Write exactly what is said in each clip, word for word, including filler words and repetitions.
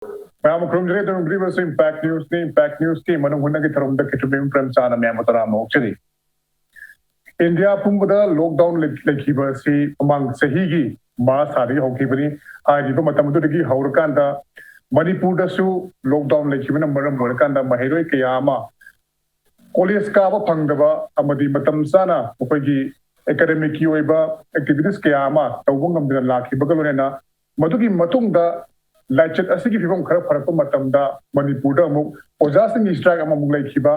ꯃꯌꯥꯝ ꯈꯨꯔꯨꯝꯖꯔꯤ꯫ ꯑꯗꯨꯝ ꯕꯤꯔꯤꯕꯁꯨ impact ꯅ꯭ꯌꯨꯁꯅꯤ꯫ Impact ꯅ꯭ꯌꯨꯁꯀꯤ ꯃꯅꯨꯡ ꯍꯨꯠꯅꯒꯤ ꯊꯧꯔꯝꯗ ꯈꯤꯇ꯭ꯔꯨꯝꯕꯤ ꯄ꯭ꯔꯦꯝꯆꯥꯅ ꯃꯌꯥꯝꯕꯨ ꯇꯔꯥꯝꯅ ꯑꯣꯛꯆꯔꯤ꯫ ꯏꯟꯗꯤꯌꯥ ꯄꯨꯝꯕꯗ ꯂꯣꯛꯗꯥꯎꯟ ꯂꯩ-, ꯂꯩꯈꯤꯕ ꯑꯁꯤ ꯃꯃꯥꯡ ꯆꯍꯤꯒꯤ ꯃꯥꯔꯆ ꯊꯥꯗꯒꯤ ꯍꯧꯈꯤꯕꯅꯤ꯫ ꯍꯥꯏꯔꯤꯕ ꯃꯇꯝ ꯑꯗꯨꯗꯒꯤ ꯍꯧꯔꯀꯥꯟꯗ ꯃꯅꯤꯄꯨꯔꯗꯁꯨ ꯂꯣꯛꯗꯥꯎꯟ ꯂꯩꯈꯤꯕꯅ ꯃꯔꯝ ꯑꯣꯏꯔꯀꯥꯟꯗ ꯃꯍꯩꯔꯣꯏ ꯀꯌꯥ ꯑꯃ ꯀꯣꯂꯦꯖ ꯀꯥꯕ ꯐꯪꯗꯕ ꯑꯃꯗꯤ ꯃꯇꯝ ꯆꯥꯅ ꯃꯈꯣꯏꯒꯤ ꯑꯦꯀꯥꯗꯦꯃꯤꯛꯀꯤ ꯑꯣꯏꯕ ꯑꯦꯛꯇꯤꯚꯤꯇꯤꯁ ꯀꯌꯥ ꯑꯃ ꯇꯧꯕ ꯉꯝꯗꯅ ꯂꯥꯛꯈꯤꯕꯒ ꯂꯣꯏꯅꯅ ꯃꯗꯨꯒꯤ ꯃꯇꯨꯡꯗ ꯂꯥꯏꯆꯠ ꯑꯁꯤꯒꯤ ꯐꯤꯕꯝ ꯈꯔ ꯐꯔꯛꯄ ꯃꯇꯝꯗ ꯃꯅꯤꯄꯨꯔꯗ ꯑꯃꯨꯛ ꯑꯣꯖꯥꯁꯤꯡꯒꯤ ꯁ꯭ꯇ꯭ꯔꯥꯏꯛ ꯑꯃꯃꯨꯛ ꯂꯩꯈꯤꯕ,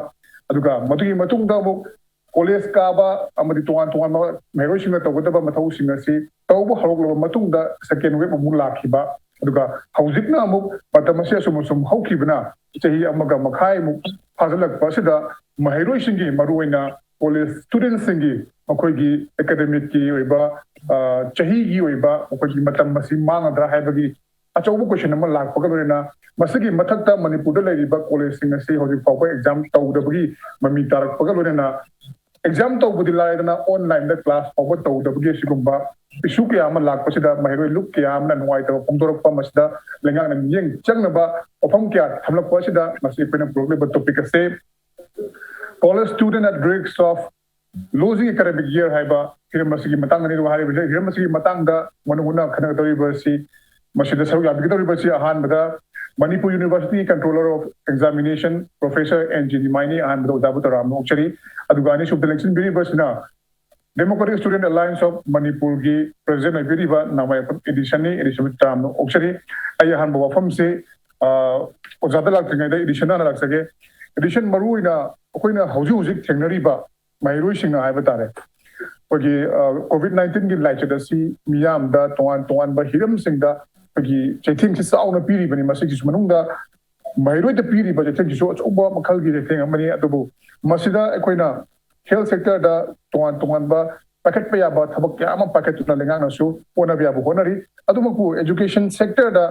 ꯑꯗꯨꯒ ꯃꯗꯨꯒꯤ ꯃꯇꯨꯡꯗ ꯑꯃꯨꯛ ꯀꯣꯂꯦꯖ ꯀꯥꯕ ꯑꯃꯗꯤ ꯇꯣꯉꯥꯟ ꯇꯣꯉꯥꯟꯕ ꯃꯍꯩꯔꯣꯏꯁꯤꯡꯅ ꯇꯧꯒꯗꯕ ꯃꯊꯧꯁꯤꯡ ꯑꯁꯤ ꯇꯧꯕ ꯍꯧꯔꯛꯂꯕ ꯃꯇꯨꯡꯗ ꯁꯦꯀꯦꯟ ꯋꯦꯕ ꯑꯃꯨꯛ ꯂꯥꯛꯈꯤꯕ, ꯑꯗꯨꯒ ꯍꯧꯖꯤꯛꯅ ꯑꯃꯨꯛ ꯃꯇꯝ ꯑꯁꯤ ꯑꯁꯨꯝ ꯑꯁꯨꯝ ꯍꯧꯈꯤꯕꯅ ꯆꯍꯤ ꯑꯃꯒ ꯃꯈꯥꯏꯃꯨꯛ ꯐꯥꯖꯤꯜꯂꯛꯄ ꯑꯁꯤꯗ ꯃꯍꯩꯔꯣꯏꯁꯤꯡꯒꯤ, ꯃꯔꯨꯑꯣꯏꯅ ꯀꯣꯂꯦꯖ ꯁ꯭ꯇꯨꯗꯦꯟꯁꯤꯡꯒꯤ ꯃꯈꯣꯏꯒꯤ ꯑꯦꯀꯥꯗꯦꯃꯤꯛꯀꯤ ꯑꯣꯏꯕ, ꯑ, ꯆꯍꯤꯒꯤ ꯑꯣꯏꯕ ꯃꯈꯣꯏꯒꯤ ꯃꯇꯝ ꯑꯁꯤ ꯃꯥꯡꯒꯗ꯭ꯔꯥ ꯍꯥꯏꯕꯒꯤ ꯑꯆꯧꯕ ꯀꯣꯏꯁꯟ ꯑꯃ ꯂꯥꯛꯄꯒ ꯂꯣꯏꯅꯅ ꯃꯁꯤꯒꯤ ꯃꯊꯛꯇ ꯃꯅꯤꯄꯨꯔꯗ ꯂꯩꯔꯤꯕ ꯀꯣꯂꯦꯖꯁꯤꯡ ꯑꯁꯤ ꯍꯧꯖꯤꯛ ꯐꯥꯎꯕ ꯑꯦꯛꯖꯥꯝ ꯇꯧꯗꯕꯒꯤ ꯃꯃꯤ ꯇꯥꯔꯛꯄꯒ ꯂꯣꯏꯅꯅ ꯑꯦꯛꯖꯥꯝ ꯇꯧꯕꯗꯤ ꯂꯥꯏꯗꯅ ꯑꯣꯟꯂꯥꯏꯟꯗ ꯀ꯭ꯂꯥꯁ ꯐꯥꯎꯕ ꯇꯧꯗꯕꯒꯤ ꯑꯁꯤꯒꯨꯝꯕ ꯏꯁꯨ ꯀꯌꯥ ꯑꯃ ꯂꯥꯛꯄꯁꯤꯗ ꯃꯍꯩꯔꯣꯏ ꯂꯨꯞ ꯀꯌꯥ ꯑꯃꯅ ꯅꯨꯡꯉꯥꯏꯇꯕ ꯐꯣꯡꯗꯣꯔꯛꯄ, ꯃꯁꯤꯗ ꯂꯩꯉꯥꯛꯅ ꯃꯤꯠꯌꯦꯡ ꯆꯪꯅꯕ ꯋꯥꯐꯝ ꯀꯌꯥ ꯊꯝꯂꯛꯄ ꯑꯁꯤꯗ ꯉꯁꯤ ꯑꯩꯈꯣꯏꯅ ꯄꯨꯔꯛꯂꯤꯕ ꯇꯣꯄꯤꯛ ꯑꯁꯤ College Student at Risk of Losing Academic Year ꯍꯥꯏꯕ ꯍꯤꯔꯝ ꯑꯁꯤꯒꯤ ꯃꯇꯥꯡꯗꯅꯤ꯫ ꯑꯗꯨꯒ ꯍꯥꯏꯔꯤꯕ ꯍꯤꯔꯝ ꯑꯁꯤꯒꯤ ꯃꯇꯥꯡꯗ ꯃꯅꯨꯡ ꯍꯨꯠꯅ ꯈꯟꯅꯒꯗꯧꯔꯤꯕ ꯑꯁꯤ, ꯃꯁꯤꯗ ꯁꯔꯨꯛ ꯌꯥꯕꯤꯒꯗꯧꯔꯤꯕ ꯑꯁꯤ ꯑꯍꯥꯟꯕꯗ Manipur university controller of examination professor N G ꯅꯤꯃꯥꯏꯅꯤ, ꯑꯍꯥꯟꯕꯗ ꯑꯣꯖꯥꯕꯨ ꯇꯔꯥꯝꯅ ꯑꯣꯛꯆꯔꯤ꯫ ꯑꯗꯨꯒ ꯑꯅꯤꯁꯨꯕꯗ ꯂꯦꯡꯁꯤꯟꯕꯤꯔꯤꯕꯁꯤꯅ Democratic Student Alliance of ꯃꯅꯤꯄꯨꯔꯒꯤ ꯄ꯭ꯔꯦꯁꯤꯗꯦꯟ ꯑꯣꯏꯕꯤꯔꯤꯕ ꯅꯥꯃꯥꯏꯌꯥꯐꯝ ꯏꯗꯤꯁꯟꯅꯤ꯫ ꯏꯗꯤꯁꯟꯕꯨ ꯇꯔꯥꯝꯅ ꯑꯣꯛꯆꯔꯤ꯫ ꯑꯩ ꯑꯍꯥꯟꯕ ꯋꯥꯐꯝꯁꯤ, ꯑ, ꯑꯣꯖꯥꯗ ꯂꯥꯛꯇ꯭ꯔꯤꯉꯩꯗ ꯏꯗꯤꯁꯟ ꯍꯥꯟꯅ ꯂꯥꯛꯆꯒꯦ꯫ ꯏꯗꯤꯁꯟ, ꯃꯔꯨ ꯑꯣꯏꯅ ꯑꯩꯈꯣꯏꯅ ꯍꯧꯖꯤꯛ ꯍꯧꯖꯤꯛ ꯊꯦꯡꯅꯔꯤꯕ ꯃꯍꯩꯔꯣꯏꯁꯤꯡꯅ ꯍꯥꯏꯕ ꯇꯥꯔꯦ, ꯑꯩꯈꯣꯏꯒꯤ, ꯑ, ꯀꯣꯚꯤꯗ ꯅꯥꯏꯟꯇꯤꯟꯒꯤ ꯂꯥꯏꯆꯠ ꯑꯁꯤ ꯃꯤꯌꯥꯝꯗ ꯇꯣꯉꯥꯟ ꯇꯣꯉꯥꯟꯕ ꯍꯤꯔꯝꯁꯤꯡꯗ ꯑꯩꯈꯣꯏꯒꯤ ꯆꯩꯊꯦꯡꯁꯤ ꯆꯥꯎꯅ ꯄꯤꯔꯤꯕꯅꯤ꯫ ꯃꯁꯤꯒꯤꯁꯨ ꯃꯅꯨꯡꯗ ꯃꯍꯩꯔꯣꯏꯗ ꯄꯤꯔꯤꯕ ꯆꯩꯊꯦꯡꯁꯤꯁꯨ ꯑꯆꯧꯕ ꯃꯈꯜꯒꯤ ꯆꯩꯊꯦꯡ ꯑꯃꯅꯤ꯫ ꯑꯗꯨꯕꯨ ꯃꯁꯤꯗ ꯑꯩꯈꯣꯏꯅ ꯍꯦꯜꯊ ꯁꯦꯛꯇꯔꯗ ꯇꯣꯉꯥꯟ ꯇꯣꯉꯥꯟꯕ ꯄꯥꯏꯈꯠꯄ ꯌꯥꯕ ꯊꯕꯛ ꯀꯌꯥ ꯑꯃ ꯄꯥꯏꯈꯠꯇꯨꯅ ꯂꯩꯉꯥꯛꯅꯁꯨ ꯍꯣꯠꯅꯕ ꯌꯥꯕ ꯍꯣꯠꯅꯔꯤ꯫ ꯑꯗꯨꯃꯛꯄꯨ ꯑꯦꯖꯨꯀꯦꯁꯟ ꯁꯦꯛꯇꯔꯗ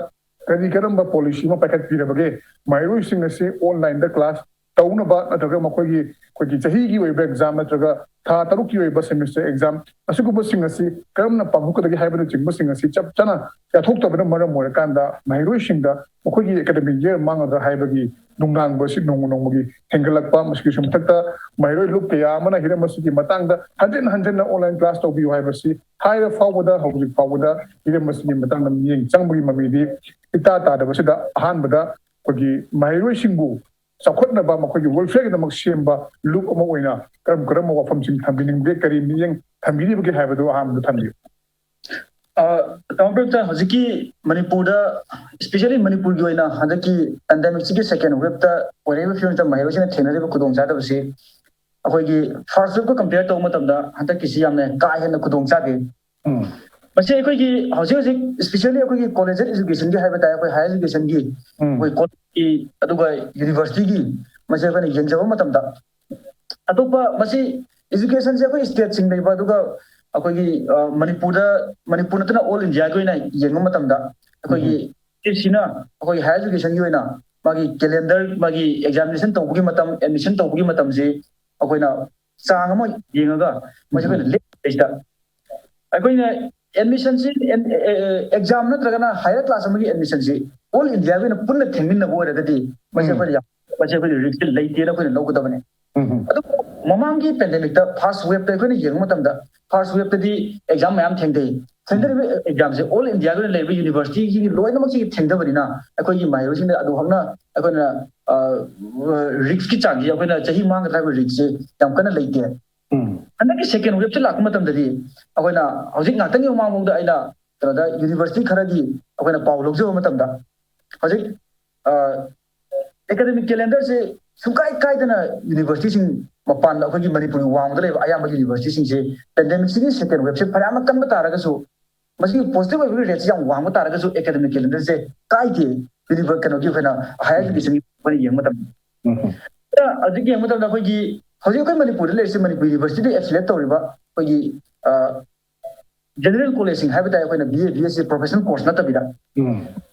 ꯀꯔꯤ ꯀꯔꯝꯕ ꯄꯣꯂꯤꯁꯤ ꯑꯃ ꯄꯥꯏꯈꯠꯄꯤꯔꯕꯒꯦ? ꯃꯍꯩꯔꯣꯏꯁꯤꯡ ꯑꯁꯤ ꯑꯣꯟꯂꯥꯏꯟꯗ ꯀ꯭ꯂꯥꯁ ꯇꯧꯅꯕ ꯅꯠꯇ꯭ꯔꯒ ꯃꯈꯣꯏꯒꯤ ꯑꯩꯈꯣꯏꯒꯤ ꯆꯍꯤꯒꯤ ꯑꯣꯏꯕ ꯑꯦꯛꯖꯥꯝ ꯅꯠꯇ꯭ꯔꯒ ꯊꯥ ꯇꯔꯨꯛꯀꯤ ꯑꯣꯏꯕ ꯁꯦꯃꯤꯁꯇꯔ ꯑꯦꯛꯖꯥꯝ ꯑꯁꯤꯒꯨꯝꯕꯁꯤꯡ ꯑꯁꯤ ꯀꯔꯝꯅ ꯄꯥꯡꯊꯣꯛꯀꯗꯒꯦ ꯍꯥꯏꯕꯅꯆꯤꯡꯕꯁꯤꯡ ꯑꯁꯤ ꯆꯞ ꯆꯥꯅ ꯌꯥꯊꯣꯛꯇꯕꯅ ꯃꯔꯝ ꯑꯣꯏꯔꯀꯥꯟꯗ ꯃꯍꯩꯔꯣꯏꯁꯤꯡꯗ ꯃꯈꯣꯏꯒꯤ ꯑꯦꯀꯥꯗꯃꯤꯛ ꯏꯌꯔ ꯃꯥꯡꯒꯗ꯭ꯔꯥ ꯍꯥꯏꯕꯒꯤ ꯅꯨꯡꯅꯥꯡꯕ ꯑꯁꯤ ꯅꯣꯡꯃ ꯅꯣꯡꯃꯒꯤ ꯍꯦꯟꯒꯠꯂꯛꯄ꯫ ꯃꯁꯤꯒꯤꯁꯨ ꯃꯊꯛꯇ ꯃꯍꯩꯔꯣꯏ ꯂꯨꯞ ꯀꯌꯥ ꯑꯃꯅ ꯍꯤꯔꯝ ꯑꯁꯤꯒꯤ ꯃꯇꯥꯡꯗ ꯍꯟꯖꯤꯟ ꯍꯟꯖꯤꯟꯅ ꯑꯣꯟꯂꯥꯏꯟ ꯀ꯭ꯂꯥꯁ ꯇꯧꯕꯤꯌꯨ ꯍꯥꯏꯕꯁꯤ ꯍꯥꯏꯔ ꯐꯥꯎꯕꯗ ꯍꯧꯖꯤꯛ ꯐꯥꯎꯕꯗ ꯍꯤꯔꯝ ꯑꯁꯤꯒꯤ ꯃꯇꯥꯡꯗ ꯃꯤꯠꯌꯦꯡ ꯆꯪꯕꯒꯤ ꯃꯃꯤꯗꯤ ꯏꯇꯥ ꯇꯥꯗꯕꯁꯤꯗ ꯑꯍꯥꯟꯕꯗ ꯑꯩꯈꯣꯏꯒꯤ ꯃꯍꯩꯔꯣꯏꯁꯤꯡꯕꯨ ꯆꯥꯎꯈꯠꯅꯕ ꯃꯈꯣꯏꯒꯤ ꯋꯦꯜꯐꯤꯌꯔꯒꯤꯗꯃꯛ ꯁꯦꯝꯕ ꯂꯨꯞ ꯑꯃ ꯑꯣꯏꯅ ꯀꯔꯝ ꯀꯔꯝꯕ ꯋꯥꯐꯝꯁꯤꯡ ꯊꯝꯕꯤꯅꯤꯡꯕꯒꯦ, ꯀꯔꯤ ꯃꯤꯠꯌꯦꯡ ꯊꯝꯕꯤꯔꯤꯕꯒꯦ ꯍꯥꯏꯕꯗꯨ ꯑꯍꯥꯟꯕꯗ ꯊꯝꯕꯤꯌꯨ꯫ ꯇꯥꯃꯣ ꯄ꯭ꯔꯦꯝꯆꯟ, ꯍꯧꯖꯤꯛꯀꯤ ꯃꯅꯤꯄꯨꯔꯗ, ꯏꯁꯄꯤꯁꯦꯜꯂꯤ ꯃꯅꯤꯄꯨꯔꯒꯤ ꯑꯣꯏꯅ ꯍꯟꯗꯛꯀꯤ ꯄꯦꯟꯗꯦꯃꯤꯛꯁꯤꯒꯤ ꯁꯦꯀꯦꯟ ꯋꯦꯞꯇ ꯑꯣꯏꯔꯛꯏꯕ ꯐꯤꯕꯝꯁꯤꯗ ꯃꯍꯩꯔꯣꯏꯁꯤꯡꯅ ꯊꯦꯡꯅꯔꯤꯕ ꯈꯨꯗꯣꯡꯆꯥꯗꯕꯁꯤ ꯑꯩꯈꯣꯏꯒꯤ ꯐꯥꯔꯁ ꯋꯦꯞꯀ ꯀꯝꯄꯤꯌꯔ ꯇꯧꯕ ꯃꯇꯝꯗ ꯍꯟꯗꯛꯀꯤꯁꯤ ꯌꯥꯝꯅ ꯀꯥ ꯍꯦꯟꯅ ꯈꯨꯗꯣꯡ ꯆꯥꯗꯦ꯫ ꯎꯝ꯫ ꯃꯁꯤ ꯑꯩꯈꯣꯏꯒꯤ ꯍꯧꯖꯤꯛ ꯍꯧꯖꯤꯛ, ꯏꯁꯄꯤꯁꯦꯜꯂꯤ ꯑꯩꯈꯣꯏꯒꯤ ꯀꯣꯂꯦꯖ ꯑꯦꯖꯨꯀꯦꯁꯟꯒꯤ ꯍꯥꯏꯕ ꯇꯥꯔꯦ, ꯑꯩꯈꯣꯏ ꯍꯥꯌꯔ ꯑꯦꯖꯨꯀꯦꯁꯟꯒꯤ, ꯎꯝ꯫ ꯑꯩꯈꯣꯏ ꯀꯣꯂꯦꯖꯀꯤ ꯑꯗꯨꯒ ꯌꯨꯅꯤꯚꯔꯁꯤꯇꯤꯒꯤ, ꯃꯁꯤ ꯑꯩꯈꯣꯏꯅ ꯌꯦꯡꯖꯕ ꯃꯇꯝꯗ ꯑꯇꯣꯞꯄ ꯃꯁꯤ ꯏꯖꯨꯀꯦꯁꯟꯁꯦ ꯑꯩꯈꯣꯏ ꯁ꯭ꯇꯦꯠꯁꯤꯡ ꯂꯩꯕ, ꯑꯗꯨꯒ ꯑꯩꯈꯣꯏꯒꯤ, ꯑ, ꯃꯅꯤꯄꯨꯔꯗ, ꯃꯅꯤꯄꯨꯔ ꯅꯠꯇꯅ ꯑꯣꯜ ꯏꯟꯗꯤꯌꯥꯒꯤ ꯑꯣꯏꯅ ꯌꯦꯡꯕ ꯃꯇꯝꯗ ꯑꯩꯈꯣꯏꯒꯤ ꯁꯤꯅ ꯑꯩꯈꯣꯏꯒꯤ ꯍꯥꯌꯔ ꯏꯖꯨꯀꯦꯁꯟꯒꯤ ꯑꯣꯏꯅ ꯃꯥꯒꯤ ꯀꯦꯂꯦꯟꯗꯔ, ꯃꯥꯒꯤ ꯑꯦꯛꯖꯥꯃꯤꯅꯦꯁꯟ ꯇꯧꯕꯒꯤ ꯃꯇꯝ, ꯑꯦꯗꯃꯤꯁꯟ ꯇꯧꯕꯒꯤ ꯃꯇꯝꯁꯤ ꯑꯩꯈꯣꯏꯅ ꯆꯥꯡ ꯑꯃ ꯌꯦꯡꯉꯒ ꯃꯁꯤ ꯑꯩꯈꯣꯏꯅ ꯂꯦꯞꯄꯁꯤꯗ ꯑꯩꯈꯣꯏꯅ ꯑꯦꯗꯃꯤꯁꯟꯁꯤ, ꯑꯦꯛꯖꯥꯝ ꯅꯠꯇ꯭ꯔꯒꯅ ꯍꯥꯌꯔ ꯀ꯭ꯂꯥꯁ ꯑꯃꯒꯤ ꯑꯦꯗꯃꯤꯁꯟꯁꯤ ꯑꯣꯜ ꯏꯟꯗꯤꯌꯥꯒꯤ ꯑꯣꯏꯅ ꯄꯨꯟꯅ ꯊꯦꯡꯃꯤꯟꯅꯕ ꯑꯣꯏꯔꯒꯗꯤ ꯃꯁꯤ ꯎꯝ꯫ ꯑꯩꯈꯣꯏꯅ ꯌꯥꯝ, ꯃꯁꯤ ꯑꯩꯈꯣꯏꯒꯤ ꯔꯤꯛꯁꯁꯤ ꯂꯩꯇꯦꯅ ꯑꯩꯈꯣꯏꯅ ꯂꯧꯒꯗꯕꯅꯤ꯫ ꯎꯝ꯫ ꯑꯗꯨꯕꯨ ꯃꯃꯥꯡꯒꯤ ꯄꯦꯟꯗꯦꯃꯤꯛꯇ ꯐꯥꯔꯁ ꯋꯦꯞꯇ ꯑꯩꯈꯣꯏꯅ ꯌꯦꯡꯕ ꯃꯇꯝꯗ ꯐꯥꯔꯁ ꯋꯦꯞꯇꯗꯤ ꯑꯦꯛꯖꯥꯝ ꯃꯌꯥꯝ ꯊꯦꯡꯊꯩ꯫ ꯊꯦꯡꯊꯔꯤꯕ ꯑꯦꯛꯖꯥꯝꯁꯦ ꯑꯣꯜ ꯏꯟꯗꯤꯌꯥꯒꯤ ꯑꯣꯏꯅ ꯂꯩꯔꯤꯕ ꯌꯨꯅꯤꯚꯔꯁꯤꯇꯤꯒꯤ ꯂꯣꯏꯅꯃꯛꯁꯤꯒꯤ ꯊꯦꯡꯊꯕꯅꯤꯅ ꯑꯩꯈꯣꯏꯒꯤ ꯃꯍꯩꯔꯣꯏꯁꯤꯡꯗ ꯑꯗꯨꯍꯛꯅ ꯑꯩꯈꯣꯏꯅ, ꯑ, ꯔꯤꯛꯁꯀꯤ ꯆꯥꯡꯁꯤ, ꯑꯩꯈꯣꯏꯅ ꯆꯍꯤ ꯃꯥꯡꯒꯗ꯭ꯔꯥ ꯍꯥꯏꯕ ꯔꯤꯛꯁꯁꯦ ꯌꯥꯝ ꯀꯟꯅ ꯂꯩꯇꯦ꯫ ꯎꯝ꯫ ꯍꯟꯗꯛꯀꯤ ꯁꯦꯀꯦꯟ ꯋꯦꯞꯁꯦ ꯂꯥꯛꯄ ꯃꯇꯝꯗꯗꯤ ꯑꯩꯈꯣꯏꯅ ꯍꯧꯖꯤꯛ ꯉꯥꯛꯇꯪꯒꯤ ꯃꯃꯥꯡꯗ ꯑꯩꯅ ꯀꯩꯅꯣꯗ ꯌꯨꯅꯤꯚꯔꯁꯤꯇꯤ ꯈꯔꯒꯤ ꯑꯩꯈꯣꯏꯅ ꯄꯥꯎ ꯂꯧꯖꯕ ꯃꯇꯝꯗ ꯍꯧꯖꯤꯛ, ꯑ, ꯑꯦꯀꯥꯗꯃꯤꯛ ꯀꯦꯂꯦꯟꯗꯔꯁꯦ ꯁꯨꯡꯀꯥꯏ ꯀꯥꯏꯗꯅ ꯌꯨꯅꯤꯚꯔꯁꯤꯇꯤꯁꯤꯡ ꯃꯄꯥꯟꯗ ꯑꯩꯈꯣꯏꯒꯤ ꯃꯅꯤꯄꯨꯔꯒꯤ ꯋꯥꯡꯃꯗ ꯂꯩꯕ ꯑꯌꯥꯝꯕ ꯌꯨꯅꯤꯚꯔꯁꯤꯇꯤꯁꯤꯡꯁꯦ ꯄꯦꯟꯗꯦꯃꯤꯛꯁꯤꯒꯤ ꯁꯦꯀꯦꯟ ꯋꯦꯞꯁꯦ ꯐꯅꯌꯥꯝꯅ ꯀꯟꯕ ꯇꯥꯔꯒꯁꯨ ꯃꯁꯤꯒꯤ ꯄꯣꯖꯤꯇꯤꯚ ꯑꯣꯏꯕꯒꯤ ꯔꯦꯠꯁꯤ ꯌꯥꯝ ꯋꯥꯡꯕ ꯇꯥꯔꯒꯁꯨ ꯑꯦꯀꯥꯗꯃꯤꯛ ꯀꯦꯂꯦꯟꯗꯔꯁꯦ ꯀꯥꯏꯗꯦ꯫ ꯌꯨꯅꯤꯚꯔ-, ꯀꯩꯅꯣꯒꯤ ꯑꯩꯈꯣꯏꯅ ꯍꯥꯌꯔ ꯏꯖꯨꯀꯦꯁꯟꯒꯤ ꯑꯩꯈꯣꯏꯅ ꯌꯦꯡꯕ ꯃꯇꯝꯗ ꯎꯝ꯫ ꯍꯧꯖꯤꯛ ꯌꯦꯡꯕ ꯃꯇꯝꯗ ꯑꯩꯈꯣꯏꯒꯤ ꯍꯧꯖꯤꯛ ꯑꯩꯈꯣꯏ ꯃꯅꯤꯄꯨꯔꯗ ꯂꯩꯔꯤꯁꯦ ꯃꯅꯤꯄꯨꯔ ꯌꯨꯅꯤꯚꯔꯁꯤꯇꯤꯗ ꯑꯦꯐꯤꯂꯦꯠ ꯇꯧꯔꯤꯕ ꯑꯩꯈꯣꯏꯒꯤ, ꯑ, ꯖꯦꯅꯔꯦꯜ ꯀꯣꯂꯦꯖꯁꯤꯡ ꯍꯥꯏꯕ ꯇꯥꯔꯦ, ꯑꯩꯈꯣꯏꯅ B A, B S C professional course ꯅꯠꯇꯕꯤꯗ ꯎꯝ꯫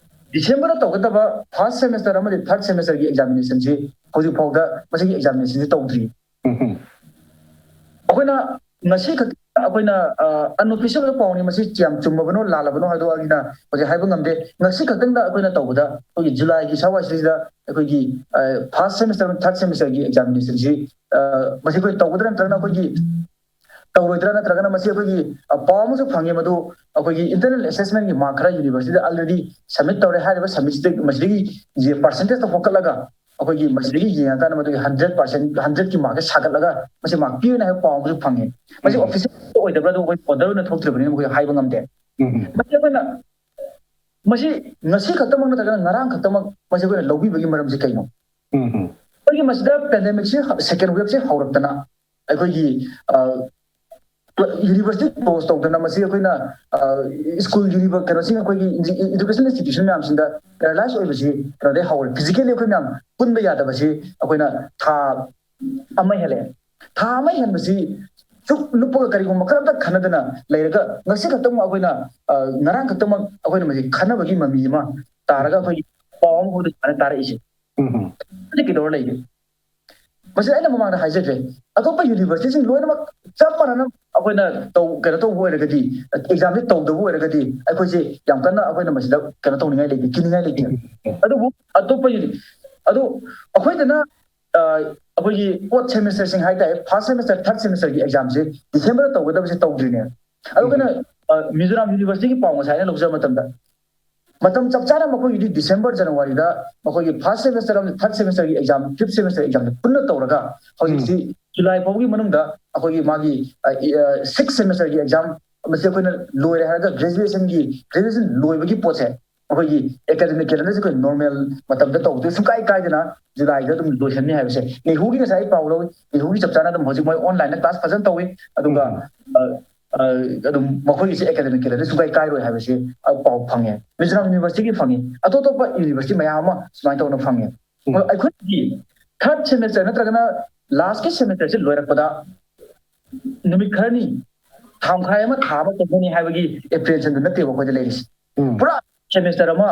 ꯗꯤꯁꯦꯝꯕꯔꯗ ꯇꯧꯒꯗꯕ ꯐꯥꯔꯁ ꯁꯦꯃꯦꯁꯇꯔ ꯑꯃꯗꯤ ꯊꯥꯔꯠ ꯁꯦꯃꯦꯁꯇꯔꯒꯤ ꯑꯦꯛꯖꯥꯃꯤꯅꯦꯁꯟꯁꯤ ꯍꯧꯖꯤꯛ ꯐꯥꯎꯗ ꯃꯁꯤꯒꯤ ꯑꯦꯛꯖꯥꯃꯤꯅꯦꯁꯟꯁꯤ ꯇꯧꯗ꯭ꯔꯤ꯫ ꯑꯩꯈꯣꯏꯅ ꯉꯁꯤ ꯈꯛꯇ ꯑꯩꯈꯣꯏꯅ ꯑꯟꯑꯣꯐꯤꯁꯤꯌꯦꯜ ꯄꯥꯎꯅꯤ, ꯃꯁꯤ ꯌꯥꯝ ꯆꯨꯝꯃꯕꯅꯣ ꯂꯥꯜꯂꯕꯅꯣ ꯍꯥꯏꯗꯣ ꯑꯩꯅ ꯍꯧꯖꯤꯛ ꯍꯥꯏꯕ ꯉꯝꯗꯦ꯫ ꯉꯁꯤ ꯈꯛꯇꯪꯗ ꯑꯩꯈꯣꯏꯅ ꯇꯧꯕꯗ ꯑꯩꯈꯣꯏꯒꯤ ꯖꯨꯂꯥꯏꯒꯤ ꯁ꯭ꯋꯥꯏꯁꯤꯗ ꯑꯩꯈꯣꯏꯒꯤ ꯐꯥꯔꯁ ꯁꯦꯃꯤꯁꯇꯔ, ꯊꯥꯔꯠ ꯁꯦꯃꯤꯁꯇꯔꯒꯤ ꯑꯦꯛꯖꯥꯃꯤꯅꯦꯁꯟꯁꯤ ꯃꯁꯤ ꯑꯩꯈꯣꯏ ꯇꯧꯒꯗ꯭ꯔꯥ ꯅꯠꯇ꯭ꯔꯒꯅ ꯑꯩꯈꯣꯏꯒꯤ ꯇꯧꯔꯣꯏꯗ꯭ꯔꯥ ꯅꯠꯇ꯭ꯔꯒꯅ ꯃꯁꯤ ꯑꯩꯈꯣꯏꯒꯤ ꯄꯥꯎ ꯑꯃꯁꯨ ꯐꯪꯉꯤ, ꯃꯗꯨ ꯑꯩꯈꯣꯏꯒꯤ ꯏꯟꯇꯔꯅꯦꯜ ꯑꯦꯁꯦꯁꯃꯦꯟꯒꯤ ꯃꯥꯔꯛ ꯈꯔ ꯌꯨꯅꯤꯚꯔꯁꯤꯇꯤꯗ ꯑꯜꯔꯦꯗꯤ ꯁꯕꯃꯤꯠ ꯇꯧꯔꯦ ꯍꯥꯏꯔꯤꯕ ꯁꯕꯃꯤꯠꯁꯤꯗ ꯃꯁꯤꯗꯒꯤ ꯄꯥꯔꯁꯦꯟꯇꯦꯖꯇ ꯍꯣꯠꯀꯠꯂꯒ ꯑꯩꯈꯣꯏꯒꯤ ꯃꯁꯤꯗꯒꯤ ꯌꯦꯡꯉꯀꯥꯟꯗ ꯃꯗꯨꯒꯤ ꯍꯟꯗ꯭ꯔꯦꯠ ꯄꯥꯔꯁꯦꯟ, ꯍꯟꯗ꯭ꯔꯦꯠꯀꯤ ꯃꯥꯔꯛꯁꯦ ꯁꯥꯒꯠꯂꯒ ꯃꯁꯤ ꯃꯥꯔꯛ ꯄꯤꯔꯅꯤ ꯍꯥꯏꯕ ꯄꯥꯎ ꯑꯃꯁꯨ ꯐꯪꯉꯦ꯫ ꯃꯁꯤ ꯑꯣꯐꯤꯁꯤꯌꯦꯜ ꯑꯣꯏꯗꯕ꯭ꯔꯥ, ꯑꯗꯨ ꯑꯩꯈꯣꯏ ꯑꯣꯔꯗꯔ ꯑꯣꯏꯅ ꯊꯣꯛꯇ꯭ꯔꯤꯕꯅꯤꯅ ꯑꯩꯈꯣꯏ ꯍꯥꯏꯕ ꯉꯝꯗꯦ꯫ ꯃꯁꯤ ꯑꯩꯈꯣꯏꯅ ꯃꯁꯤ ꯉꯁꯤ ꯈꯛꯇꯃꯛ ꯅꯠꯇ꯭ꯔꯒꯅ ꯉꯔꯥꯡ ꯈꯛꯇꯃꯛ ꯃꯁꯤ ꯑꯩꯈꯣꯏꯅ ꯂꯧꯕꯤꯕꯒꯤ ꯃꯔꯝꯁꯤ ꯀꯩꯅꯣ? ꯑꯩꯈꯣꯏꯒꯤ ꯃꯁꯤꯗ ꯄꯦꯟꯗꯦꯃꯤꯛꯁꯤ, ꯁꯦꯀꯦꯟ ꯋꯦꯕꯁꯤ ꯍꯧꯔꯛꯇꯅ ꯑꯩꯈꯣꯏꯒꯤ ꯌꯨꯅꯤꯚꯔꯁꯤꯇꯤ ꯀ꯭ꯂꯣꯖ ꯇꯧꯗꯅ ꯃꯁꯤ ꯑꯩꯈꯣꯏꯅ ꯁ꯭ꯀꯨꯜ ꯌꯨꯅꯤꯚꯔ ꯀꯩꯅꯣꯁꯤꯡ ꯑꯩꯈꯣꯏꯒꯤ ꯏꯗꯨꯀꯦꯁꯟ ꯏꯟꯁꯇꯤꯇ꯭ꯌꯨꯁꯟ ꯃꯌꯥꯝꯁꯤꯡꯗ ꯄꯦꯔꯥꯂꯥꯏꯁ ꯑꯣꯏꯕꯁꯤ ꯀꯩꯅꯣꯗꯩ ꯍꯧꯔꯦ꯫ ꯐꯤꯖꯤꯀꯦꯜꯂꯤ ꯑꯩꯈꯣꯏ ꯃꯌꯥꯝ ꯄꯨꯟꯕ ꯌꯥꯗꯕꯁꯤ ꯑꯩꯈꯣꯏꯅ ꯊꯥ ꯑꯃ ꯍꯦꯜꯂꯛꯑꯦ꯫ ꯊꯥ ꯑꯃ ꯍꯦꯟꯕꯁꯤ ꯆꯨꯞ ꯂꯨꯞꯄꯒ ꯀꯔꯤꯒꯨꯝꯕ ꯈꯔ ꯑꯝꯇ ꯈꯟꯅꯗꯅ ꯂꯩꯔꯒ ꯉꯁꯤ ꯈꯛꯇꯃꯛ ꯑꯩꯈꯣꯏꯅ ꯉꯔꯥꯡ ꯈꯛꯇꯃꯛ ꯑꯩꯈꯣꯏꯅ ꯃꯁꯤ ꯈꯟꯅꯕꯒꯤ ꯃꯃꯤ ꯑꯃ ꯇꯥꯔꯒ ꯑꯩꯈꯣꯏꯒꯤ ꯄꯥꯎ ꯑꯃ ꯐꯥꯎꯗ ꯁꯨꯃꯥꯏꯅ ꯇꯥꯔꯛꯏꯁꯦ꯫ ꯀꯩꯗꯧꯔ ꯂꯩꯒꯦ? ꯃꯁꯤ ꯑꯩꯅ ꯃꯃꯥꯡꯗ ꯍꯥꯏꯖꯈ꯭ꯔꯦ, ꯑꯇꯣꯞꯄ ꯌꯨꯅꯤꯚꯔꯁꯤꯇꯤꯁꯤꯡ ꯂꯣꯏꯅꯃꯛ ꯆꯞ ꯃꯥꯟꯅꯅ ꯑꯩꯈꯣꯏꯅ ꯇꯧ ꯀꯩꯅꯣ ꯇꯧꯕ ꯑꯣꯏꯔꯒꯗꯤ, ꯑꯦꯛꯖꯥꯝꯁꯤ ꯇꯧꯗꯕ ꯑꯣꯏꯔꯒꯗꯤ ꯑꯩꯈꯣꯏꯁꯦ ꯌꯥꯝ ꯀꯟꯅ ꯑꯩꯈꯣꯏꯅ ꯃꯁꯤꯗ ꯀꯩꯅꯣ ꯇꯧꯅꯤꯡꯉꯥꯏ ꯂꯩꯇꯦ, ꯀꯤꯅꯤꯡꯉꯥꯏ ꯂꯩꯇꯦ꯫ ꯑꯗꯨꯕꯨ ꯑꯇꯣꯞꯄ ꯌꯨꯅꯤ ꯑꯗꯨ ꯑꯩꯈꯣꯏꯗꯅ ꯑꯩꯈꯣꯏꯒꯤ ꯐꯣꯔꯠ ꯁꯦꯃꯤꯁꯇꯔꯁꯤꯡ ꯍꯥꯏꯇꯥꯔꯦ, ꯐꯥꯔꯁ ꯁꯦꯃꯤꯁꯇꯔ, ꯊꯥꯔꯠ ꯁꯦꯃꯤꯁꯇꯔꯒꯤ ꯑꯦꯛꯖꯥꯝꯁꯦ ꯗꯤꯁꯦꯝꯕꯔꯗ ꯇꯧꯒꯗꯕꯁꯦ ꯇꯧꯗ꯭ꯔꯤꯅꯦ꯫ ꯑꯗꯨꯒꯅ ꯃꯤꯖꯣꯔꯥꯝ ꯌꯨꯅꯤꯚꯔꯁꯤꯇꯤꯒꯤ ꯄꯥꯎ ꯉꯁꯥꯏ ꯑꯩꯅ ꯂꯧꯖꯕ ꯃꯇꯝꯗ ꯃꯇꯝ ꯆꯞ ꯆꯥꯅ ꯃꯈꯣꯏꯒꯤꯗꯤ ꯗꯤꯁꯦꯝꯕꯔ, ꯖꯅꯋꯥꯔꯤꯗ ꯃꯈꯣꯏꯒꯤ ꯐꯥꯔꯁ ꯁꯦꯃꯤꯁꯇꯔ ꯑꯃꯗꯤ ꯊꯥꯔꯠ ꯁꯦꯃꯤꯁꯇꯔꯒꯤ ꯑꯦꯛꯖꯥꯝ, ꯐꯤꯐ ꯁꯦꯃꯤꯁꯇꯔ ꯑꯦꯛꯖꯥꯝꯁꯦ ꯄꯨꯟꯅ ꯇꯧꯔꯒ ꯍꯧꯖꯤꯛꯁꯤ ꯖꯨꯂꯥꯏ ꯐꯥꯎꯒꯤ ꯃꯅꯨꯡꯗ ꯑꯩꯈꯣꯏꯒꯤ ꯃꯥꯒꯤ ꯁꯤꯛꯁ ꯁꯦꯃꯤꯁꯇꯔꯒꯤ ꯑꯦꯛꯖꯥꯝ ꯃꯁꯤ ꯑꯩꯈꯣꯏꯅ ꯂꯣꯏꯔꯦ ꯍꯥꯏꯔꯒ ꯒ꯭ꯔꯦꯖꯨꯑꯦꯁꯟꯒꯤ ꯒ꯭ꯔꯦꯖꯨꯑꯦꯁꯟ ꯂꯣꯏꯕꯒꯤ ꯄꯣꯠꯁꯦ ꯑꯩꯈꯣꯏꯒꯤ ꯑꯦꯀꯥꯗꯃꯤꯛ ꯀꯦꯂꯦꯟꯗꯔꯁꯦ ꯑꯩꯈꯣꯏ ꯅꯣꯔꯃꯦꯜ ꯃꯇꯝꯗ ꯇꯧꯕꯗ ꯁꯨꯡꯀꯥꯏ ꯀꯥꯏꯗꯅ ꯖꯨꯂꯥꯏꯗ ꯑꯗꯨꯝ ꯂꯣꯏꯁꯟꯅꯤ ꯍꯥꯏꯕꯁꯦ꯫ ꯅꯦꯍꯨꯒꯤ ꯉꯁꯥꯏ ꯑꯩ ꯄꯥꯎ ꯂꯧꯏ, ꯅꯦꯍꯨꯒꯤ ꯆꯞ ꯆꯥꯅ ꯑꯗꯨꯝ ꯍꯧꯖꯤꯛ ꯃꯣꯏ ꯑꯣꯟꯂꯥꯏꯟꯗ ꯀ꯭ꯂꯥꯁ ꯐꯖꯅ ꯇꯧꯏ, ꯑꯗꯨꯒ ꯑꯗꯨꯝ ꯃꯈꯣꯏꯒꯤꯁꯦ ꯑꯦꯀꯥꯗꯃꯤꯛ ꯀꯦꯂꯦꯟꯗꯔ ꯁꯨꯡꯀꯥꯏ ꯀꯥꯏꯔꯣꯏ ꯍꯥꯏꯕꯁꯤ ꯄꯥꯎ ꯐꯪꯉꯦ꯫ ꯃꯤꯖꯣꯔꯥꯝ ꯌꯨꯅꯤꯚꯔꯁꯤꯇꯤꯒꯤ ꯐꯪꯉꯤ, ꯑꯇꯣꯞ ꯑꯇꯣꯞꯄ ꯌꯨꯅꯤꯚꯔꯁꯤꯇꯤ ꯃꯌꯥꯝ ꯑꯃ ꯁꯨꯃꯥꯏꯅ ꯇꯧꯅ ꯐꯪꯉꯦ꯫ ꯑꯩꯈꯣꯏꯒꯤ ꯊꯥꯔꯠ ꯁꯦꯃꯤꯁꯇꯔ ꯅꯠꯇ꯭ꯔꯒꯅ ꯂꯥꯁꯀꯤ ꯁꯦꯃꯤꯁꯇꯔꯁꯤ ꯂꯣꯏꯔꯛꯄꯗ ꯅꯨꯃꯤꯠ ꯈꯔꯅꯤ, ꯊꯥ ꯃꯈꯥꯏ ꯑꯃ, ꯊꯥ ꯑꯃ ꯆꯪꯒꯅꯤ ꯍꯥꯏꯕꯒꯤ ꯑꯦꯄ꯭ꯔꯤꯍꯦꯟꯁꯟꯗꯨ ꯅꯠꯇꯦꯕ ꯑꯩꯈꯣꯏꯗ ꯂꯩꯔꯤꯁꯤ꯫ ꯄꯨꯔꯥ ꯁꯦꯃꯤꯁꯇꯔ ꯑꯃ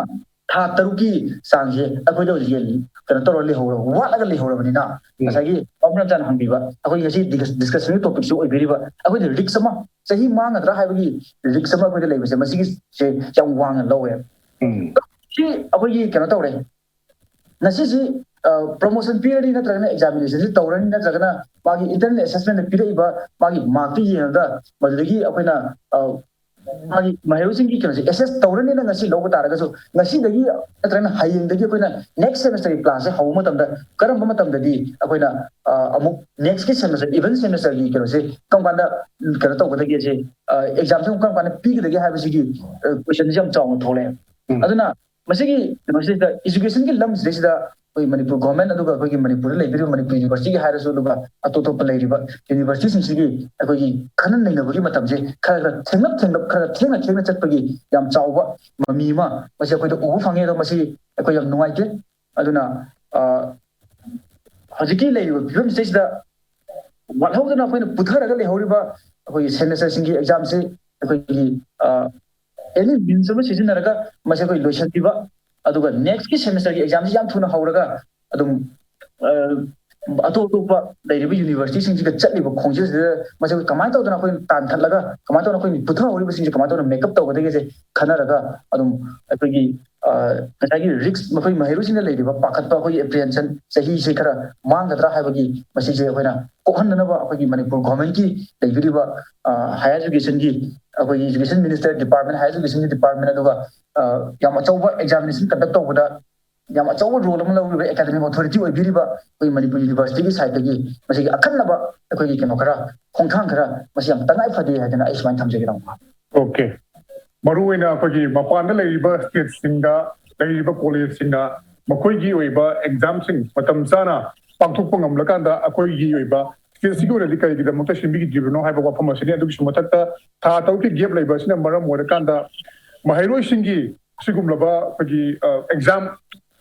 ꯊꯥ ꯇꯔꯨꯛꯀꯤ ꯆꯥꯡꯁꯦ ꯑꯩꯈꯣꯏꯗ ꯍꯧꯖꯤꯛ ꯀꯩꯅꯣ ꯇꯧꯔ ꯂꯩꯍꯧꯔꯕ, ꯋꯥꯠꯂꯒ ꯂꯩꯍꯧꯔꯕꯅꯤꯅ, ꯉꯁꯥꯏꯒꯤ ꯄꯥꯎꯃꯤꯅꯝꯆꯥꯅ ꯍꯪꯕꯤꯕ, ꯑꯩꯈꯣꯏ ꯉꯁꯤ ꯗꯤꯁꯀꯁꯟꯒꯤ ꯇꯣꯄꯤꯛꯁꯨ ꯑꯣꯏꯕꯤꯔꯤꯕ, ꯑꯩꯈꯣꯏꯗ ꯔꯤꯛꯁ ꯑꯃ, ꯆꯍꯤ ꯃꯥꯡꯒꯗ꯭ꯔꯥ ꯍꯥꯏꯕꯒꯤ ꯔꯤꯛꯁ ꯑꯃ ꯑꯩꯈꯣꯏꯗ ꯂꯩꯕꯁꯦ, ꯃꯁꯤꯒꯤꯁꯦ ꯌꯥꯝ ꯋꯥꯡꯅ ꯂꯧꯋꯦ꯫ ꯁꯤ ꯑꯩꯈꯣꯏꯒꯤ ꯀꯩꯅꯣ ꯇꯧꯔꯦ, ꯉꯁꯤꯁꯤ ꯄ꯭ꯔꯣꯃꯣꯁꯟ ꯄꯤꯔꯅꯤ ꯅꯠꯇ꯭ꯔꯒꯅ ꯑꯦꯛꯖꯥꯃꯤꯅꯦꯁꯟꯁꯤ ꯇꯧꯔꯅꯤ ꯅꯠꯇ꯭ꯔꯒꯅ ꯃꯥꯒꯤ ꯏꯟꯇꯔꯅꯦꯜ ꯑꯦꯁꯦꯁꯃꯦꯟꯗ ꯄꯤꯔꯛꯏꯕ ꯃꯥꯒꯤ ꯃꯥꯔꯛꯇꯨ ꯌꯦꯡꯉꯒ ꯃꯗꯨꯗꯒꯤ ꯑꯩꯈꯣꯏꯅ ꯃꯥꯒꯤ ꯃꯍꯩꯔꯣꯏꯁꯤꯡꯒꯤ ꯀꯩꯅꯣꯁꯦ ꯑꯦꯁꯦꯁ ꯇꯧꯔꯅꯤꯅ ꯉꯁꯤ ꯂꯧꯕ ꯇꯥꯔꯒꯁꯨ, ꯉꯁꯤꯗꯒꯤ ꯅꯠꯇ꯭ꯔꯒꯅ ꯍꯌꯦꯡꯗꯒꯤ ꯑꯩꯈꯣꯏꯅ ꯅꯦꯛꯁ ꯁꯦꯃꯤꯁꯇꯔꯒꯤ ꯀ꯭ꯂꯥꯁꯁꯦ ꯍꯧꯕ ꯃꯇꯝꯗ ꯀꯔꯝꯕ ꯃꯇꯝꯗꯗꯤ ꯑꯩꯈꯣꯏꯅ ꯑꯃꯨꯛ ꯅꯦꯛꯁꯀꯤ ꯁꯦꯃꯤꯁꯇꯔ, ꯏꯚꯟ ꯁꯦꯃꯤꯁꯇꯔꯒꯤ ꯀꯩꯅꯣꯁꯦ ꯀꯔꯝ ꯀꯥꯟꯗ ꯀꯩꯅꯣ ꯇꯧꯒꯗꯒꯦꯁꯦ, ꯑꯦꯛꯖꯥꯝꯁꯦ ꯑꯃꯨꯛ ꯀꯔꯝ ꯀꯥꯟꯗ ꯄꯤꯒꯗꯒꯦ ꯍꯥꯏꯕꯁꯤꯒꯤ ꯀꯣꯏꯁꯟꯁꯦ ꯌꯥꯝ ꯆꯥꯎꯅ ꯊꯣꯛꯂꯛꯑꯦ꯫ ꯑꯗꯨꯅ ꯃꯁꯤꯒꯤ ꯀꯩꯅꯣꯁꯤꯗ, ꯏꯖꯨꯀꯦꯁꯟꯒꯤ ꯂꯝꯁꯤꯗꯩꯁꯤꯗ ꯑꯩꯈꯣꯏ ꯃꯅꯤꯄꯨꯔ ꯒꯣꯔꯃꯦꯟ ꯑꯗꯨꯒ ꯑꯩꯈꯣꯏꯒꯤ ꯃꯅꯤꯄꯨꯔꯗ ꯂꯩꯕꯤꯔꯤꯕ ꯃꯅꯤꯄꯨꯔ ꯌꯨꯅꯤꯚꯔꯁꯤꯇꯤꯒꯤ ꯍꯥꯏꯔꯁꯨ, ꯑꯗꯨꯒ ꯑꯇꯣꯞ ꯑꯇꯣꯞꯄ ꯂꯩꯔꯤꯕ ꯌꯨꯅꯤꯚꯔꯁꯤꯇꯤꯁꯤꯡꯁꯤꯒꯤ ꯑꯩꯈꯣꯏꯒꯤ ꯈꯟꯅ ꯅꯩꯅꯕꯒꯤ ꯃꯇꯝꯁꯦ ꯈꯔ ꯈꯔ ꯊꯦꯡꯂꯞ ꯊꯦꯡꯂꯞ, ꯈꯔ ꯊꯦꯡꯅ ꯊꯦꯡꯅ ꯆꯠꯄꯒꯤ ꯌꯥꯝ ꯆꯥꯎꯕ ꯃꯃꯤ ꯑꯃ ꯃꯁꯤ ꯑꯩꯈꯣꯏꯗ ꯎꯕ ꯐꯪꯉꯦ꯫ ꯑꯗꯣ ꯃꯁꯤ ꯑꯩꯈꯣꯏ ꯌꯥꯝ ꯅꯨꯡꯉꯥꯏꯇꯦ꯫ ꯑꯗꯨꯅ ꯍꯧꯖꯤꯛꯀꯤ ꯂꯩꯔꯤꯕ ꯐꯤꯕꯝꯁꯤꯗꯩꯁꯤꯗ ꯋꯥꯠꯍꯧꯗꯅ ꯑꯩꯈꯣꯏꯅ ꯄꯨꯊꯔꯒ ꯂꯩꯍꯧꯔꯤꯕ ꯑꯩꯈꯣꯏꯒꯤ ꯁꯦꯃꯤꯁꯇꯔꯁꯤꯡꯒꯤ ꯑꯦꯛꯖꯥꯝꯁꯤ ꯑꯩꯈꯣꯏꯒꯤ ꯑꯦꯅꯤ ꯃꯤꯟꯁ ꯑꯃ ꯁꯤꯖꯤꯟꯅꯔꯒ ꯃꯁꯤ ꯑꯩꯈꯣꯏ ꯂꯣꯏꯁꯤꯟꯕꯤꯕ, ꯑꯗꯨꯒ ꯅꯦꯛꯁꯀꯤ ꯁꯦꯃꯤꯁꯇꯔꯒꯤ ꯑꯦꯛꯖꯥꯝꯁꯤ ꯌꯥꯝ ꯊꯨꯅ ꯍꯧꯔꯒ ꯑꯗꯨꯝ ꯑꯇꯣꯞ ꯑꯇꯣꯞꯄ ꯂꯩꯔꯤꯕ ꯌꯨꯅꯤꯚꯔꯁꯤꯇꯤꯁꯤꯡꯁꯤꯒ ꯆꯠꯂꯤꯕ ꯈꯣꯡꯖꯦꯜꯁꯤꯗ ꯃꯁꯤ ꯑꯩꯈꯣꯏ ꯀꯃꯥꯏꯅ ꯇꯧꯗꯅ ꯑꯩꯈꯣꯏꯅ ꯇꯥꯟꯊꯠꯂꯒ ꯀꯃꯥꯏꯅ ꯇꯧꯗꯅ ꯑꯩꯈꯣꯏ ꯄꯨꯊꯍꯧꯔꯤꯕꯁꯤꯡꯁꯦ ꯀꯃꯥꯏꯅ ꯇꯧꯗꯅ ꯃꯦꯀꯞ ꯇꯧꯒꯗꯒꯦꯁꯦ ꯈꯟꯅꯔꯒ ꯑꯗꯨꯝ ꯑꯩꯈꯣꯏꯒꯤ ꯉꯁꯥꯏꯒꯤ ꯔꯤꯛꯁ, ꯃꯈꯣꯏ ꯃꯍꯩꯔꯣꯏꯁꯤꯡꯅ ꯂꯩꯔꯤꯕ ꯄꯥꯈꯠꯄ, ꯑꯩꯈꯣꯏꯒꯤ ꯑꯦꯄ꯭ꯔꯤꯍꯦꯟꯁꯟ, ꯆꯍꯤꯁꯦ ꯈꯔ ꯃꯥꯡꯒꯗ꯭ꯔꯥ ꯍꯥꯏꯕꯒꯤ ꯃꯁꯤꯁꯦ ꯑꯩꯈꯣꯏꯅ ꯀꯣꯛꯍꯟꯗꯅꯕ ꯑꯩꯈꯣꯏꯒꯤ ꯃꯅꯤꯄꯨꯔ ꯒꯣꯔꯃꯦꯟꯒꯤ ꯂꯩꯕꯤꯔꯤꯕ ꯍꯥꯌꯔ ꯏꯖꯨꯀꯦꯁꯟꯒꯤ, ꯑꯩꯈꯣꯏꯒꯤ ꯏꯖꯨꯀꯦꯁꯟ ꯃꯤꯅꯤꯁꯇꯔ ꯗꯤꯄꯥꯔꯠꯃꯦꯟ, ꯍꯥꯌꯔ ꯏꯖꯨꯀꯦꯁꯟꯒꯤ ꯗꯤꯄꯥꯔꯠꯃꯦꯟ, ꯑꯗꯨꯒ ꯌꯥꯝ ꯑꯆꯧꯕ ꯑꯦꯛꯖꯥꯃꯤꯅꯦꯁꯟ ꯀꯟꯗꯛ ꯇꯧꯕꯗ ꯌꯥꯝ ꯑꯆꯧꯕ ꯔꯣꯜ ꯑꯃ ꯂꯧꯔꯤꯕ ꯑꯦꯀꯥꯗꯃꯤꯛ ꯑꯣꯊꯣꯔꯤꯇꯤ ꯑꯣꯏꯕꯤꯔꯤꯕ ꯑꯩꯈꯣꯏ ꯃꯅꯤꯄꯨꯔ ꯌꯨꯅꯤꯚꯔꯁꯤꯇꯤꯒꯤ ꯁꯥꯏꯠꯇꯒꯤ ꯃꯁꯤꯒꯤ ꯑꯈꯟꯅꯕ ꯑꯩꯈꯣꯏꯒꯤ ꯀꯩꯅꯣ ꯈꯔ, ꯈꯣꯡꯊꯥꯡ ꯈꯔ ꯃꯁꯤ ꯌꯥꯝ ꯇꯉꯥꯏ ꯐꯗꯦ ꯍꯥꯏꯗꯅ ꯑꯩ ꯁꯨꯃꯥꯏꯅ ꯊꯝꯖꯒꯦ ꯇꯧꯕ꯫ ꯑꯣꯀꯦ, ꯃꯔꯨꯑꯣꯏꯅ ꯑꯩꯈꯣꯏꯒꯤ ꯃꯄꯥꯟꯗ ꯂꯩꯔꯤꯕ ꯁ꯭ꯇꯦꯠꯁꯤꯡꯗ ꯂꯩꯔꯤꯕ ꯀꯣꯂꯦꯖꯁꯤꯡꯅ ꯃꯈꯣꯏꯒꯤ ꯑꯣꯏꯕ ꯑꯦꯛꯖꯥꯝꯁꯤꯡ ꯃꯇꯝ ꯆꯥꯅ ꯄꯥꯡꯊꯣꯛꯄ ꯉꯝꯂꯀꯥꯟꯗ ꯑꯩꯈꯣꯏꯒꯤ ꯑꯣꯏꯕ ꯁ꯭ꯇꯦꯠꯁꯤꯒꯤ ꯑꯣꯏꯅꯗꯤ ꯀꯔꯤꯒꯤꯗꯃꯛꯇ ꯁꯤꯟꯕꯤꯗ꯭ꯔꯤꯕꯅꯣ ꯍꯥꯏꯕ ꯋꯥꯐꯝ ꯑꯁꯤꯅꯤ꯫ ꯑꯗꯨꯒꯤꯁꯨ ꯃꯊꯛꯇ ꯊꯥ ꯇꯔꯨꯛꯀꯤ ꯒꯦꯞ ꯂꯩꯕ ꯑꯁꯤꯅ ꯃꯔꯝ ꯑꯣꯏꯔꯀꯥꯟꯗ ꯃꯍꯩꯔꯣꯏꯁꯤꯡꯒꯤ ꯑꯁꯤꯒꯨꯝꯂꯕ ꯑꯩꯈꯣꯏꯒꯤ ꯑꯦꯛꯖꯥꯝ,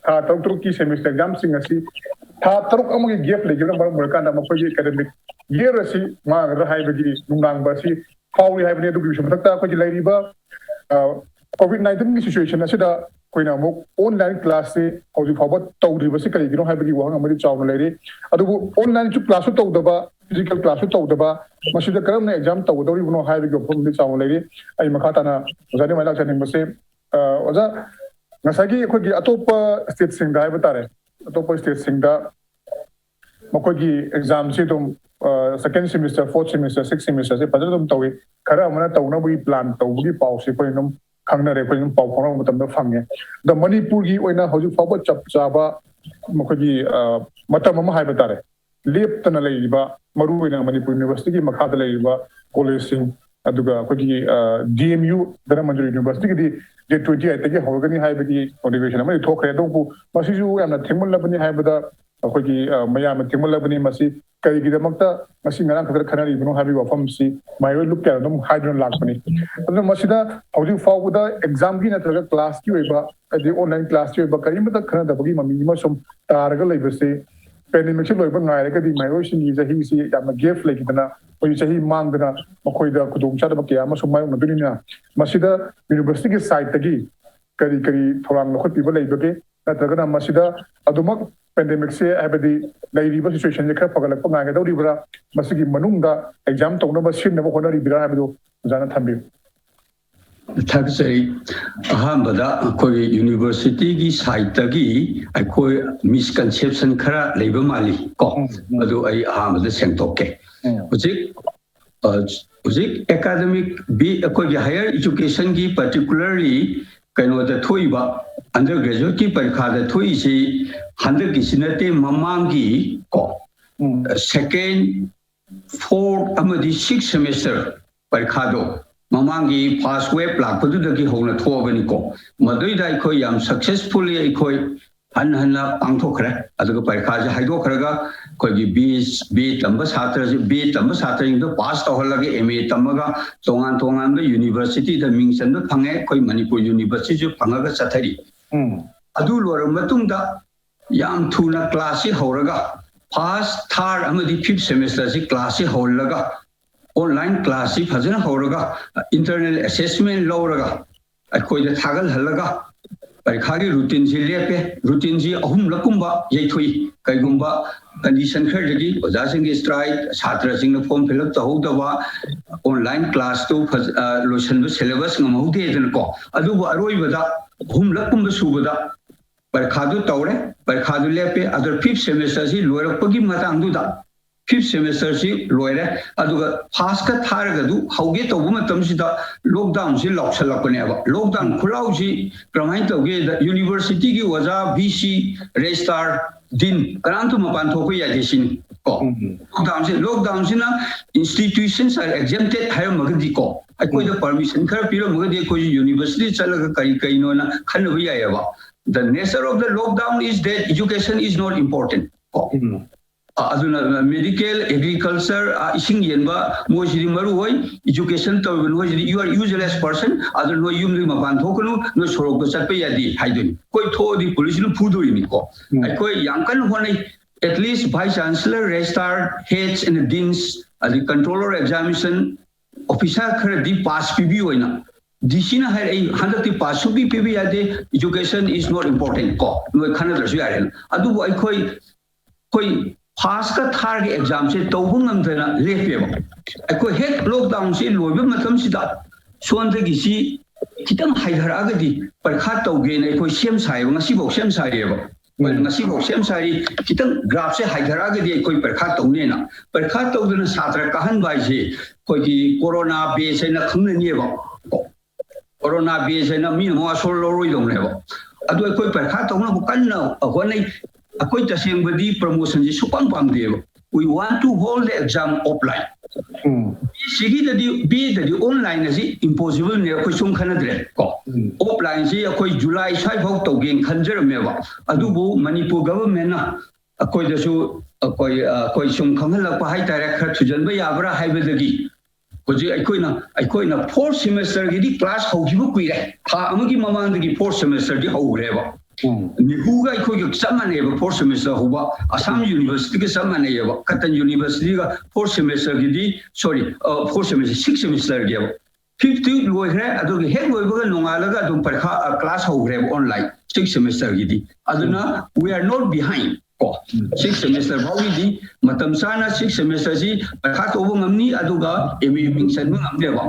ꯊꯥ ꯇꯔꯨꯛ ꯇꯔꯨꯛꯀꯤ ꯁꯦꯃꯤꯁꯇꯔ ꯑꯦꯛꯖꯥꯝꯁꯤꯡ ꯑꯁꯤ ꯊꯥ ꯇꯔꯨꯛ ꯑꯃꯒꯤ ꯒꯦꯞ ꯂꯩꯈꯤꯕꯅ ꯃꯔꯝ ꯑꯣꯏꯔꯀꯥꯟꯗ ꯃꯈꯣꯏꯒꯤ ꯑꯦꯀꯥꯗꯃꯤꯛ ꯌꯔ ꯑꯁꯤ ꯃꯥꯡꯒꯗ꯭ꯔꯥ ꯍꯥꯏꯕꯒꯤ ꯅꯨꯡꯅꯥꯡꯕ ꯑꯁꯤ ꯐꯥꯎꯔꯤ ꯍꯥꯏꯕꯅꯤ꯫ ꯑꯗꯨꯒꯤꯁꯨ ꯃꯊꯛꯇ ꯑꯩꯈꯣꯏꯒꯤ ꯂꯩꯔꯤꯕ ꯀꯣꯚꯤꯗ ꯅꯥꯏꯟꯇꯤꯟꯒꯤ ꯁꯤꯆꯨꯋꯦꯁꯟ ꯑꯁꯤꯗ ꯑꯩꯈꯣꯏꯅ ꯑꯃꯨꯛ online classꯁꯤ ꯍꯧꯖꯤꯛ ꯐꯥꯎꯕ ꯇꯧꯗ꯭ꯔꯤꯕꯁꯤ ꯀꯔꯤꯒꯤꯅꯣ ꯍꯥꯏꯕꯒꯤ ꯋꯥꯍꯪ ꯑꯃꯗꯤ ꯆꯥꯎꯅ ꯂꯩꯔꯤ꯫ ꯑꯗꯨꯕꯨ onlineꯁꯨ classꯁꯨ ꯇꯧꯗꯕ, physical classꯁꯨ ꯇꯧꯗꯕ, ꯃꯁꯤꯗ ꯀꯔꯝꯅ exam ꯇꯧꯒꯗꯧꯔꯤꯕꯅꯣ ꯍꯥꯏꯕꯒꯤ ꯋꯥꯐꯝꯗꯤ ꯆꯥꯎꯅ ꯂꯩꯔꯤ꯫ ꯑꯩ ꯃꯈꯥ ꯇꯥꯅ ꯑꯣꯖꯥꯗ ꯃꯥꯏ ꯂꯥꯛꯆꯅꯤꯡꯕꯁꯦ, ꯑ, ꯑꯣꯖꯥ, ꯉꯁꯥꯏꯒꯤ ꯑꯩꯈꯣꯏꯒꯤ ꯑꯇꯣꯞꯄ stateꯁꯤꯡꯗ ꯍꯥꯏꯕ ꯇꯥꯔꯦ, ꯑꯇꯣꯞꯄ stateꯁꯤꯡꯗ ꯃꯈꯣꯏꯒꯤ examꯁꯤ ꯑꯗꯨꯝ, ꯑ, second semester, fourth semester, sixth semesterꯁꯦ ꯐꯖꯅ ꯑꯗꯨꯝ ꯇꯧꯏ꯫ ꯈꯔ ꯑꯃꯅ ꯇꯧꯅꯕꯒꯤ plan ꯇꯧꯕꯒꯤ ꯄꯥꯎꯁꯤ ꯑꯩꯈꯣꯏ ꯑꯗꯨꯝ ꯈꯪꯅꯔꯦ, ꯑꯩꯈꯣꯏ ꯑꯗꯨꯝ ꯄꯥꯎ ꯐꯥꯎꯅꯕ ꯃꯇꯝꯗ ꯐꯪꯉꯦ꯫ ꯑꯗꯣ ꯃꯅꯤꯄꯨꯔꯒꯤ ꯑꯣꯏꯅ ꯍꯧꯖꯤꯛ ꯐꯥꯎꯕ ꯆꯞ ꯆꯥꯕ ꯃꯈꯣꯏꯒꯤ, ꯑ, ꯃꯇꯝ ꯑꯃ ꯍꯥꯏꯕ ꯇꯥꯔꯦ, ꯂꯦꯞꯇꯅ ꯂꯩꯔꯤꯕ, ꯃꯔꯨꯑꯣꯏꯅ ꯃꯅꯤꯄꯨꯔ universityꯒꯤ ꯃꯈꯥꯗ ꯂꯩꯔꯤꯕ collegeꯁꯤꯡ, ꯑꯗꯨꯒ ꯑꯩꯈꯣꯏꯒꯤ, ꯑ, D M U Dhanamanjuri universityꯒꯤꯗꯤ date twenty eightꯇꯒꯤ ꯍꯧꯔꯒꯅꯤ ꯍꯥꯏꯕꯒꯤ notification ꯑꯃꯗꯤ ꯊꯣꯛꯈ꯭ꯔꯦ꯫ ꯑꯗꯨꯕꯨ ꯃꯁꯤꯁꯨ ꯌꯥꯝꯅ ꯊꯦꯡꯃꯜꯂꯕꯅꯤ ꯍꯥꯏꯕꯗ ꯑꯩꯈꯣꯏꯒꯤ, ꯑ, ꯃꯌꯥꯝꯅ ꯊꯦꯡꯃꯜꯂꯕꯅꯤ꯫ ꯃꯁꯤ ꯀꯔꯤꯒꯤꯗꯃꯛꯇ ꯉꯁꯤ ꯉꯔꯥꯡ ꯈꯛꯇ ꯈꯟꯅꯔꯤꯕꯅꯣ ꯍꯥꯏꯕꯒꯤ ꯋꯥꯐꯝꯁꯤ ꯃꯍꯩꯔꯣꯏ ꯂꯨꯞ ꯀꯌꯥꯅ ꯑꯗꯨꯝ ꯍꯥꯏꯗꯨꯅ ꯂꯥꯛꯄꯅꯤ꯫ ꯑꯗꯨꯅ ꯃꯁꯤꯗ ꯍꯧꯖꯤꯛ ꯐꯥꯎꯕꯗ examꯒꯤ ꯅꯠꯇ꯭ꯔꯒ classꯀꯤ ꯑꯣꯏꯕ, ꯍꯥꯏꯗꯤ online classꯀꯤ ꯑꯣꯏꯕ ꯀꯔꯤꯃꯠꯇ ꯈꯟꯅꯗꯕꯒꯤ ꯃꯃꯤ ꯑꯃ ꯁꯨꯝ ꯇꯥꯔꯒ ꯂꯩꯕꯁꯤ, pandemicꯁꯤ ꯂꯣꯏꯕ ꯉꯥꯏꯔꯒꯗꯤ ꯃꯍꯩꯔꯣꯏꯁꯤꯡꯒꯤ ꯆꯍꯤꯁꯤ ꯌꯥꯝꯅ gap ꯂꯩꯈꯤꯗꯅ, ꯑꯩꯈꯣꯏꯒꯤ ꯆꯍꯤ ꯃꯥꯡꯗꯅ ꯃꯈꯣꯏꯗ ꯈꯨꯗꯣꯡꯆꯥꯗꯕ ꯀꯌꯥ ꯑꯃꯁꯨ ꯃꯥꯌꯣꯛꯅꯗꯣꯏꯅꯤꯅ, ꯃꯁꯤꯗ universityꯒꯤ sideꯇꯒꯤ ꯀꯔꯤ ꯀꯔꯤ ꯊꯧꯔꯥꯡ ꯂꯧꯈꯠꯄꯤꯕ ꯂꯩꯕꯒꯦ? ꯅꯠꯇ꯭ꯔꯒꯅ ꯃꯁꯤꯗ ꯑꯗꯨꯃꯛ pandemicꯁꯦ, ꯍꯥꯏꯕꯗꯤ ꯂꯩꯔꯤꯕ situationꯁꯦ ꯈꯔ ꯐꯒꯠꯂꯛꯄ ꯉꯥꯏꯒꯗꯧꯔꯤꯕ꯭ꯔꯥ? ꯃꯁꯤꯒꯤ ꯃꯅꯨꯡꯗ exam ꯇꯧꯅꯕ ꯁꯤꯟꯅꯕ ꯍꯣꯠꯅꯔꯤꯕ꯭ꯔꯥ ꯍꯥꯏꯕꯗꯨ ꯑꯣꯖꯥꯅ ꯊꯝꯕꯤꯌꯨ꯫ ꯊꯥꯒꯠꯆꯔꯤ꯫ ꯑꯍꯥꯟꯕꯗ ꯑꯩꯈꯣꯏꯒꯤ universityꯒꯤ sideꯇꯒꯤ ꯑꯩꯈꯣꯏ misconception ꯈꯔ ꯂꯩꯕ ꯃꯥꯜꯂꯤ ꯀꯣ꯫ ꯎꯝ, ꯎꯝ꯫ ꯑꯗꯨ ꯑꯩ ꯑꯍꯥꯟꯕꯗ ꯁꯦꯡꯗꯣꯛꯀꯦ꯫ ꯎꯝ꯫ ꯍꯧꯖꯤꯛ, ꯑ, ꯍꯧꯖꯤꯛ academic B, ꯑꯩꯈꯣꯏꯒꯤ higher educationꯒꯤ particularly ꯀꯩꯅꯣꯗ ꯊꯣꯛꯏꯕ undergraduateꯀꯤ ꯄꯔꯤꯈꯥꯗ ꯊꯣꯛꯏꯁꯤ ꯍꯟꯗꯛꯀꯤꯁꯤ ꯅꯠꯇꯦ, ꯃꯃꯥꯡꯒꯤ ꯀꯣ, ꯎꯝ꯫ second, fourth ꯑꯃꯗꯤ sixth semester ꯄꯔꯤꯈꯥꯗꯣ ꯃꯃꯥꯡꯒꯤ first wave ꯂꯥꯛꯄꯗꯨꯗꯒꯤ ꯍꯧꯅ ꯊꯣꯛꯑꯕꯅꯤꯀꯣ꯫ ꯃꯗꯨꯏꯗ ꯑꯩꯈꯣꯏ ꯌꯥꯝ successfully ꯑꯩꯈꯣꯏ ꯍꯟ ꯍꯟꯅ ꯄꯥꯡꯊꯣꯛꯈ꯭ꯔꯦ꯫ ꯑꯗꯨꯒ ꯄꯔꯤꯈꯥꯁꯦ ꯍꯥꯏꯗꯣꯛꯈ꯭ꯔꯒ ꯑꯩꯈꯣꯏꯒꯤ B, B ꯇꯝꯕ ꯁꯥꯇ꯭ꯔꯁꯦ, B ꯇꯝꯕ ꯁꯥꯇ꯭ꯔꯁꯤꯡꯗꯣ pass ꯇꯧꯍꯜꯂꯒ, M A ꯇꯝꯃꯒ ꯇꯣꯉꯥꯟ ꯇꯣꯉꯥꯟꯕ universityꯗ ꯃꯤꯡ ꯆꯟꯕ ꯐꯪꯉꯦ꯫ ꯑꯩꯈꯣꯏ ꯃꯅꯤꯄꯨꯔ universityꯁꯨ ꯐꯪꯉꯒ ꯆꯠꯊꯔꯤ꯫ ꯎꯝ꯫ ꯑꯗꯨ ꯂꯣꯏꯔꯕ ꯃꯇꯨꯡꯗ ꯌꯥꯝ ꯊꯨꯅ classꯁꯤ ꯍꯧꯔꯒ, first, third ꯑꯃꯗꯤ fifth semesterꯁꯤ classꯁꯤ ꯍꯧꯔꯒ, online classꯁꯤ ꯐꯖꯅ ꯍꯧꯔꯒ, internal assessment ꯂꯧꯔꯒ, ꯑꯩꯈꯣꯏꯗ ꯊꯥꯒꯠꯍꯜꯂꯒ, ꯄꯔꯤꯈꯥꯒꯤ ꯔꯨꯇꯤꯟꯁꯤ ꯂꯦꯞꯄꯦ꯫ ꯔꯨꯇꯤꯟꯁꯤ ꯑꯍꯨꯝꯂꯛꯀꯨꯝꯕ ꯌꯩꯊꯣꯛꯏ꯫ ꯀꯩꯒꯨꯝꯕ ꯀꯟꯗꯤꯁꯟ ꯈꯔꯗꯒꯤ ꯑꯣꯖꯥꯁꯤꯡꯒꯤ ꯁ꯭ꯇ꯭ꯔꯥꯏꯛ, ꯁꯥꯇ꯭ꯔꯁꯤꯡꯅ ꯐꯣꯔꯝ ꯐꯤꯜ ꯑꯞ ꯇꯧꯍꯧꯗꯕ, ꯑꯣꯟꯂꯥꯏꯟ ꯀ꯭ꯂꯥꯁꯇꯨ ꯐꯖ-, ꯑ, ꯂꯣꯏꯁꯤꯟꯕ, ꯁꯦꯂꯦꯕꯁ ꯉꯝꯍꯧꯗꯦꯗꯅꯀꯣ꯫ ꯑꯗꯨꯕꯨ ꯑꯔꯣꯏꯕꯗ ꯑꯍꯨꯝꯂꯛꯀꯨꯝꯕ ꯁꯨꯕꯗ ꯄꯔꯤꯈꯥꯗꯨ ꯇꯧꯔꯦ, ꯄꯔꯤꯈꯥꯗꯨ ꯂꯦꯞꯄꯦ꯫ ꯑꯗꯣ ꯐꯤꯐ ꯁꯦꯃꯦꯁꯇꯔꯁꯤ ꯂꯣꯏꯔꯛꯄꯒꯤ ꯃꯇꯥꯡꯗꯨꯗ, ꯐꯤꯐ ꯁꯦꯃꯦꯁꯇꯔꯁꯤ ꯂꯣꯏꯔꯦ, ꯑꯗꯨꯒ ꯐꯥꯁꯀ ꯊꯥꯔꯒꯗꯨ ꯍꯧꯒꯦ ꯇꯧꯕ ꯃꯇꯝꯁꯤꯗ ꯂꯣꯛꯗꯥꯎꯟꯁꯤ ꯂꯥꯎꯁꯜꯂꯛꯄꯅꯦꯕ꯫ ꯂꯣꯛꯗꯥꯎꯟ ꯎꯝ꯫ ꯈꯨꯠꯂꯥꯎꯁꯤ ꯀꯔꯝꯍꯥꯏꯅ ꯇꯧꯒꯦꯗ, ꯌꯨꯅꯤꯚꯔꯁꯤꯇꯤꯒꯤ ꯑꯣꯖꯥ, ꯚꯤ ꯁꯤ, ꯔꯦꯖꯤꯁꯇ꯭ꯔꯥꯔ, ꯗꯤꯟ, ꯀꯅꯥꯝꯇ ꯃꯄꯥꯟ ꯊꯣꯛꯄ ꯌꯥꯗꯦ ꯁꯤꯅꯤ ꯀꯣ꯫ ꯎꯝ꯫ ꯂꯣꯛꯗꯥꯎꯟꯁꯤ, ꯂꯣꯛꯗꯥꯎꯟꯁꯤꯅ institutions are exempted ꯍꯥꯏꯔꯝꯃꯒꯗꯤ ꯀꯣ, ꯑꯩꯈꯣꯏꯗ ꯎꯝ꯫ ꯄꯔꯃꯤꯁꯟ ꯈꯔ ꯄꯤꯔꯝꯃꯒꯗꯤ ꯑꯩꯈꯣꯏꯁꯨ ꯌꯨꯅꯤꯚꯔꯁꯤꯇꯤ ꯆꯠꯂꯒ ꯀꯔꯤ ꯀꯔꯤꯅꯣꯅ ꯈꯟꯅꯕ ꯌꯥꯏꯑꯕ꯫ The nature of the lockdown is that education is not important ꯀꯣ꯫ ꯎꯝ꯫ ꯑ, ꯑꯗꯨꯅ ꯃꯦꯗꯤꯀꯦꯜ, ꯑꯦꯒ꯭ꯔꯤꯀꯜꯆꯔ, ꯑ, ꯏꯁꯤꯡ ꯌꯦꯟꯕ, ꯃꯣꯏꯁꯤꯗꯤ ꯃꯔꯨ ꯑꯣꯏ꯫ ꯏꯖꯨꯀꯦꯁꯟ ꯇꯧꯔꯤꯕ ꯅꯣꯏꯁꯤꯗꯤ you are useless person, ꯑꯗꯨ ꯅꯣꯏ ꯌꯨꯝꯗꯒꯤ ꯃꯄꯥꯟ ꯊꯣꯛꯀꯅꯨ, ꯅꯣꯏ ꯁꯣꯔꯣꯛꯇ ꯆꯠꯄ ꯌꯥꯗꯦ ꯍꯥꯏꯗꯣꯏꯅꯤ꯫ ꯑꯩꯈꯣꯏ ꯊꯣꯛꯑꯗꯤ ꯄꯨꯂꯤꯁꯅ ꯐꯨꯗꯣꯔꯤꯅꯤꯀꯣ꯫ ꯎꯝ꯫ ꯑꯩꯈꯣꯏ ꯌꯥꯝ ꯀꯟꯅ ꯍꯣꯠꯅꯩ꯫ At least vice chancellor, registrar, heads and deans, ꯑꯗꯩ controller of examination, officer ꯈꯔꯗꯤ ꯄꯥꯁ ꯄꯤꯕꯤꯌꯨ ꯑꯣꯏꯅ꯫ ꯗꯤ ꯁꯤꯅ ꯍꯥꯏꯔꯛꯏ, "ꯍꯟꯗꯛꯇꯤ ꯄꯥꯁ ꯁꯨꯄꯤ ꯄꯤꯕ ꯌꯥꯗꯦ, education is not important" ꯀꯣ, ꯅꯣꯏ ꯈꯟꯅꯗ꯭ꯔꯁꯨ ꯌꯥꯔꯦꯅ꯫ ꯑꯗꯨꯕꯨ ꯑꯩꯈꯣꯏ, ꯑꯩꯈꯣꯏ ꯐꯥꯁꯀ ꯊꯥꯔꯒ ꯑꯦꯛꯖꯥꯝꯁꯦ ꯇꯧꯕ ꯉꯝꯗꯅ ꯂꯦꯞꯄꯦꯕ꯫ ꯑꯩꯈꯣꯏ ꯍꯦꯛ ꯂꯣꯛꯗꯥꯎꯟꯁꯦ ꯂꯣꯏꯕ ꯃꯇꯝꯁꯤꯗ ꯁꯣꯝꯗꯒꯤ ꯁꯤ ꯈꯤꯇꯪ ꯍꯥꯏꯊꯔꯛꯑꯒꯗꯤ ꯄꯔꯤꯈꯥ ꯇꯧꯒꯦꯅ ꯑꯩꯈꯣꯏ ꯁꯦꯝ ꯁꯥꯏꯌꯦꯕ, ꯉꯁꯤꯐꯥꯎ ꯁꯦꯝ ꯁꯥꯏꯔꯤꯑꯕ꯫ ꯑꯩꯈꯣꯏꯅ ꯎꯝ꯫ ꯉꯁꯤꯐꯥꯎ ꯁꯦꯝ ꯁꯥꯔꯤ, ꯈꯤꯇꯪ ꯒ꯭ꯔꯥꯐꯁꯦ ꯍꯥꯏꯊꯔꯛꯑꯒꯗꯤ ꯑꯩꯈꯣꯏ ꯄꯔꯤꯈꯥ ꯇꯧꯅꯦꯅ꯫ ꯄꯔꯤꯈꯥ ꯇꯧꯗꯅ ꯁꯥꯇ꯭ꯔ ꯀꯥꯍꯟꯕ ꯍꯥꯏꯁꯦ ꯑꯩꯈꯣꯏꯒꯤ ꯀꯣꯔꯣꯅꯥ ꯕꯦꯆ ꯍꯥꯏꯅ ꯈꯪꯅꯅꯤꯕ꯫ ꯀꯣꯔꯣꯅꯥ ꯕꯦꯆ ꯍꯥꯏꯅ ꯃꯤꯅ ꯃꯋꯥ ꯁꯣꯔ ꯂꯧꯔꯣꯏꯗꯧꯅꯦꯕ꯫ ꯑꯗꯨ ꯑꯩꯈꯣꯏ ꯄꯔꯤꯈꯥ ꯇꯧꯅꯕ ꯀꯟꯅ ꯍꯣꯠꯅꯩ꯫ ꯑꯩꯈꯣꯏ ꯇꯁꯦꯡꯕꯗꯤ ꯄ꯭ꯔꯃꯣꯁꯟꯁꯤ ꯁꯨꯛꯄꯥꯝ ꯄꯥꯝꯗꯦꯕ꯫ We want to hold the exam offline꯫ Um. ꯁꯤꯒꯤꯗꯗꯤ, ꯕꯤ ꯑꯦꯗꯗꯤ ꯑꯣꯟꯂꯥꯏꯟ ꯑꯁꯤ ꯏꯝꯄꯣꯁꯤꯕꯜꯅꯦ, ꯑꯩꯈꯣꯏ ꯁꯨꯝ ꯈꯟꯅꯗ꯭ꯔꯦ ꯀꯣ꯫ ꯎꯝ꯫ ꯑꯣꯐꯂꯥꯏꯟꯁꯤ ꯑꯩꯈꯣꯏ ꯖꯨꯂꯥꯏ ꯁ꯭ꯋꯥꯏꯐꯥꯎ ꯇꯧꯒꯦꯅ ꯈꯟꯖꯔꯝꯃꯦꯕ꯫ ꯑꯗꯨꯕꯨ ꯃꯅꯤꯄꯨꯔ ꯒꯚꯔꯟꯃꯦꯟꯅ ꯑꯩꯈꯣꯏꯗꯁꯨ, ꯑꯩꯈꯣꯏ, ꯑꯩꯈꯣꯏ ꯁꯨꯝ ꯈꯪꯍꯜꯂꯛꯄ ꯍꯥꯏꯇꯥꯔꯦ, ꯈꯔ ꯊꯨꯖꯟꯕ ꯌꯥꯕ꯭ꯔꯥ ꯍꯥꯏꯕꯗꯒꯤ ꯍꯧꯖꯤꯛ ꯑꯩꯈꯣꯏꯅ, ꯑꯩꯈꯣꯏꯅ ꯐꯣꯔꯠ ꯁꯦꯃꯦꯁꯇꯔꯒꯤꯗꯤ ꯀ꯭ꯂꯥꯁ ꯍꯧꯈꯤꯕ ꯀꯨꯏꯔꯦ꯫ ꯊꯥ ꯑꯃꯒꯤ ꯃꯃꯥꯡꯗꯒꯤ ꯐꯣꯔꯠ ꯁꯦꯃꯦꯁꯇꯔꯗꯤ ꯍꯧꯈ꯭ꯔꯦꯕ꯫ ꯎꯝ꯫ ꯅꯤꯍꯨꯒ ꯑꯩꯈꯣꯏꯒ ꯆꯞ ꯃꯥꯟꯅꯩꯕ ꯐꯣꯔꯠ ꯁꯦꯃꯦꯁꯇꯔ ꯍꯧꯕ, ꯑꯁꯥꯝ ꯎꯝ꯫ ꯌꯨꯅꯤꯚꯔꯁꯤꯇꯤꯒ ꯆꯞ ꯃꯥꯟꯅꯩꯌꯦꯕ, ꯀꯇꯟ ꯌꯨꯅꯤꯚꯔꯁꯤꯇꯤꯒ ꯐꯣꯔꯠ ꯁꯦꯃꯦꯁꯇꯔꯒꯤꯗꯤ, sorry, uh, fourth semester, six ꯁꯦꯃꯦꯁꯇꯔꯒꯤꯕ꯫ Fifth week ꯂꯣꯏꯈ꯭ꯔꯦ, ꯑꯗꯨꯒ ꯍꯦꯛ ꯂꯣꯏꯕꯒ ꯅꯣꯡꯉꯥꯜꯂꯒ ꯑꯗꯨꯝ ꯄꯔꯤꯈꯥ, class ꯍꯧꯈ꯭ꯔꯦꯕ online sixth semesterꯒꯤꯗꯤ꯫ ꯑꯗꯨꯅ we are not behind ꯀꯣ꯫ Sixth semester ꯐꯥꯎꯒꯤꯗꯤ ꯃꯇꯝ ꯆꯥꯅ sixth semesterꯁꯤ ꯄꯔꯤꯈꯥ ꯇꯧꯕ ꯉꯝꯅꯤ, ꯑꯗꯨꯒ MA ꯃꯤꯡ ꯆꯟꯕ ꯉꯝꯅꯦꯕ꯫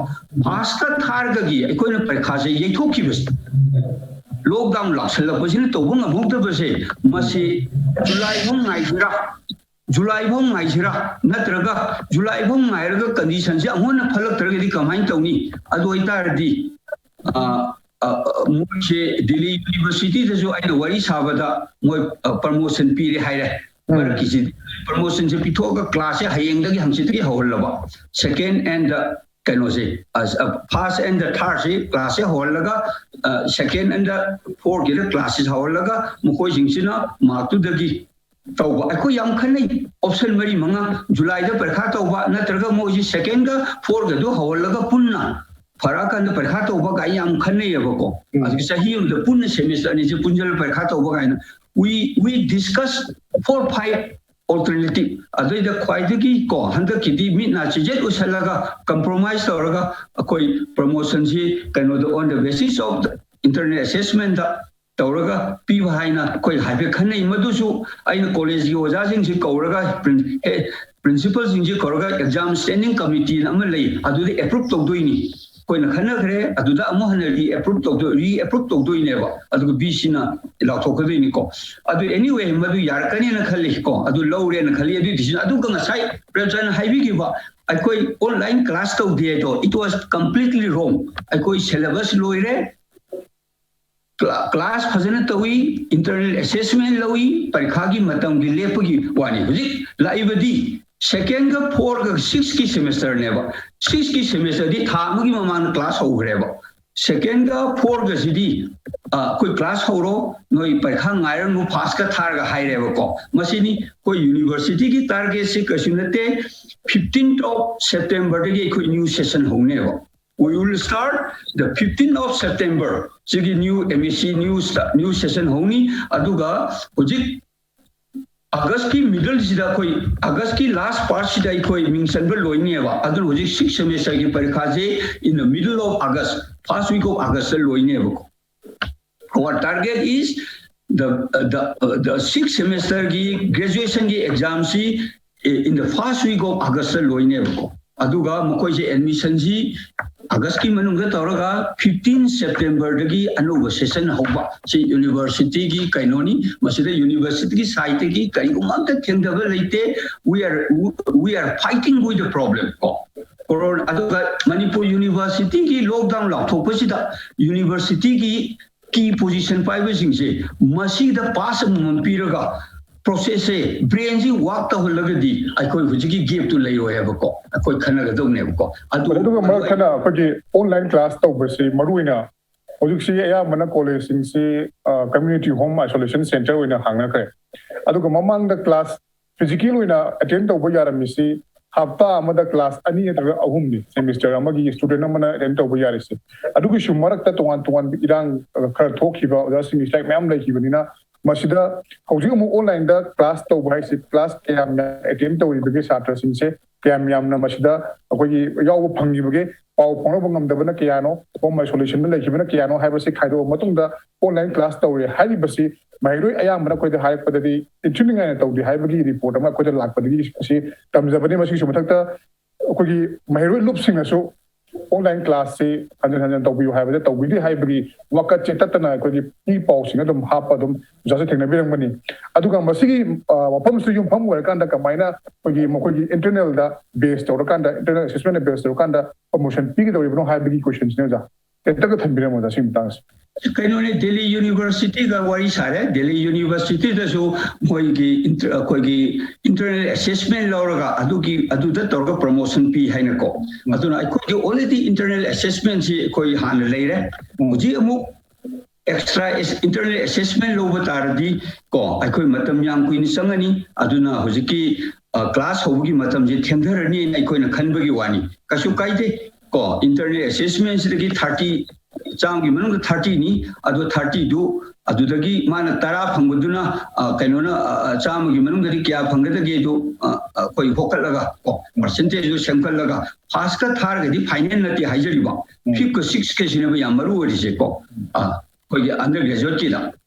Firstꯀ thirdꯀꯒꯤ ꯑꯩꯈꯣꯏꯅ ꯄꯔꯤꯈꯥꯁꯦ ꯌꯩꯊꯣꯛꯈꯤꯕꯁꯦ, lockdown ꯂꯥꯛꯁꯜꯂꯛꯄꯁꯤꯅ ꯇꯧꯕ ꯉꯝꯍꯧꯗꯕꯁꯦ, ꯃꯁꯤ July ꯐꯥꯎ ꯉꯥꯏꯁꯤꯔꯥ, July ꯐꯥꯎ ꯉꯥꯏꯁꯤꯔꯥ, ꯅꯠꯇ꯭ꯔꯒ July ꯐꯥꯎ ꯉꯥꯏꯔꯒ conditionꯁꯦ ꯑꯃꯨꯛ ꯍꯟꯅ ꯐꯠꯂꯛꯇ꯭ꯔꯒꯗꯤ ꯀꯃꯥꯏꯅ ꯇꯧꯅꯤ? ꯑꯗꯨ ꯑꯣꯏꯇꯥꯔꯗꯤ, ꯑ, ꯑ, ꯑ, ꯃꯣꯏꯁꯦ Delhi Universityꯗꯁꯨ ꯑꯩꯅ ꯋꯥꯔꯤ ꯁꯥꯕꯗ ꯃꯣꯏ, ꯑ, promotion ꯄꯤꯔꯦ ꯍꯥꯏꯔꯦ꯫ ꯃꯔꯛꯀꯤꯁꯤ promotionꯁꯦ ꯄꯤꯊꯣꯛꯑꯒ classꯁꯦ ꯍꯌꯦꯡꯗꯒꯤ ꯍꯪꯆꯤꯠꯇꯒꯤ ꯍꯧꯍꯜꯂꯕ, second and the ꯀꯩꯅꯣꯁꯦ, first and the thirdꯁꯤ classꯁꯦ ꯍꯧꯍꯜꯂꯒ, second and the fourthꯀꯤꯗ classꯁꯦ ꯍꯧꯍꯜꯂꯒ ꯃꯈꯣꯏꯁꯤꯡꯁꯤꯅ markꯇꯨꯗꯒꯤ ꯇꯧꯕ꯫ ꯑꯩꯈꯣꯏ ꯌꯥꯝ ꯈꯟꯅꯩ, option ꯃꯔꯤ ꯃꯉꯥ, Julyꯗ ꯄꯔꯤꯈꯥ ꯇꯧꯕ, ꯅꯠꯇ꯭ꯔꯒ ꯃꯣꯏꯁꯤ secondꯒ fourthꯒꯗꯨ ꯍꯧꯍꯜꯂꯒ ꯄꯨꯟꯅ ꯐꯔꯛꯑꯀꯥꯟꯗ ꯄꯔꯤꯈꯥ ꯇꯧꯕ ꯀꯥꯏ ꯌꯥꯝ ꯈꯟꯅꯩꯌꯦꯕꯀꯣ꯫ ꯑꯗꯨꯒ ꯆꯍꯤ ꯑꯃꯗ ꯄꯨꯟꯅ semester ꯑꯅꯤꯁꯦ ꯄꯨꯟꯁꯤꯜꯂ ꯄꯔꯤꯈꯥ ꯇꯧꯕ ꯀꯥꯏꯅ, we we discuss four five alternative꯫ ꯑꯗꯨꯏꯗ ꯈ꯭ꯋꯥꯏꯗꯒꯤ ꯀꯣ, ꯍꯟꯗꯛꯀꯤꯗꯤ ꯃꯤꯠ ꯅꯥ ꯆꯤꯖꯦꯠ ꯎꯁꯜꯂꯒ compromise ꯇꯧꯔꯒ ꯑꯩꯈꯣꯏ promotionꯁꯤ ꯀꯩꯅꯣꯗ on the basis of the internal assessmentꯇ ꯇꯧꯔꯒ ꯄꯤꯕ ꯍꯥꯏꯅ ꯑꯩꯈꯣꯏ ꯍꯥꯏꯐꯦꯠ ꯈꯟꯅꯩ꯫ ꯃꯗꯨꯁꯨ ꯑꯩꯅ collegeꯀꯤ ꯑꯣꯖꯥꯁꯤꯡꯁꯤ ꯀꯧꯔꯒ, principalꯁꯤꯡꯁꯤ ꯀꯧꯔꯒ exam standing committeeꯅ ꯑꯃ ꯂꯩ, ꯑꯗꯨꯗ approve ꯇꯧꯗꯣꯏꯅꯤ꯫ ꯑꯩꯈꯣꯏꯅ ꯈꯟꯅꯈ꯭ꯔꯦ, ꯑꯗꯨꯗ ꯑꯃꯨꯛ ꯍꯟꯅ re approve ꯇꯧꯗꯣꯏ, re approve ꯇꯧꯗꯣꯏꯅꯦꯕ꯫ ꯑꯗꯨꯒ VCꯅ ꯂꯥꯎꯊꯣꯛꯀꯗꯣꯏꯅꯤꯀꯣ꯫ ꯑꯗꯨ anyway, ꯃꯗꯨ ꯌꯥꯔꯛꯀꯅꯤꯅ ꯈꯜꯂꯤ ꯀꯣ, ꯑꯗꯨ ꯂꯧꯔꯦꯅ ꯈꯜꯂꯤ꯫ ꯑꯗꯨꯏ decision, ꯑꯗꯨꯒ ꯉꯁꯥꯏ ꯄ꯭ꯔꯦꯝꯆꯟꯗ ꯍꯥꯏꯕꯤꯈꯤꯕ, ꯑꯩꯈꯣꯏ online class ꯇꯧꯗꯦ ꯍꯥꯏꯗꯣ, it was completely wrong꯫ ꯑꯩꯈꯣꯏ syllabus ꯂꯣꯏꯔꯦ, class ꯐꯖꯅ ꯇꯧꯏ, internal assessment ꯂꯧꯏ, ꯄꯔꯤꯈꯥꯒꯤ ꯃꯇꯝꯒꯤ ꯂꯦꯞꯄꯒꯤ ꯋꯥꯅꯤ꯫ ꯍꯧꯖꯤꯛ ꯂꯥꯛꯏꯕꯗꯤ secondꯒ fourthꯒ sixthꯀꯤ semesterꯅꯦꯕ꯫ Sixthꯀꯤ semesterꯗꯤ ꯊꯥ ꯑꯃꯒꯤ ꯃꯃꯥꯡꯗ class ꯍꯧꯈ꯭ꯔꯦꯕ꯫ Secondꯒ fourthꯒꯁꯤꯗꯤ, ꯑ, ꯑꯩꯈꯣꯏ class ꯍꯧꯔꯣ, ꯅꯣꯏ ꯄꯔꯤꯈꯥ ꯉꯥꯏꯔꯅꯨ, firstꯀ thirdꯒ ꯍꯥꯏꯔꯦꯕꯀꯣ꯫ ꯃꯁꯤꯅꯤ ꯑꯩꯈꯣꯏ universityꯒꯤ targetꯁꯤ ꯀꯩꯁꯨ ꯅꯠꯇꯦ꯫ Fifteenth of Septemberꯗꯒꯤ ꯑꯩꯈꯣꯏ new session ꯍꯧꯅꯦꯕ꯫ We will start the fifteenth of September꯫ ꯁꯤꯒꯤ new MAC new sta-, new session ꯍꯧꯅꯤ꯫ ꯑꯗꯨꯒ ꯍꯧꯖꯤꯛ ꯑꯥꯒꯁꯀꯤ ꯃꯤꯗꯜꯁꯤꯗ ꯑꯩꯈꯣꯏ, ꯑꯥꯒꯁꯀꯤ ꯂꯥꯁ ꯄꯥꯔꯠꯁꯤꯗ ꯑꯩꯈꯣꯏ ꯃꯤꯡ ꯆꯟꯕ ꯂꯣꯏꯅꯦꯕ꯫ ꯑꯗꯨꯅ ꯍꯧꯖꯤꯛ ꯁꯤꯛꯁ ꯁꯦꯃꯦꯁꯇꯔꯒꯤ ꯄꯔꯤꯈꯥꯁꯦ in the middle of August, first week of Augustꯇ ꯂꯣꯏꯅꯦꯕꯀꯣ꯫ Our target is the, the, the sixth semesterꯒꯤ graduationꯒꯤ examꯁꯤ in the first week of Augustꯇ ꯂꯣꯏꯅꯦꯕꯀꯣ꯫ ꯑꯗꯨꯒ ꯃꯈꯣꯏꯁꯦ ꯑꯦꯗꯃꯤꯁꯟꯁꯤ ꯑꯥꯒꯁꯀꯤ ꯃꯅꯨꯡꯗ ꯇꯧꯔꯒ fifteen Septemberꯗꯒꯤ ꯑꯅꯧꯕ ꯁꯦꯁꯟ ꯍꯧꯕ꯫ ꯁꯤ ꯌꯨꯅꯤꯚꯔꯁꯤꯇꯤꯒꯤ ꯀꯩꯅꯣꯅꯤ꯫ ꯃꯁꯤꯗ ꯌꯨꯅꯤꯚꯔꯁꯤꯇꯤꯒꯤ ꯁꯥꯏꯠꯇꯒꯤ ꯀꯔꯤꯒꯨꯝꯕ ꯑꯝꯇ ꯊꯦꯡꯊꯕ ꯂꯩꯇꯦ꯫ We are, we are fighting with the problem ꯀꯣ꯫ ꯀꯣꯔꯣꯅꯥ, ꯑꯗꯨꯒ ꯃꯅꯤꯄꯨꯔ ꯌꯨꯅꯤꯚꯔꯁꯤꯇꯤꯒꯤ ꯂꯣꯛꯗꯥꯎꯟ ꯂꯥꯎꯊꯣꯛꯄꯁꯤꯗ ꯌꯨꯅꯤꯚꯔꯁꯤꯇꯤꯒꯤ ꯀꯤ ꯄꯣꯖꯤꯁꯟ ꯄꯥꯏꯕꯁꯤꯡꯁꯦ ꯃꯁꯤꯗ ꯄꯥꯁ ꯑꯃꯃꯝ ꯄꯤꯔꯒ ꯄ꯭ꯔꯣꯁꯦꯁꯁꯦ, ꯕ꯭ꯔꯦꯟꯁꯤ ꯋꯥꯛ ꯇꯧꯍꯜꯂꯒꯗꯤ ꯑꯩꯈꯣꯏ ꯍꯧꯖꯤꯛꯀꯤ ꯒꯦꯞꯇꯨ ꯂꯩꯔꯣꯏ ꯍꯥꯏꯕꯀꯣ꯫ ꯑꯩꯈꯣꯏ ꯈꯟꯅꯒꯗꯧꯅꯦꯕꯀꯣ꯫ ꯑꯗꯨ ꯑꯗꯨꯒ ꯃꯔꯛ ꯊꯠꯅ ꯑꯩꯈꯣꯏꯒꯤ ꯑꯣꯟꯂꯥꯏꯟ ꯀ꯭ꯂꯥꯁ ꯇꯧꯕꯁꯤ ꯃꯔꯨ ꯑꯣꯏꯅ ꯍꯧꯖꯤꯛꯁꯤ ꯑꯌꯥꯝꯕꯅ ꯀꯣꯂꯦꯖꯁꯤꯡꯁꯤ ꯀꯝꯃ꯭ꯌꯨꯅꯤꯇꯤ ꯍꯣꯝ ꯑꯥꯏꯁꯣꯂꯦꯁꯟ ꯁꯦꯟꯇꯔ ꯑꯣꯏꯅ ꯍꯥꯡꯅꯈ꯭ꯔꯦ꯫ ꯑꯗꯨꯒ ꯃꯃꯥꯡꯗ ꯀ꯭ꯂꯥꯁ ꯐꯤꯖꯤꯀꯦꯜ ꯑꯣꯏꯅ ꯑꯦꯇꯦꯟ ꯇꯧꯕ ꯌꯥꯔꯝꯃꯤꯁꯤ ꯍꯞꯇꯥ ꯑꯃꯗ ꯀ꯭ꯂꯥꯁ ꯑꯅꯤ ꯅꯠꯇ꯭ꯔꯒ ꯑꯍꯨꯝꯅꯤ ꯁꯦꯃꯤꯁꯇꯔ ꯑꯃꯒꯤ ꯁ꯭ꯇꯨꯗꯦꯟ ꯑꯃꯅ ꯑꯦꯇꯦꯟ ꯇꯧꯕ ꯌꯥꯔꯤꯁꯦ꯫ ꯑꯗꯨꯒꯤꯁꯨ ꯃꯔꯛꯇ ꯇꯣꯉꯥꯟ ꯇꯣꯉꯥꯟꯕ ꯏꯔꯥꯡ ꯈꯔ ꯊꯣꯛꯈꯤꯕ, ꯑꯣꯖꯥꯁꯤꯡꯒꯤ ꯁ꯭ꯇ꯭ꯔꯥꯏꯛ ꯃꯌꯥꯝ ꯂꯩꯈꯤꯕꯅꯤꯅ ꯃꯁꯤꯗ ꯍꯧꯖꯤꯛ ꯑꯃꯨꯛ ꯑꯣꯟꯂꯥꯏꯟꯗ ꯀ꯭ꯂꯥꯁ ꯇꯧꯕ ꯍꯥꯏꯁꯤ ꯀ꯭ꯂꯥꯁ ꯀꯌꯥꯝ ꯌꯥꯝꯅ ꯑꯦꯇꯦꯟ ꯇꯧꯔꯤꯕꯒꯦ ꯁꯥꯇ꯭ꯔꯁꯤꯡꯁꯦ, ꯀꯌꯥꯝ ꯌꯥꯝꯅ ꯃꯁꯤꯗ ꯑꯩꯈꯣꯏꯒꯤ ꯌꯥꯎꯕ ꯐꯪꯈꯤꯕꯒꯦ, ꯄꯥꯎ ꯐꯥꯎꯅꯕ ꯉꯝꯗꯕꯅ ꯀꯌꯥꯅꯣ, ꯍꯣꯝ ꯑꯥꯏꯁꯣꯂꯦꯁꯟꯗ ꯂꯩꯈꯤꯕꯅ ꯀꯌꯥꯅꯣ ꯍꯥꯏꯕꯁꯤ ꯈꯥꯏꯗꯣꯛꯑ ꯃꯇꯨꯡꯗ ꯑꯣꯟꯂꯥꯏꯟ ꯀ꯭ꯂꯥꯁ ꯇꯧꯔꯦ ꯍꯥꯏꯔꯤꯕꯁꯤ ꯃꯍꯩꯔꯣꯏ ꯑꯌꯥꯝꯕꯅ ꯑꯩꯈꯣꯏꯗ ꯍꯥꯏꯔꯛꯄꯗꯗꯤ ꯏꯟꯊꯤ ꯅꯨꯡꯉꯥꯏꯅ ꯇꯧꯗꯦ ꯍꯥꯏꯕꯒꯤ ꯔꯤꯄꯣꯔꯠ ꯑꯃ ꯑꯩꯈꯣꯏꯗ ꯂꯥꯛꯄꯗꯒꯤ ꯑꯁꯤ ꯇꯝꯖꯕꯅꯤ꯫ ꯃꯁꯤꯒꯤꯁꯨ ꯃꯊꯛꯇ ꯑꯩꯈꯣꯏꯒꯤ ꯃꯍꯩꯔꯣꯏ ꯂꯨꯞꯁꯤꯡꯅꯁꯨ ꯑꯣꯟꯂꯥꯏꯟ ꯀ꯭ꯂꯥꯁꯁꯤ ꯍꯟꯖꯤꯟ ꯍꯟꯖꯤꯟ ꯇꯧꯕꯤꯌꯨ ꯍꯥꯏꯕꯗ ꯇꯧꯕꯤꯗꯦ ꯍꯥꯏꯕꯒꯤ ꯋꯥꯀꯠꯁꯦ ꯇꯠꯇꯅ ꯑꯩꯈꯣꯏꯒꯤ ꯏ ꯄꯥꯎꯁꯤꯡ ꯑꯗꯨꯝ ꯍꯥꯞꯄ ꯑꯗꯨꯝ ꯑꯣꯖꯥꯁꯨ ꯊꯦꯡꯅꯕꯤꯔꯝꯒꯅꯤ꯫ ꯑꯗꯨꯒ ꯃꯁꯤꯒꯤ ꯋꯥꯐꯝꯁꯤꯗ ꯌꯨꯝꯐꯝ ꯑꯣꯏꯔꯀꯥꯟꯗ ꯀꯃꯥꯏꯅ ꯑꯩꯈꯣꯏꯒꯤ ꯃꯈꯣꯏꯒꯤ ꯏꯟꯇꯔꯅꯦꯜꯗ ꯕꯦꯁ ꯇꯧꯔꯀꯥꯟꯗ, ꯏꯟꯇꯔꯅꯦꯜ ꯑꯦꯁꯦꯁꯃꯦꯟ ꯕꯦꯁ ꯇꯧꯔꯀꯥꯟꯗ ꯄ꯭ꯔꯣꯃꯣꯁꯟ ꯄꯤꯒꯗꯧꯔꯤꯕꯅꯣ ꯍꯥꯏꯕꯒꯤ ꯀꯣꯏꯁꯟꯁꯤꯅꯦ ꯑꯣꯖꯥ꯫ ꯇꯦꯟꯇꯛꯅ ꯊꯝꯕꯤꯔꯝꯃꯣ ꯑꯣꯖꯥ ꯁꯤꯒꯤ ꯃꯇꯥꯡꯁꯦ꯫ ꯀꯩꯅꯣꯅꯦ, ꯗꯦꯜꯂꯤ ꯌꯨꯅꯤꯚꯔꯁꯤꯇꯤꯒ ꯋꯥꯔꯤ ꯁꯥꯔꯦ꯫ ꯗꯦꯜꯂꯤ ꯌꯨꯅꯤꯚꯔꯁꯤꯇꯤꯗꯁꯨ ꯃꯣꯏꯒꯤ ꯏꯟꯇꯔ-, ꯑꯩꯈꯣꯏꯒꯤ ꯏꯟꯇꯔꯅꯦꯜ ꯑꯦꯁꯦꯁꯃꯦꯟ ꯂꯧꯔꯒ ꯑꯗꯨꯒꯤ, ꯑꯗꯨꯗ ꯇꯧꯔꯒ ꯄ꯭ꯔꯣꯃꯣꯁꯟ ꯄꯤ ꯍꯥꯏꯅꯀꯣ꯫ ꯑꯗꯨꯅ ꯑꯩꯈꯣꯏꯒꯤ already internal assessmentꯁꯤ ꯑꯩꯈꯣꯏ ꯍꯥꯟꯅ ꯂꯩꯔꯦ꯫ ꯍꯧꯖꯤꯛ ꯑꯃꯨꯛ ꯑꯦꯛꯁꯇ꯭ꯔꯥ ꯏꯟꯇꯔꯅꯦꯜ ꯑꯦꯁꯦꯁꯃꯦꯟ ꯂꯧꯕ ꯇꯥꯔꯗꯤ ꯀꯣ, ꯑꯩꯈꯣꯏ ꯃꯇꯝ ꯌꯥꯝ ꯀꯨꯏꯅ ꯆꯪꯉꯅꯤ꯫ ꯑꯗꯨꯅ ꯍꯧꯖꯤꯛꯀꯤ ꯀ꯭ꯂꯥꯁ ꯍꯧꯕꯒꯤ ꯃꯇꯝꯁꯦ ꯊꯦꯡꯊꯔꯅꯤꯅ ꯑꯩꯈꯣꯏꯅ ꯈꯟꯕꯒꯤ ꯋꯥꯅꯤ꯫ ꯀꯩꯁꯨ ꯀꯥꯏꯗꯦ ꯀꯣ꯫ ꯏꯟꯇꯔꯅꯦꯜ ꯑꯦꯁꯦꯁꯃꯦꯟꯁꯤꯗꯒꯤ ꯊꯥꯔꯇꯤ, ꯆꯥꯝꯃꯒꯤ ꯃꯅꯨꯡꯗ ꯊꯥꯔꯇꯤꯅꯤ꯫ ꯑꯗꯣ ꯊꯥꯔꯇꯤꯗꯨ ꯑꯗꯨꯗꯒꯤ ꯃꯥꯅ ꯇꯔꯥ ꯐꯪꯕꯗꯨꯅ, ꯑ, ꯀꯩꯅꯣꯅ, ꯑ, ꯑ, ꯆꯥꯝꯃꯒꯤ ꯃꯅꯨꯡꯗꯗꯤ ꯀꯌꯥ ꯐꯪꯒꯗꯒꯦꯗꯣ, ꯑ, ꯑꯩꯈꯣꯏ ꯍꯣꯀꯠꯂꯒ, ꯀꯣ, percentageꯗꯨ ꯁꯦꯝꯒꯠꯂꯒ, passꯀ ꯊꯥꯔꯒꯗꯤ final ꯅꯠꯇꯦ ꯍꯥꯏꯖꯔꯤꯕ, fifth ꯀ sixth ꯀꯁꯤꯅꯦꯕ ꯌꯥꯝ ꯃꯔꯨ ꯑꯣꯏꯔꯤꯁꯦ, ꯀꯣ꯫ ꯑ, ꯑꯩꯈꯣꯏꯒꯤ undergraduateꯀꯤꯗ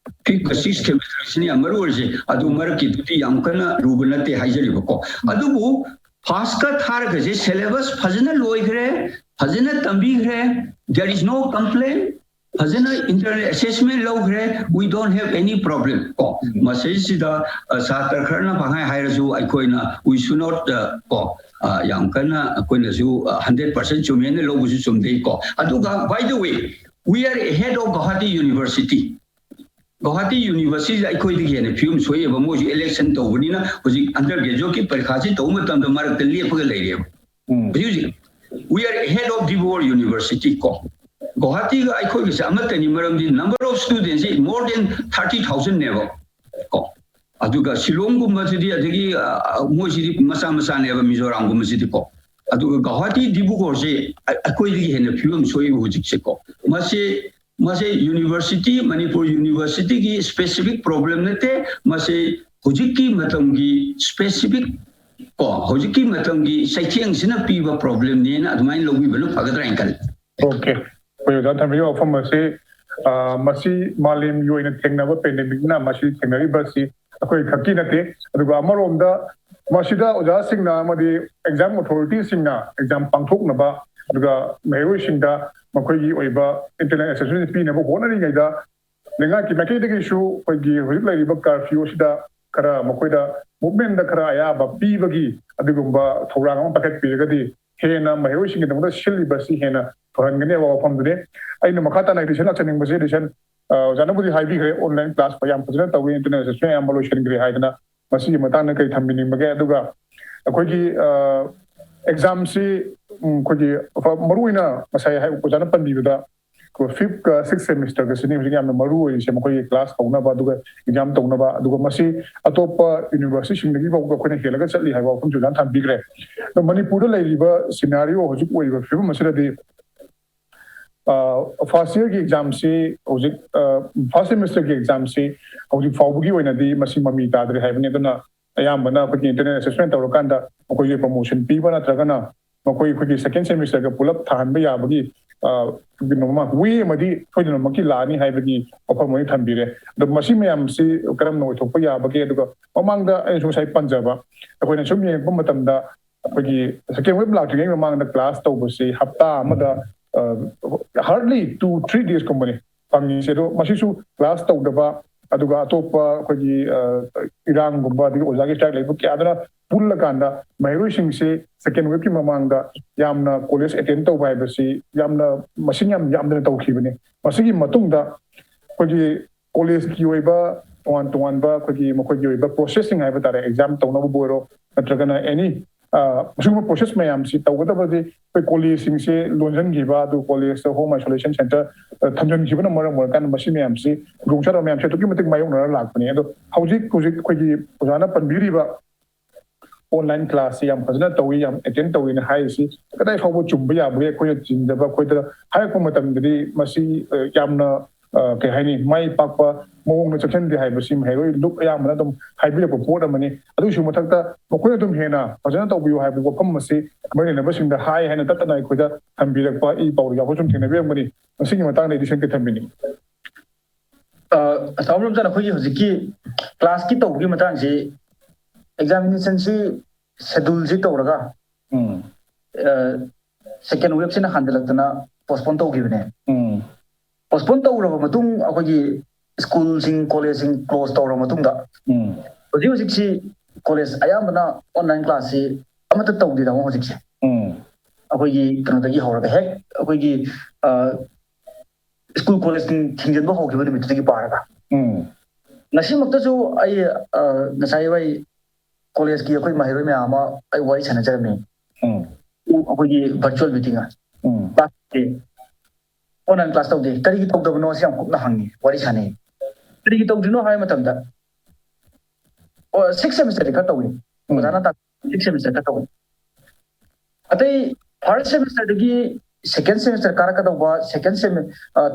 fifth ꯀ sixth chemistryꯁꯤꯅ ꯌꯥꯝ ꯃꯔꯨ ꯑꯣꯏꯔꯤꯁꯦ, ꯑꯗꯨ ꯃꯔꯛꯀꯤꯗꯨꯗꯤ ꯌꯥꯝ ꯀꯟꯅ ꯂꯨꯕ ꯅꯠꯇꯦ ꯍꯥꯏꯖꯔꯤꯕꯀꯣ꯫ ꯑꯗꯨꯕꯨ passꯀ ꯊꯥꯔꯒꯁꯦ syllabus ꯐꯖꯅ ꯂꯣꯏꯈ꯭ꯔꯦ, ꯐꯖꯅ ꯇꯝꯕꯤꯈ꯭ꯔꯦ, there is no complaint, ꯐꯖꯅ internal assessment ꯂꯧꯈ꯭ꯔꯦ, we don't have any problem, ꯀꯣ꯫ ꯃꯁꯤꯁꯤꯗ, ꯑ, ꯁꯥꯇ꯭ꯔ ꯈꯔꯅ ꯄꯪꯍꯥꯏ ꯍꯥꯏꯔꯁꯨ ꯑꯩꯈꯣꯏꯅ, we should not, ꯑ, ꯀꯣ, ꯑ, ꯌꯥꯝ ꯀꯟꯅ ꯑꯩꯈꯣꯏꯅꯁꯨ, ꯑ, hundred percent ꯆꯨꯝꯃꯦꯅ ꯂꯧꯕꯁꯨ ꯆꯨꯝꯗꯦ, ꯀꯣ꯫ ꯑꯗꯨꯒ, by the way, we are ahead of Gauhati University. Gauhati Universityꯁꯦ ꯑꯩꯈꯣꯏꯗꯒꯤ ꯍꯦꯟꯅ ꯐꯤꯕꯝ ꯁꯣꯛꯑꯦꯕ, ꯃꯣꯏꯁꯨ election ꯇꯧꯕꯅꯤꯅ ꯍꯧꯖꯤꯛ undergraduateꯀꯤ ꯄꯔꯤꯈꯥꯁꯤ ꯇꯧꯕ ꯃꯇꯝꯗ ꯃꯔꯛꯇ ꯂꯦꯞꯄꯒ ꯂꯩꯔꯦꯕ꯫ ꯍꯧꯖꯤꯛ ꯍꯧꯖꯤꯛ we are ahead of Dibrugarh University, ꯀꯣ꯫ ꯒꯧꯍꯥꯇꯤꯒ ꯑꯩꯈꯣꯏꯒꯁꯦ ꯑꯃꯠꯇꯅꯤ, ꯃꯔꯝꯗꯤ number of studentꯁꯤ more than thirty thousandꯅꯦꯕ, ꯀꯣ꯫ ꯑꯗꯨꯒ ꯁꯤꯂꯣꯡꯒꯨꯝꯕꯁꯤꯗꯤ, ꯑꯗꯒꯤ, ꯑ, ꯃꯣꯏꯁꯤꯗꯤ ꯃꯆꯥ ꯃꯆꯥꯅꯦꯕ, ꯃꯤꯖꯣꯔꯥꯝꯒꯨꯝꯕꯁꯤꯗꯤꯀꯣ꯫ ꯑꯗꯨꯒ ꯒꯧꯍꯥꯇꯤ ꯗꯤꯕ꯭ꯔꯨꯒꯔꯁꯤ ꯑ-, ꯑꯩꯈꯣꯏꯗꯒꯤ ꯍꯦꯟꯅ ꯐꯤꯕꯝ ꯁꯣꯛꯏꯕ ꯍꯧꯖꯤꯛꯁꯦꯀꯣ꯫ ꯃꯁꯤ, ꯃꯁꯤ university, ꯃꯅꯤꯄꯨꯔ universityꯒꯤ specific problem ꯅꯠꯇꯦ, ꯃꯁꯤ ꯍꯧꯖꯤꯛꯀꯤ ꯃꯇꯝꯒꯤ specific, ꯀꯣ, ꯍꯧꯖꯤꯛꯀꯤ ꯃꯇꯝꯒꯤ ꯆꯩꯊꯦꯡꯁꯤꯅ ꯄꯤꯕ problemꯅꯦꯅ ꯑꯗꯨꯃꯥꯏꯅ ꯂꯧꯕꯤꯕꯅ ꯐꯒꯗ꯭ꯔꯥ ꯍꯥꯏꯅ ꯈꯜꯂꯤ꯫ OK, ꯑꯩꯈꯣꯏ ꯑꯣꯖꯥ ꯊꯝꯕꯤꯔꯤꯕ ꯋꯥꯐꯝ ꯑꯁꯤ, ꯑ, ꯃꯁꯤ ꯃꯥꯂꯦꯝꯒꯤ ꯑꯣꯏꯅ ꯊꯦꯡꯅꯕ pandemicꯅ ꯃꯁꯤ ꯊꯦꯡꯅꯔꯤꯕ ꯑꯁꯤ ꯑꯩꯈꯣꯏ ꯈꯛꯀꯤ ꯅꯠꯇꯦ꯫ ꯑꯗꯨꯒ ꯑꯃꯔꯣꯝꯗ ꯃꯁꯤꯗ ꯑꯣꯖꯥꯁꯤꯡꯅ ꯑꯃꯗꯤ exam authorityꯁꯤꯡꯅ exam ꯄꯥꯡꯊꯣꯛꯅꯕ, ꯑꯗꯨꯒ ꯃꯍꯩꯔꯣꯏꯁꯤꯡꯗ ꯃꯈꯣꯏꯒꯤ ꯑꯣꯏꯕ internal assessment ꯄꯤꯅꯕ ꯍꯣꯠꯅꯔꯤꯉꯩꯗ, ꯂꯩꯉꯥꯛꯀꯤ ꯃꯥꯏꯀꯩꯗꯒꯤꯁꯨ ꯑꯩꯈꯣꯏꯒꯤ ꯍꯧꯖꯤꯛ ꯂꯩꯔꯤꯕ curfew ꯑꯁꯤꯗ ꯈꯔ ꯃꯈꯣꯏꯗ movementꯗ ꯈꯔ ꯑꯌꯥꯕ ꯄꯤꯕꯒꯤ ꯑꯗꯨꯒꯨꯝꯕ ꯊꯧꯔꯥꯡ ꯑꯃ ꯄꯥꯏꯈꯠꯄꯤꯔꯒꯗꯤ ꯍꯦꯟꯅ ꯃꯍꯩꯔꯣꯏꯁꯤꯡꯒꯤꯗꯃꯛꯇ ꯁꯤꯜꯂꯤꯕ ꯑꯁꯤ ꯍꯦꯟꯅ ꯐꯍꯟꯒꯅꯤ ꯍꯥꯏꯕ ꯋꯥꯐꯝꯗꯨꯅꯤ꯫ ꯑꯩꯅ ꯃꯈꯥ ꯇꯥꯅ addition ꯂꯥꯛꯆꯅꯤꯡꯕꯁꯤ, addition, ꯑ, ꯑꯣꯖꯥꯅꯕꯨꯗꯤ ꯍꯥꯏꯕꯤꯈ꯭ꯔꯦ, online class ꯌꯥꯝ ꯐꯖꯅ ꯇꯧꯏ, internal assessment ꯑꯌꯥꯝꯕ ꯂꯣꯏꯁꯤꯟꯈ꯭ꯔꯦ ꯍꯥꯏꯗꯅ꯫ ꯃꯁꯤꯒꯤ ꯃꯇꯥꯡꯗ ꯀꯔꯤ ꯊꯝꯕꯤꯅꯤꯡꯕꯒꯦ? ꯑꯗꯨꯒ ꯑꯩꯈꯣꯏꯒꯤ, ꯑ, examꯁꯤ, ꯎꯝ, ꯑꯩꯈꯣꯏꯒꯤ ꯃꯔꯨ ꯑꯣꯏꯅ ꯉꯁꯥꯏ ꯍꯥꯏ-, ꯑꯣꯖꯥꯅ ꯄꯟꯕꯤꯕꯗ ꯑꯩꯈꯣꯏ fifth ꯀ sixth semesterꯒꯁꯤꯅꯤ ꯍꯧꯖꯤꯛ ꯌꯥꯝꯅ ꯃꯔꯨ ꯑꯣꯏꯔꯤꯁꯦ, ꯃꯈꯣꯏꯒꯤ class ꯇꯧꯅꯕ ꯑꯗꯨꯒ exam ꯇꯧꯅꯕ꯫ ꯑꯗꯨꯒ ꯃꯁꯤ ꯑꯇꯣꯞꯄ universityꯁꯤꯡꯗꯒꯤ ꯐꯥꯎꯕ ꯑꯩꯈꯣꯏꯅ ꯍꯦꯜꯂꯒ ꯆꯠꯂꯤ ꯍꯥꯏꯕ ꯋꯥꯐꯝꯁꯨ ꯑꯣꯖꯥꯅ ꯊꯝꯕꯤꯈ꯭ꯔꯦ꯫ ꯑꯗꯣ ꯃꯅꯤꯄꯨꯔꯗ ꯂꯩꯔꯤꯕ scenario ꯍꯧꯖꯤꯛ ꯑꯣꯏꯔꯤꯕ ꯐꯤꯕꯝ ꯑꯁꯤꯗꯗꯤ ꯐꯥꯔꯁ ꯏꯌꯔꯒꯤ ꯑꯦꯛꯖꯥꯝꯁꯤ ꯍꯧꯖꯤꯛ ꯐꯥꯔꯁ ꯁꯦꯃꯤꯁꯇꯔꯒꯤ ꯑꯦꯛꯖꯥꯝꯁꯤ ꯍꯧꯖꯤꯛ ꯐꯥꯎꯕꯒꯤ ꯑꯣꯏꯅꯗꯤ ꯃꯁꯤ ꯃꯃꯤ ꯇꯥꯗ꯭ꯔꯤ ꯍꯥꯏꯕꯅꯤ꯫ ꯑꯗꯨꯅ ꯑꯌꯥꯝꯕꯅ ꯑꯩꯈꯣꯏꯒꯤ ꯏꯟꯇꯔꯅꯦꯜ ꯑꯦꯁꯦꯁꯃꯦꯟ ꯇꯧꯔꯀꯥꯟꯗ ꯃꯈꯣꯏꯒꯤ ꯄ꯭ꯔꯃꯣꯁꯟ ꯄꯤꯕ ꯅꯠꯇ꯭ꯔꯒꯅ ꯃꯈꯣꯏ ꯑꯩꯈꯣꯏꯒꯤ ꯁꯦꯀꯦꯟ ꯁꯦꯃꯤꯁꯇꯔꯒ ꯄꯨꯂꯞ ꯊꯥꯍꯟꯕ ꯌꯥꯕꯒꯤ ꯀꯩꯅꯣꯃ ꯋꯦ ꯑꯃꯗꯤ ꯁꯣꯏꯗꯅꯃꯛꯀꯤ ꯂꯥꯛꯑꯅꯤ ꯍꯥꯏꯕꯒꯤ ꯋꯥꯐꯝ ꯑꯃꯗꯤ ꯊꯝꯕꯤꯔꯦ꯫ ꯑꯗꯣ ꯃꯁꯤ ꯃꯌꯥꯝꯁꯤ ꯀꯔꯝꯅ ꯑꯣꯏꯊꯣꯛꯄ ꯌꯥꯕꯒꯦ? ꯑꯗꯨꯒ ꯃꯃꯥꯡꯗ ꯑꯩꯅꯁꯨ ꯉꯁꯥꯏ ꯄꯟꯖꯕ, ꯑꯩꯈꯣꯏꯅ ꯁꯨꯝ ꯌꯦꯡꯉꯛꯄ ꯃꯇꯝꯗ ꯑꯩꯈꯣꯏꯒꯤ ꯁꯦꯀꯦꯟ ꯋꯦꯕ ꯂꯥꯛꯇ꯭ꯔꯤꯉꯩ ꯃꯃꯥꯡꯗ ꯀ꯭ꯂꯥꯁ ꯇꯧꯕꯁꯤ ꯍꯞꯇꯥ ꯑꯃꯗ ꯍꯥꯔꯗꯂꯤ ꯇꯨ ꯊ꯭ꯔꯤ ꯗꯦꯁꯀꯨꯝꯕꯅꯤ ꯐꯪꯉꯤꯁꯦ꯫ ꯑꯗꯣ ꯃꯁꯤꯁꯨ ꯀ꯭ꯂꯥꯁ ꯇꯧꯗꯕ, ꯑꯗꯨꯒ ꯑꯇꯣꯞꯄ ꯑꯩꯈꯣꯏꯒꯤ ꯏꯔꯥꯡꯒꯨꯝꯕ, ꯑꯗꯒꯤ ꯑꯣꯖꯥꯒꯤ ꯁ꯭ꯇ꯭ꯔꯥꯏꯛ ꯂꯩꯕ ꯀꯌꯥꯗꯨꯅ ꯄꯨꯜꯂꯀꯥꯟꯗ ꯃꯍꯩꯔꯣꯏꯁꯤꯡꯁꯤ ꯁꯦꯀꯦꯟ ꯋꯦꯕꯀꯤ ꯃꯃꯥꯡꯗ ꯌꯥꯝꯅ ꯀꯣꯂꯦꯖ ꯑꯦꯇꯦꯟ ꯇꯧꯕ ꯍꯥꯏꯕꯁꯤ ꯌꯥꯝꯅ ꯃꯁꯤꯡ ꯌꯥꯝ ꯌꯥꯝꯗꯅ ꯇꯧꯈꯤꯕꯅꯤ꯫ ꯃꯁꯤꯒꯤ ꯃꯇꯨꯡꯗ ꯑꯩꯈꯣꯏꯒꯤ ꯀꯣꯂꯦꯖꯀꯤ ꯑꯣꯏꯕ ꯇꯣꯉꯥꯟ ꯇꯣꯉꯥꯟꯕ ꯑꯩꯈꯣꯏꯒꯤ ꯃꯈꯣꯏꯒꯤ ꯑꯣꯏꯕ ꯄ꯭ꯔꯣꯁꯦꯁꯁꯤꯡ ꯍꯥꯏꯕ ꯇꯥꯔꯦ, ꯑꯦꯛꯖꯥꯝ ꯇꯧꯅꯕꯕꯨ ꯑꯣꯏꯔꯣ ꯅꯠꯇ꯭ꯔꯒꯅ ꯑꯦꯅꯤ ꯁꯤꯒꯨꯝꯕ ꯄ꯭ꯔꯣꯁꯦꯁ ꯃꯌꯥꯝꯁꯤ ꯇꯧꯒꯗꯕꯗꯤ ꯑꯩꯈꯣꯏ ꯀꯣꯂꯦꯖꯁꯤꯡꯁꯦ ꯂꯣꯟꯁꯤꯟꯈꯤꯕ, ꯑꯗꯨ ꯀꯣꯂꯦꯖꯇ ꯍꯣꯝ ꯑꯥꯏꯁꯣꯂꯦꯁꯟ ꯁꯦꯟꯇꯔ ꯊꯝꯖꯤꯟꯈꯤꯕꯅ ꯃꯔꯝ ꯑꯣꯏꯔꯀꯥꯟꯗ ꯃꯁꯤ ꯃꯌꯥꯝꯁꯤ ꯈꯨꯗꯣꯡꯆꯥꯗꯕ ꯃꯌꯥꯝꯁꯤ ꯑꯗꯨꯛꯀꯤ ꯃꯇꯤꯛ ꯃꯥꯌꯣꯛꯅꯔ ꯂꯥꯛꯄꯅꯤ꯫ ꯑꯗꯣ ꯍꯧꯖꯤꯛ ꯍꯧꯖꯤꯛ ꯑꯩꯈꯣꯏꯒꯤ ꯑꯣꯖꯥꯅ ꯄꯟꯕꯤꯔꯤꯕ ꯑꯣꯟꯂꯥꯏꯟ ꯀ꯭ꯂꯥꯁꯁꯤ ꯌꯥꯝ ꯐꯖꯅ ꯇꯧꯏ, ꯌꯥꯝ ꯑꯦꯇꯦꯟ ꯇꯧꯏꯅ ꯍꯥꯏꯔꯤꯁꯤ ꯀꯗꯥꯏ ꯐꯥꯎꯕ ꯆꯨꯝꯕ ꯌꯥꯕꯒꯦ? ꯑꯩꯈꯣꯏꯅ ꯆꯤꯡꯗꯕ, ꯑꯩꯈꯣꯏꯗ ꯍꯥꯏꯔꯛꯄ ꯃꯇꯝꯗꯗꯤ ꯃꯁꯤ ꯌꯥꯝꯅ ꯀꯩ ꯍꯥꯏꯅꯤ, ꯃꯥꯏ ꯄꯥꯛꯄ ꯃꯑꯣꯡꯗ ꯆꯠꯁꯤꯟꯗꯦ ꯍꯥꯏꯕꯁꯤ ꯃꯍꯩꯔꯣꯏ ꯂꯨꯞ ꯑꯌꯥꯝꯕꯅ ꯑꯗꯨꯝ ꯍꯥꯏꯕꯤꯔꯛꯄ ꯄꯣꯠ ꯑꯃꯅꯤ꯫ ꯑꯗꯨꯒꯤꯁꯨ ꯃꯊꯛꯇ ꯃꯈꯣꯏꯅ ꯑꯗꯨꯝ ꯍꯦꯟꯅ ꯐꯖꯅ ꯇꯧꯕꯤꯌꯨ ꯍꯥꯏꯕ ꯋꯥꯐꯝ ꯑꯁꯤ ꯃꯔꯤ ꯂꯩꯅꯕꯁꯤꯡꯗ ꯍꯥꯏ ꯍꯥꯏꯅ ꯇꯠꯇꯅ ꯑꯩꯈꯣꯏꯗ ꯊꯝꯕꯤꯔꯛꯄ ꯏ ꯄꯥꯎꯗ ꯌꯥꯎꯕ ꯁꯨꯝ ꯊꯦꯡꯅꯕꯤꯔꯝꯒꯅꯤ꯫ ꯃꯁꯤꯒꯤ ꯃꯇꯥꯡꯗ ꯑꯩꯗꯤ ꯁꯦꯝꯒꯦ ꯊꯝꯕꯤꯅꯤꯡꯉꯤ꯫ ꯇꯥꯃꯣ ꯔꯣꯝꯆꯟ, ꯑꯩꯈꯣꯏꯒꯤ ꯍꯧꯖꯤꯛꯀꯤ ꯀ꯭ꯂꯥꯁꯀꯤ ꯇꯧꯕꯒꯤ ꯃꯇꯥꯡꯁꯤ, ꯑꯦꯛꯖꯥꯃꯤꯅꯦꯁꯟꯁꯤ ꯁꯦꯗꯨꯜꯁꯤ ꯇꯧꯔꯒ ꯎꯝ ꯁꯦꯀꯦꯟ ꯋꯦꯕꯁꯤꯅ ꯍꯟꯖꯤꯜꯂꯛꯇꯅ ꯄꯣꯁꯄꯣꯟ ꯇꯧꯈꯤꯕꯅꯦ꯫ ꯎꯝ ꯄꯣꯁꯄꯣꯟ ꯇꯧꯔꯕ ꯃꯇꯨꯡ ꯑꯩꯈꯣꯏꯒꯤ ꯁ꯭ꯀꯨꯜꯁꯤꯡ, ꯀꯣꯂꯦꯖꯁꯤꯡ ꯀ꯭ꯂꯣꯖ ꯇꯧꯔꯕ ꯃꯇꯨꯡꯗ ꯎꯝ ꯍꯧꯖꯤꯛ ꯍꯧꯖꯤꯛꯁꯤ ꯀꯣꯂꯦꯖ ꯑꯌꯥꯝꯕꯅ ꯑꯣꯟꯂꯥꯏꯟ ꯀ꯭ꯂꯥꯁꯁꯤ ꯑꯃꯠꯇ ꯇꯧꯗꯦ ꯇꯥꯃꯣ꯫ ꯍꯧꯖꯤꯛꯁꯦ ꯎꯝ ꯑꯩꯈꯣꯏꯒꯤ ꯀꯩꯅꯣꯗꯒꯤ ꯍꯧꯔꯒ ꯍꯦꯛ ꯑꯩꯈꯣꯏꯒꯤ ꯁ꯭ꯀꯨꯜ ꯀꯣꯂꯦꯖꯁꯤꯡ ꯊꯤꯡꯖꯤꯟꯕ ꯍꯧꯈꯤꯕ ꯅꯨꯃꯤꯠꯇꯨꯗꯒꯤ ꯄꯥꯔꯒ ꯎꯝ ꯉꯁꯤꯃꯛꯇꯁꯨ ꯑꯩ ꯉꯁꯥꯏ ꯋꯥꯏ ꯀꯣꯂꯦꯖꯀꯤ ꯑꯩꯈꯣꯏ ꯃꯍꯩꯔꯣꯏ ꯃꯌꯥꯝ ꯑꯃ ꯑꯩ ꯋꯥꯔꯤ ꯁꯥꯟꯅꯖꯔꯝꯃꯤ꯫ ꯎꯝ ꯑꯩꯈꯣꯏꯒꯤ ꯚꯔꯆꯨꯋꯦꯜ ꯃꯤꯇꯤꯡ ꯎꯝ ꯑꯣꯟꯂꯥꯏꯟ ꯀ꯭ꯂꯥꯁ ꯇꯧꯗꯦ, ꯀꯔꯤꯒꯤ ꯇꯧꯗꯕꯅꯣ ꯁꯤ ꯌꯥꯝ ꯀꯨꯞꯅ ꯍꯪꯉꯤ, ꯋꯥꯔꯤ ꯁꯥꯟꯅꯩ꯫ ꯀꯔꯤꯒꯤ ꯇꯧꯗ꯭ꯔꯤꯅꯣ ꯍꯥꯏꯕ ꯃꯇꯝꯗ, ꯁꯤꯛꯁ ꯁꯦꯃꯤꯁꯇꯔꯗꯤ ꯈꯔ ꯇꯧꯏ, ꯑꯣꯖꯥꯅ ꯁꯤꯛꯁ ꯁꯦꯃꯤꯁꯇꯔ ꯈꯔ ꯇꯧꯏ꯫ ꯑꯇꯩ ꯐꯥꯔꯁ ꯁꯦꯃꯤꯁꯇꯔꯗꯒꯤ second semester ꯀꯥꯔꯛꯀꯗꯧꯕ, second sem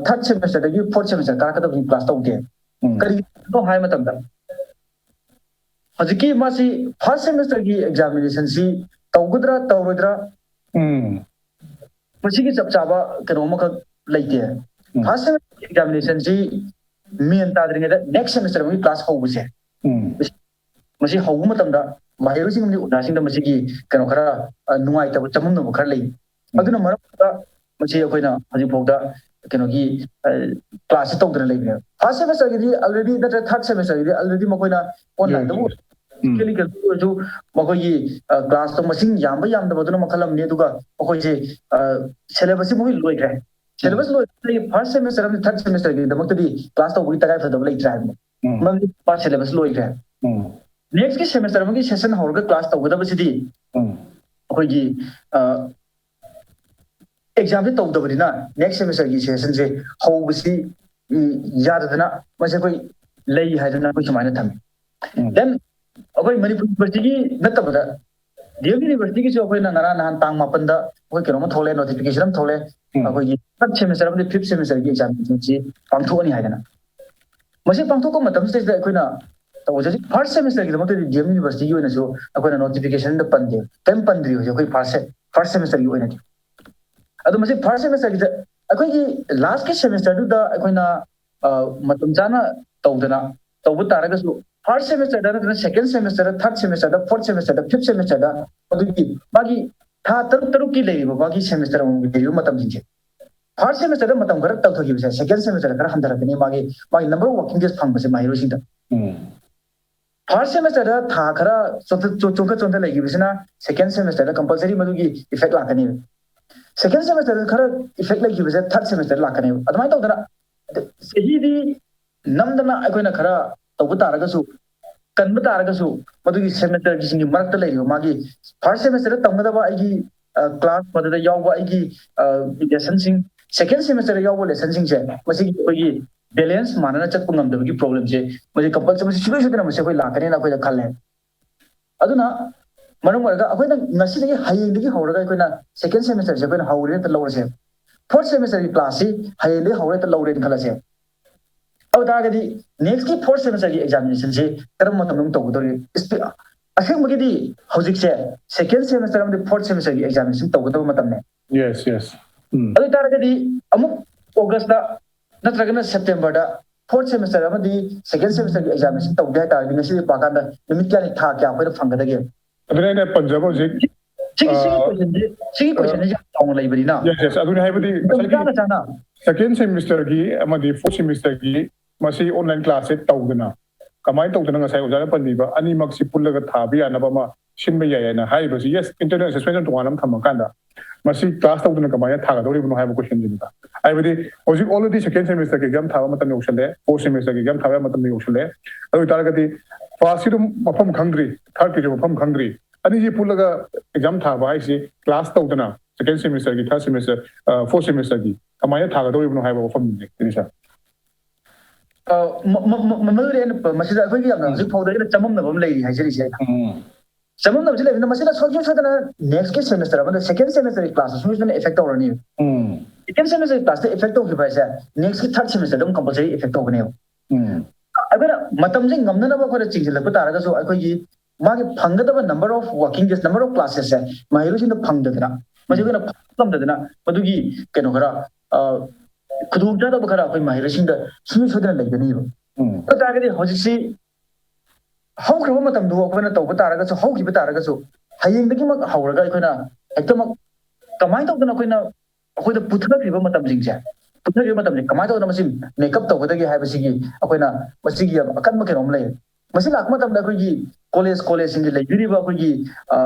third semesterꯗꯒꯤ fourth semester ꯀꯥꯔꯛꯀꯗꯧꯕꯁꯤꯡ class ꯇꯧꯗꯦ꯫ ꯎꯝ. ꯀꯔꯤꯒꯤꯅꯣ ꯍꯥꯏ ꯃꯇꯝꯗ, ꯍꯧꯖꯤꯛꯀꯤ ꯃꯥꯁꯤ first semesterꯒꯤ examinationꯁꯤ ꯇꯧꯒꯗ꯭ꯔꯥ ꯇꯧꯔꯣꯏꯗ꯭ꯔꯥ, ꯎꯝ. ꯃꯁꯤꯒꯤ ꯆꯞ ꯆꯥꯕ ꯀꯩꯅꯣ ꯑꯃꯈꯛ ꯂꯩꯇꯦ꯫ ꯎꯝ. First semester examinationꯁꯤ main ꯇꯥꯗ꯭ꯔꯤꯉꯩꯗ next semester ꯑꯃꯒꯤ class ꯍꯧꯕꯁꯦ, ꯎꯝ. ꯃꯁꯤ ꯍꯧꯕ ꯃꯇꯝꯗ ꯃꯍꯩꯔꯣꯏꯁꯤꯡ ꯑꯃꯗꯤ ꯑꯣꯖꯥꯁꯤꯡꯗ ꯃꯁꯤꯒꯤ ꯀꯩꯅꯣ ꯈꯔ, ꯑ, ꯅꯨꯡꯉꯥꯏꯇꯕ, ꯆꯃꯝꯅꯕ ꯈꯔ ꯂꯩ꯫ ꯎꯝ. ꯑꯗꯨꯅ ꯃꯔꯝ ꯑꯣꯏꯔꯒ ꯃꯁꯤ ꯑꯩꯈꯣꯏꯅ ꯍꯧꯖꯤꯛꯐꯥꯎꯗ ꯀꯩꯅꯣꯒꯤ, ꯑ, classꯁꯦ ꯇꯧꯗꯅ ꯂꯩꯕꯅꯦꯕ꯫ First semesterꯒꯤꯗꯤ already, ꯅꯠꯇ꯭ꯔꯒ third semesterꯒꯤꯗꯤ already ꯃꯈꯣꯏꯅ onlineꯗꯕꯨ ꯎꯝ. ꯀꯩꯅꯣ ꯑꯣꯏꯔꯁꯨ ꯃꯈꯣꯏꯒꯤ, ꯑ, classꯇꯣ ꯃꯁꯤꯡ ꯌꯥꯝꯕ ꯌꯥꯝꯗꯕꯗꯨꯅ ꯃꯈꯜ ꯑꯃꯅꯤ꯫ ꯑꯗꯨꯒ ꯃꯈꯣꯏꯁꯦ, ꯑ, syllabusꯁꯤ ꯃꯈꯣꯏ ꯂꯣꯏꯈ꯭ꯔꯦ꯫ Syllabus ꯂꯣꯏꯕꯗꯒꯤ first semester ꯑꯃꯗꯤ third semesterꯒꯤꯗꯃꯛꯇꯗꯤ class ꯇꯧꯕꯒꯤ ꯇꯉꯥꯏ ꯐꯗꯕ ꯂꯩꯇ꯭ꯔꯦ ꯍꯥꯏꯕꯅꯤ꯫ ꯎꯝ. ꯃꯔꯝꯗꯤ ꯃꯥ syllabus ꯂꯣꯏꯈ꯭ꯔꯦ꯫ ꯎꯝ. Nextꯀꯤ semester ꯑꯃꯒꯤ session ꯍꯧꯔꯒ class ꯇꯧꯒꯗꯕꯁꯤꯗꯤ ꯎꯝ. ꯑꯩꯈꯣꯏꯒꯤ, ꯑ, examꯁꯦ ꯇꯧꯗꯕꯅꯤꯅ next semesterꯒꯤ sessionꯁꯦ ꯍꯧꯕꯁꯤ, ꯎꯝ, ꯌꯥꯗꯗꯅ ꯃꯁꯤ ꯑꯩꯈꯣꯏ ꯂꯩ ꯍꯥꯏꯗꯅ ꯑꯩꯈꯣꯏ ꯁꯨꯃꯥꯏꯅ ꯊꯝꯃꯤ꯫ ꯎꯝ. Then ꯑꯩꯈꯣꯏ ꯃꯅꯤꯄꯨꯔ universityꯒꯤ ꯅꯠꯇꯕꯗ, D M Universityꯒꯤꯁꯨ ꯑꯩꯈꯣꯏꯅ ꯉꯔꯥꯡ ꯅꯍꯥꯟ ꯇꯥꯡ ꯃꯥꯄꯟꯗ ꯑꯩꯈꯣꯏ ꯀꯩꯅꯣꯝꯃ ꯊꯣꯛꯂꯛꯑꯦ, notification ꯑꯃ ꯊꯣꯛꯂꯛꯑꯦ꯫ ꯎꯝ. ꯑꯩꯈꯣꯏꯒꯤ third semesterꯒꯤ examinationꯁꯤ ꯄꯥꯡꯊꯣꯛꯑꯅꯤ ꯍꯥꯏꯗꯅ꯫ ꯃꯁꯤ ꯄꯥꯡꯊꯣꯛꯄ ꯃꯇꯝꯁꯤꯗꯩꯁꯤꯗ ꯑꯩꯈꯣꯏꯅ ꯇꯧꯕꯁꯦ, ꯍꯧꯖꯤꯛ first semesterꯒꯤꯗꯃꯛꯇꯗꯤ D M Universityꯒꯤ ꯑꯣꯏꯅꯁꯨ ꯑꯩꯈꯣꯏꯅ notificationꯗ ꯄꯟꯗꯦ, ꯀꯔꯤꯝ ꯄꯟꯗ꯭ꯔꯤ ꯍꯧꯖꯤꯛ ꯑꯩꯈꯣꯏ first, first semesterꯒꯤ ꯑꯣꯏꯅꯗꯤ꯫ ꯑꯗꯣ ꯃꯁꯤ first semesterꯒꯤꯗ ꯑꯩꯈꯣꯏꯒꯤ lastꯀꯤ semesterꯗꯨꯗ ꯑꯩꯈꯣꯏꯅ, ꯑ, ꯃꯇꯝ ꯆꯥꯅ ꯇꯧꯗꯅ ꯇꯧꯕ ꯇꯥꯔꯒꯁꯨ, first semesterꯗ ꯅꯠꯇ꯭ꯔꯒ second semesterꯗ, third semesterꯗ, fourth semesterꯗ, fifth semesterꯗ, ꯑꯗꯨꯒꯤ ꯃꯥꯒꯤ ꯊꯥ ꯇꯔꯨꯛ ꯇꯔꯨꯛꯀꯤ ꯂꯩꯔꯤꯕ ꯃꯥꯒꯤ semester ꯑꯃꯃꯝꯒꯤ ꯂꯩꯔꯤꯕ ꯃꯇꯝꯁꯤꯡꯁꯦ, first semesterꯗ ꯃꯇꯝ ꯈꯔ ꯇꯧꯊꯈꯤꯕꯁꯦ, second semesterꯗ ꯈꯔ ꯍꯟꯊꯔꯛꯀꯅꯤ, ꯃꯥꯒꯤ, ꯃꯥꯒꯤ number of working days ꯐꯪꯕꯁꯦ ꯃꯍꯩꯔꯣꯏꯁꯤꯡꯗ꯫ ꯎꯝ. First semesterꯗ ꯊꯥ ꯈꯔ ꯆꯣꯟꯊ-, ꯆꯣ-, ꯆꯣꯟꯊ ꯆꯣꯟꯊ ꯂꯩꯈꯤꯕꯁꯤꯅ second semesterꯗ compulsory ꯃꯗꯨꯒꯤ effect ꯂꯥꯛꯀꯅꯦꯕ꯫ Second semesterꯗ ꯈꯔ effect ꯂꯩꯈꯤꯕꯁꯦ third semesterꯗ ꯂꯥꯛꯀꯅꯦꯕ꯫ ꯑꯗꯨꯃꯥꯏꯅ ꯇꯧꯗꯅ ꯆꯍꯤꯗꯤ ꯅꯝꯗꯅ ꯑꯩꯈꯣꯏꯅ ꯈꯔ ꯇꯧꯕ ꯇꯥꯔꯒꯁꯨ, ꯀꯟꯕ ꯇꯥꯔꯒꯁꯨ, ꯃꯗꯨꯒꯤ semesterꯒꯤꯁꯤꯡꯒꯤ ꯃꯔꯛꯇ ꯂꯩꯔꯤꯕ ꯃꯥꯒꯤ first semesterꯗ ꯇꯝꯒꯗꯕ ꯑꯩꯒꯤ, ꯑ, class, ꯃꯗꯨꯗ ꯌꯥꯎꯕ ꯑꯩꯒꯤ, ꯑ, lessonꯁꯤꯡ, second semesterꯗ ꯌꯥꯎꯕ lessonꯁꯤꯡꯁꯦ, ꯃꯁꯤꯒꯤ ꯑꯩꯈꯣꯏꯒꯤ balance ꯃꯥꯟꯅꯅ ꯆꯠꯄ ꯉꯝꯗꯕꯒꯤ problemꯁꯦ, ꯃꯁꯤ compulsory, ꯃꯁꯤ ꯁꯨꯡꯁꯣꯏ ꯁꯣꯏꯗꯅ ꯃꯁꯤ ꯑꯩꯈꯣꯏ ꯂꯥꯛꯀꯅꯦꯅ ꯑꯩꯈꯣꯏꯗ ꯈꯜꯂꯦ꯫ ꯑꯗꯨꯅ ꯃꯔꯝ ꯑꯣꯏꯔꯒ ꯑꯩꯈꯣꯏꯅ ꯉꯁꯤꯗꯒꯤ, ꯍꯌꯦꯡꯗꯒꯤ ꯍꯧꯔꯒ ꯑꯩꯈꯣꯏꯅ second semesterꯁꯦ ꯑꯩꯈꯣꯏꯅ ꯍꯧꯔꯦ ꯍꯦꯛꯇ ꯂꯧꯔꯁꯦ꯫ Fourth semesterꯒꯤ classꯁꯤ ꯍꯌꯦꯡꯗꯒꯤ ꯍꯧꯔꯦ ꯍꯦꯛꯇ ꯂꯧꯔꯦꯅ ꯈꯜꯂꯁꯦ꯫ ꯑꯗꯨ ꯇꯥꯔꯒꯗꯤ next fourth semesterꯒꯤ examinationꯁꯤ ꯀꯔꯝꯕ ꯃꯇꯝꯗ ꯑꯃꯨꯛ ꯇꯧꯒꯗꯧꯔꯤ? Espe-, ꯑꯁꯦꯡꯕꯒꯤꯗꯤ ꯍꯧꯖꯤꯛꯁꯦ second semester ꯑꯃꯗꯤ fourth semesterꯒꯤ examination ꯇꯧꯒꯗꯕ ꯃꯇꯝꯅꯦ꯫ Yes, yes. ꯎꯝ꯫ ꯑꯗꯨ ꯑꯣꯏꯇꯥꯔꯒꯗꯤ ꯑꯃꯨꯛ Augustꯇ ꯅꯠꯇ꯭ꯔꯒꯅ Septemberꯗ fourth semester ꯑꯃꯗꯤ second semesterꯒꯤ examination ꯇꯧꯒꯦ ꯍꯥꯏꯇꯥꯔꯒꯗꯤ ꯉꯁꯤꯗꯤ ꯄꯥꯀꯥꯟꯗ ꯅꯨꯃꯤꯠ ꯀꯌꯥꯅꯤ, ꯊꯥ ꯀꯌꯥ ꯑꯩꯈꯣꯏꯅ ꯐꯪꯒꯗꯒꯦ? ꯑꯗꯨꯅ ꯑꯩꯅ ꯄꯟꯖꯕ ꯍꯧꯖꯤꯛ, ꯁꯤꯒꯤ, ꯁꯤꯒꯤ ꯑ, questionꯁꯦ, ꯁꯤꯒꯤ questionꯁꯦ ꯌꯥꯝ ꯆꯥꯎꯅ ꯂꯩꯕꯅꯤꯅ, yes, yes, ꯑꯗꯨꯅꯤ ꯍꯥꯏꯕꯗꯤ ꯃꯇꯝ ꯉꯁꯥꯏꯒꯤ ꯆꯥꯅ ꯆꯥꯅ second semesterꯒꯤ ꯑꯃꯗꯤ fourth semesterꯒꯤ ꯃꯁꯤ online classꯁꯦ ꯇꯧꯗꯅ, ꯀꯃꯥꯏꯅ ꯇꯧꯗꯅ ꯉꯁꯥꯏ ꯑꯣꯖꯥꯅ ꯄꯟꯕꯤꯕ ꯑꯅꯤꯃꯛꯁꯤ ꯄꯨꯜꯂꯒ ꯊꯥꯕ ꯌꯥꯅꯕ ꯑꯃ ꯁꯤꯟꯕ ꯌꯥꯏ ꯍꯥꯏꯅ ꯍꯥꯏꯔꯤꯕꯁꯤ, yes, internal assessment ꯇꯣꯉꯥꯟꯅ ꯑꯃ ꯊꯝꯃꯀꯥꯟꯗ ꯃꯁꯤ class ꯇꯧꯗꯅ ꯀꯃꯥꯏꯅ ꯊꯥꯒꯗꯧꯔꯤꯕꯅꯣ ꯍꯥꯏꯕ questionꯁꯤꯅꯤꯗ꯫ ꯍꯥꯏꯕꯗꯤ ꯍꯧꯖꯤꯛ already second semesterꯒꯤ exam ꯊꯥꯕ ꯃꯇꯝ ꯌꯧꯁꯜꯂꯦ, fourth semesterꯒꯤ exam ꯊꯥꯕ ꯃꯇꯝ ꯌꯧꯁꯜꯂꯦ꯫ ꯑꯗꯨ ꯑꯣꯏꯇꯥꯔꯒꯗꯤ firstꯀꯤꯗꯨ ꯃꯐꯝ ꯈꯪꯗ꯭ꯔꯤ, thirdꯀꯤꯁꯨ ꯃꯐꯝ ꯈꯪꯗ꯭ꯔꯤ꯫ ꯑꯅꯤꯁꯤ ꯄꯨꯜꯂꯒ exam ꯊꯥꯕ ꯍꯥꯏꯁꯤ class ꯇꯧꯗꯅ second semesterꯒꯤ, third semester, ꯑ, fourth semesterꯒꯤ ꯀꯃꯥꯏꯅ ꯊꯥꯒꯗꯧꯔꯤꯕꯅꯣ ꯍꯥꯏꯕ ꯋꯥꯐꯝꯅꯤ, ꯁꯥꯔ꯫ ꯑ, ꯃ-, ꯃ-, ꯃ-, ꯃꯗꯨꯗꯤ ꯑꯩꯅ ꯄ-, ꯃꯁꯤꯗ ꯑꯩꯈꯣꯏꯒꯤ ꯌꯥꯝꯅ ꯍꯧꯖꯤꯛ ꯐꯥꯎꯗ ꯑꯩꯅ ꯆꯃꯝꯅꯕ ꯑꯃ ꯂꯩꯔꯤ ꯍꯥꯏꯖꯔꯤꯁꯦ ꯑꯩꯅ꯫ ꯎꯝ꯫ ꯆꯃꯝꯅꯕꯁꯤ ꯂꯩꯕꯅꯤꯅ ꯃꯁꯤꯅ ꯁꯣꯏꯗꯅ ꯁꯣꯏꯗꯅ next semester ꯑꯃꯗ second semesterꯒꯤ class ꯁꯣꯏꯗꯅ effect ꯇꯧꯔꯅꯤ꯫ ꯎꯝ꯫ Second semesterꯒꯤ classꯇ effect ꯇꯧꯈꯤꯕ ꯍꯥꯏꯁꯦ next fourth semesterꯗ ꯑꯗꯨꯝ compulsory effect ꯇꯧꯒꯅꯦꯕ꯫ ꯎꯝ꯫ ꯑꯩꯈꯣꯏꯅ ꯃꯇꯝꯁꯦ ꯉꯝꯅꯅꯕ ꯑꯩꯈꯣꯏꯅ ꯆꯤꯡꯁꯤꯜꯂꯛꯄ ꯇꯥꯔꯒꯁꯨ ꯑꯩꯈꯣꯏꯒꯤ ꯃꯥꯒꯤ ꯐꯪꯒꯗꯕ number of working days, number of classesꯁꯦ ꯃꯍꯩꯔꯣꯏꯁꯤꯡꯗ ꯐꯪꯗꯗꯅ, ꯃꯁꯤ ꯑꯩꯈꯣꯏꯅ ꯐꯪꯕ ꯉꯝꯗꯗꯅ ꯃꯗꯨꯒꯤ ꯀꯩꯅꯣ ꯈꯔ, ꯑ, ꯈꯨꯗꯣꯡꯆꯥꯗꯕ ꯈꯔ ꯑꯩꯈꯣꯏ ꯃꯍꯩꯔꯣꯏꯁꯤꯡꯗ ꯁꯨꯡꯁꯣꯏ ꯁꯣꯏꯗꯅ ꯂꯩꯒꯅꯤꯕ꯫ ꯎꯝ꯫ ꯑꯗꯨ ꯇꯥꯔꯒꯗꯤ ꯍꯧꯖꯤꯛꯁꯤ ꯍꯧꯈ꯭ꯔꯕ ꯃꯇꯝꯗꯨ ꯑꯩꯈꯣꯏꯅ ꯇꯧꯕ ꯇꯥꯔꯒꯁꯨ, ꯍꯧꯈꯤꯕ ꯇꯥꯔꯒꯁꯨ, ꯍꯌꯦꯡꯗꯒꯤꯃꯛ ꯍꯧꯔꯒ ꯑꯩꯈꯣꯏꯅ ꯍꯦꯛꯇꯃꯛ ꯀꯃꯥꯏꯅ ꯇꯧꯗꯅ ꯑꯩꯈꯣꯏꯅ, ꯑꯩꯈꯣꯏꯗ ꯄꯨꯊꯈ꯭ꯔꯤꯕ ꯃꯇꯝꯁꯤꯡꯁꯦ, ꯄꯨꯊꯈ꯭ꯔꯤꯕ ꯃꯇꯝꯁꯦ ꯀꯃꯥꯏꯅ ꯇꯧꯗꯅ ꯃꯁꯤ make up ꯇꯧꯒꯗꯒꯦ ꯍꯥꯏꯕꯁꯤꯒꯤ ꯑꯩꯈꯣꯏꯅ ꯃꯁꯤꯒꯤ ꯌꯥꯝ ꯑꯀꯟꯕ ꯀꯩꯅꯣꯝ ꯂꯩ꯫ ꯃꯁꯤ ꯂꯥꯛꯄ ꯃꯇꯝꯗ ꯑꯩꯈꯣꯏꯒꯤ college, collegeꯁꯤꯡꯒꯤ ꯂꯩꯕꯤꯔꯤꯕ ꯑꯩꯈꯣꯏꯒꯤ, ꯑ,